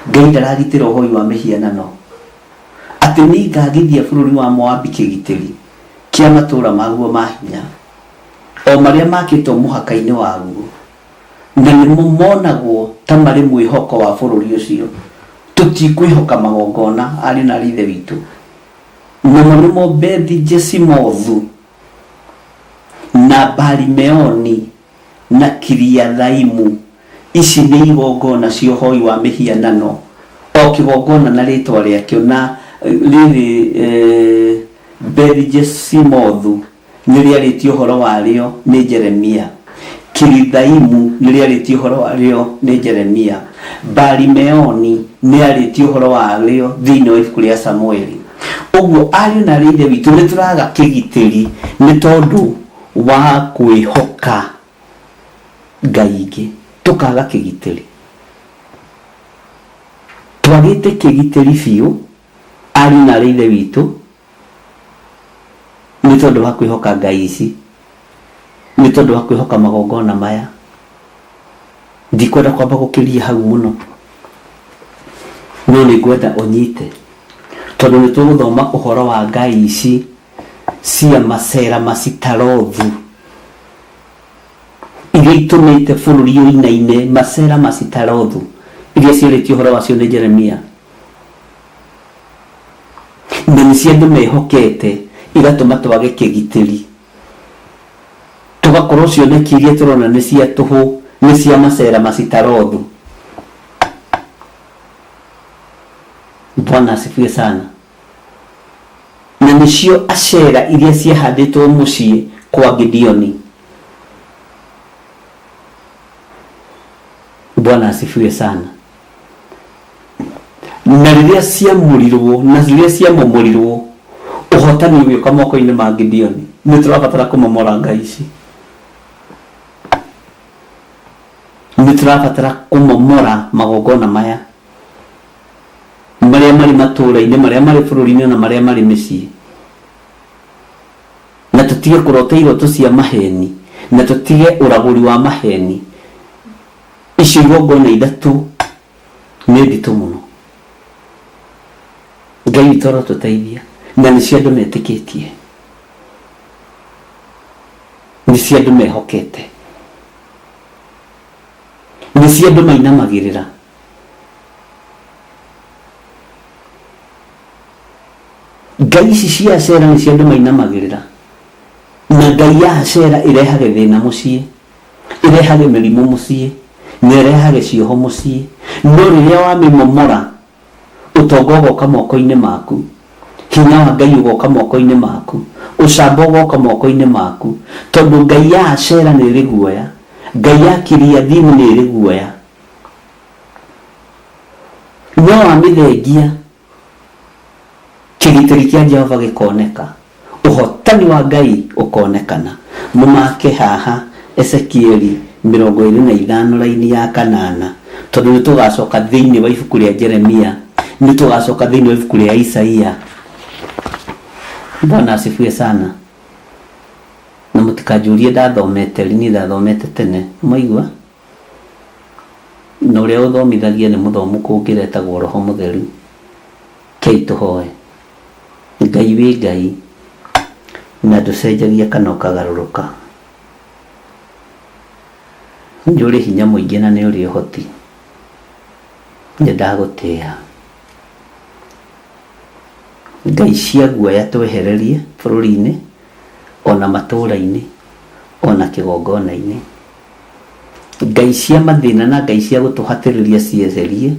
[SPEAKER 8] Ngai ndaragitĩra ũhoi wa mĩhianano. Atĩ nĩngagithia bũrũri wa Moabi kĩgitĩri kĩa matũũra maguo ma hinya, o marĩa makĩtwo mũhaka-inĩ waguo, na nĩmo monagwo ta marĩ mwĩhoko wa bũrũri ũcio. Tũtikwĩhoka magongona, ariũ na aarĩ a Ithe witũ. Namo nĩmo Bethi-Jesimothu, na Baali-Meoni, na Kiriathaimu. Ici nĩ igongona cia ũhoi wa mĩhianano, o kĩgongona na rĩĩtwa rĩakĩo, na rĩrĩ, Bethi-Jesimothu nĩrĩarĩtie ũhoro warĩo nĩ Jeremia, Kirithaimu nĩrĩarĩtie ũhoro warĩo nĩ Jeremia, Baali-Meoni nĩarĩtie ũhoro warĩo thĩinĩ wa ibuku rĩa Samũeli. Ũguo, ariũ na aarĩ a Ithe witũ, nĩtũraga kĩgitĩri nĩ tondũ wa kwĩhoka ngai ingĩ, tũkaga kĩgitĩri. Twagĩte kĩgitĩri biũ, ariũ na aarĩ a Ithe witũ, nĩ tondũ wa kwĩhoka ngai ici, nĩ tondũ wa kwĩhoka magongona maya. Ndikwenda kwamba gũkĩria hau mũno, no nĩ ngwenda ũnyite, tondũ nĩ tũgũthoma ũhoro wa ngai ici cia Masera Masitarothu, iria itũmĩte bũrũri ũinaine, Masera Masitarothu, iria ciarĩtio ũhoro wacio nĩ Jeremia. Na nĩcio andũ mehokete igatũma twage kĩgitĩri. Tũgakorwo cioneki iria tũrona nĩ cia tũhũ, nĩ cia Masera Masitarothu. Bwana asifiwe sana. Na nĩcio Ashera iria ciahandĩtwo mũciĩ kwa Gideoni. Bwana asifiwe sana. Na rĩrĩa ciamũrirwo, na rĩrĩa ciamomorirwo, ũhotani ũgĩũka moko-inĩ ma Gideoni. Nĩ tũrabatara kũmomora ngai ici. Nĩ tũrabatara kũmomora magongona maya. Marĩa marĩ matũũra-inĩ, marĩa marĩ bũrũri-inĩ, na marĩa marĩ mĩciĩ. Tũtige kũrota iroto cia maheni na tũtige ũragũri wa maheni. Icio igongona ithatũ nĩ nditũ mũno. Ngai witũ arotũteithia, na nĩcio andũ metĩkĩtie, nĩcio andũ mehokete, nĩcio andũ mainamagĩrĩra. Ngai ici cia Ashera nĩcio andũ mainamagĩrĩra, na ngai ya Ashera ĩrehage thĩna mũciĩ, ĩrehage mĩrimũ mũciĩ, na ĩrehage cioho mũciĩ. No rĩrĩa wamĩmomora, ũtonga ũgoka moko-inĩ maku, hinya wa Ngai ũgoka moko-inĩ maku, ũcamba ũgoka moko-inĩ maku, tondũ ngai ya Ashera nĩ ĩrĩ guoya, ngai ya Kiriathimu nĩ ĩrĩ guoya. No wamĩthengia, kĩgitĩri kĩa Jehova gĩkoneka, ũhotani wa Ngai ũkonekana. Mũmake haha Ezekieli 25 raini ya 8, tondũ nĩ tũgacoka thĩinĩ wa ibuku rĩa Jeremia, nĩ tũgacoka thĩinĩ wa ibuku rĩa Isaia. Bwana asifiwe sana. Na mũtikanjũrie ndathomete rĩ, niĩ ndathomete tene, mwaigua? Na ũrĩa ũthomithagia nĩ mũthomu kũngĩra etagwo Roho Mũtheru. Kei tũhoe. Ngai wĩ Ngai, na ndũcenjagia kana ũkagarũrũka. Nĩ ũrĩ hinya mũingĩ na nĩ ũrĩ ũhoti. Nĩ ndagũtĩĩa. Ngai cia guoya twehererie bũrũri-inĩ, ona matũũra-inĩ, ona kĩgongona-inĩ. Ngai cia mathĩna na ngai cia gũtũhatĩrĩria cieherie,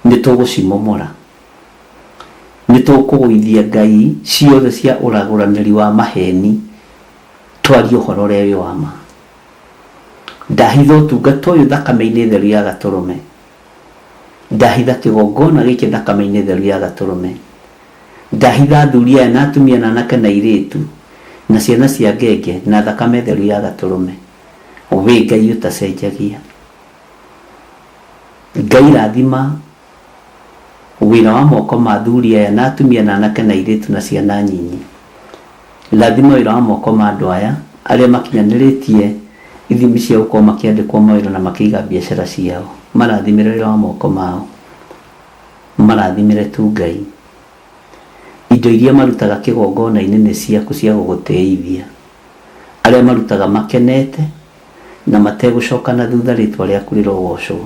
[SPEAKER 8] nĩ tũgũcimomora. Nĩ tũkũgũithia ngai ciothe cia ũragũranĩri wa maheni, twarie ũhoro ũrĩa wĩ wa ma. Ndahitha ũtungata ũyũ thakame-inĩ theru ya gatũrũme. Ndahitha kĩgongona gĩkĩ thakame-inĩ theru ya gatũrũme. Ndahitha athuri aya na atumia na anake na airĩtu na ciana cia ngenge na thakame theru ya gatũrũme. Wĩ Ngai ũtacenjagia. Ngai rathima wĩra wa moko ma athuri aya na atumia na anake na airĩtu na ciana nyinyi. Rathima wĩra wa moko ma andũ aya arĩa makinyanĩrĩtie ithimi cia gũkorwo makĩandĩkwo mawĩra na makĩiga biacara ciao. Marathimĩre wĩra wa moko mao, marathimĩre tu Ngai. Indo iria marutaga kĩgongona-inĩ nĩ ciaku cia gũgũtĩithia. Arĩa marutaga makenete na mategũcoka na thutha, rĩtwa rĩaku rĩrogocwo.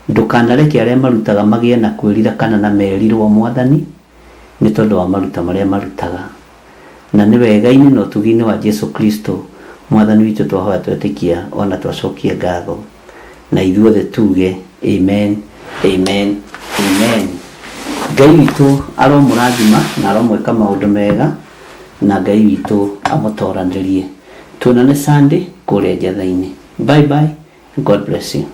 [SPEAKER 8] Ndũkanareke arĩa marutaga magĩe na kwĩrira kana na merirwo, Mwathani, nĩ tondũ wa maruta marĩa marutaga. Na nĩ wega-inĩ na ũtugi-inĩ wa Jesu Kristo Mwathani witũ twahoya twetĩkia ona twacokia ngatho, na ithuothe tuge amen, amen, amen. Ngai witũ aromũrathima na aromwĩka maũndũ mega, na Ngai witũ amũtoranĩrie. Tuonane Sunday kũrĩa Njatha-inĩ. Bye bye, God bless you.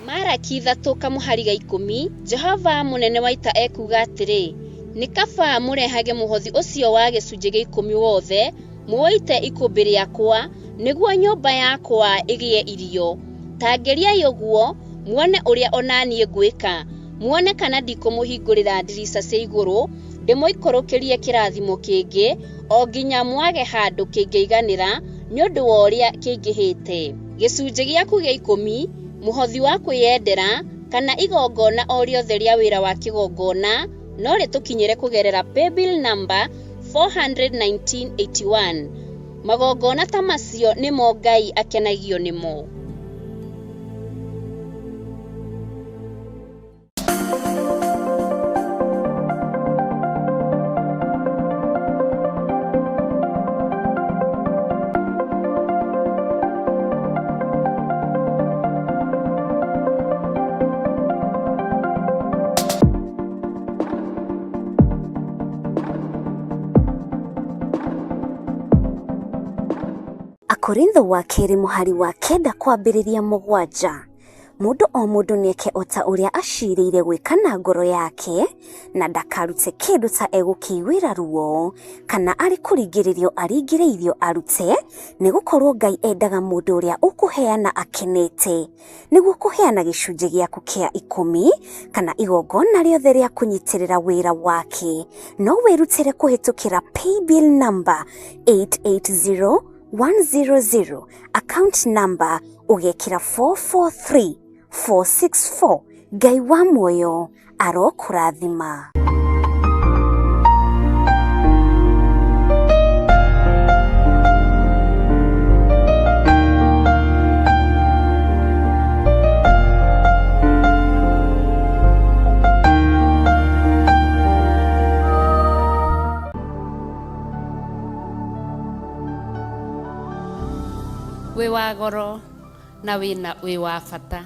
[SPEAKER 9] Maraki 3:10, Jehova mũnene wa ita ekuuga atĩrĩ, nĩ kaba mũrehage mũhothi ũcio wa gĩcunjĩ gĩa 10 wothe, mũũite ikũmbĩ rĩakwa, nĩguo nyũmba yakwa ĩgĩe irio. Ta ngeriai ũguo, muone ũrĩa o na niĩ ngwĩka, muone kana ndikũmũhingũrĩra ndirica cia igũrũ, ndĩmũikũrũkĩrie kĩrathimo kĩngĩ, o nginya mwage handũ kĩngĩiganĩra nĩ ũndũ wa ũrĩa kĩingĩhĩte. Gĩcunjĩ gĩaku gĩa 10, mũhothi wa kwĩyendera, kana igongona o rĩothe rĩa wĩra wa kĩgongona, no rĩtũkinyĩre kũgerera paybill number 41981. Magongona ta macio nĩmo Ngai akenagio nĩmo.
[SPEAKER 5] Akorintho wa 2:9-7. Mũndũ o mũndũ nĩeke o ta ũrĩa acirĩire gwĩka na ngoro yake, na ndakarute kĩndũ ta egũkĩiguĩra ruo, kana arĩ kũringĩrĩrio aringĩrĩirio arute, nĩgũkorwo Ngai endaga mũndũ ũrĩa ũkũheana akenete. Nĩguo kũheana gĩcunjĩ gĩaku kĩa ikũmi, kana igongona rĩothe rĩa kũnyitĩrĩra wĩra wake, no wĩrutĩre kũhĩtũkĩra paybill number 880100, account number ũgekĩra 443464. Ngai wa muoyo arokũrathima.
[SPEAKER 10] Wĩ wa goro na wĩna wĩ wa bata.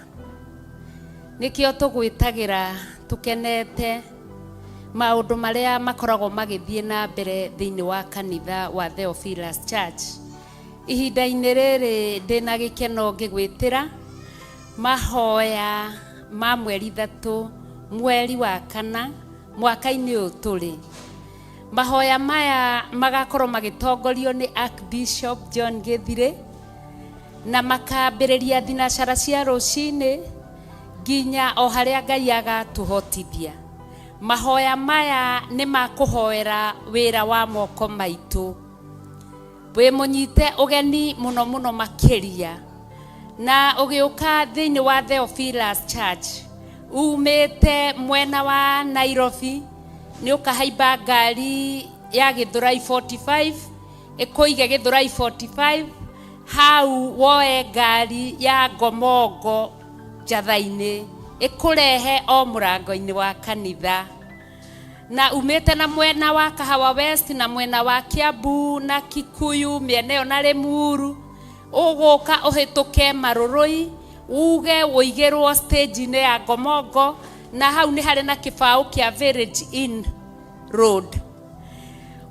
[SPEAKER 10] Nĩkĩo tũgwĩtagĩra tũkenete maũndũ marĩa makoragwo magĩthiĩ na mbere thĩinĩ wa kanitha wa Theophilus Church. Ihinda-inĩ rĩrĩ ndĩna gĩkeno ngĩgwĩtĩra mahoya ma mweri 3 mweri wa 4 mwaka-inĩ ũyũ tũrĩ. Mahoya maya magakorwo magĩtongorio nĩ Archbishop John Gĩthirĩ na makambĩrĩria thinacara cia rũcinĩ nginya o harĩa Ngai agatũhotithia. Mahoya maya nĩ ma kũhoera wĩra wa moko maitũ. Wĩ mũnyite ũgeni mũno mũno makĩria na ũgĩũka thĩinĩ wa Theophilus Church umĩte mwena wa Nairobi nĩ ũkahaimba ngari ya Gĩthũrai 45 ĩkũige Gĩthũrai 45 hau woe ngari ya Ngomongo Njatha-inĩ ĩkũrehe o mũrango-inĩ wa kanitha. Na umĩte na mwena wa Kahawa West na mwena wa Kiambu na Kikuyu mĩena ĩyo na Limuru, ũgũka ũhĩtũke Marũrũi uge ũigĩrwo stage-inĩ ya Ngomongo, na hau nĩ harĩ na kĩbaũ kĩa Village Inn Road.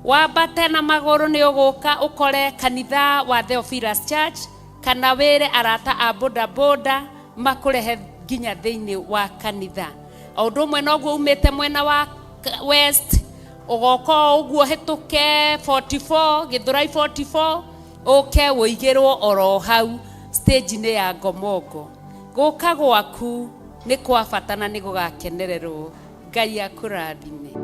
[SPEAKER 10] Wambate na magũrũ nĩ ũgũka ũkore kanitha wa Theophilus Church, kana wĩre arata a boda boda makũrehe nginya thĩinĩ wa kanitha. O ũndũ ũmwe noguo umĩte mwena wa West, ũgoka o ũguo ũhĩtũke 44, Gĩthũrai 44, ũke ũigĩrwo oro hau stage-inĩ ya Ngomongo. Gũka gwaku nĩ kwa bata na nĩ gũgakenererwo. Ngai akũrathime.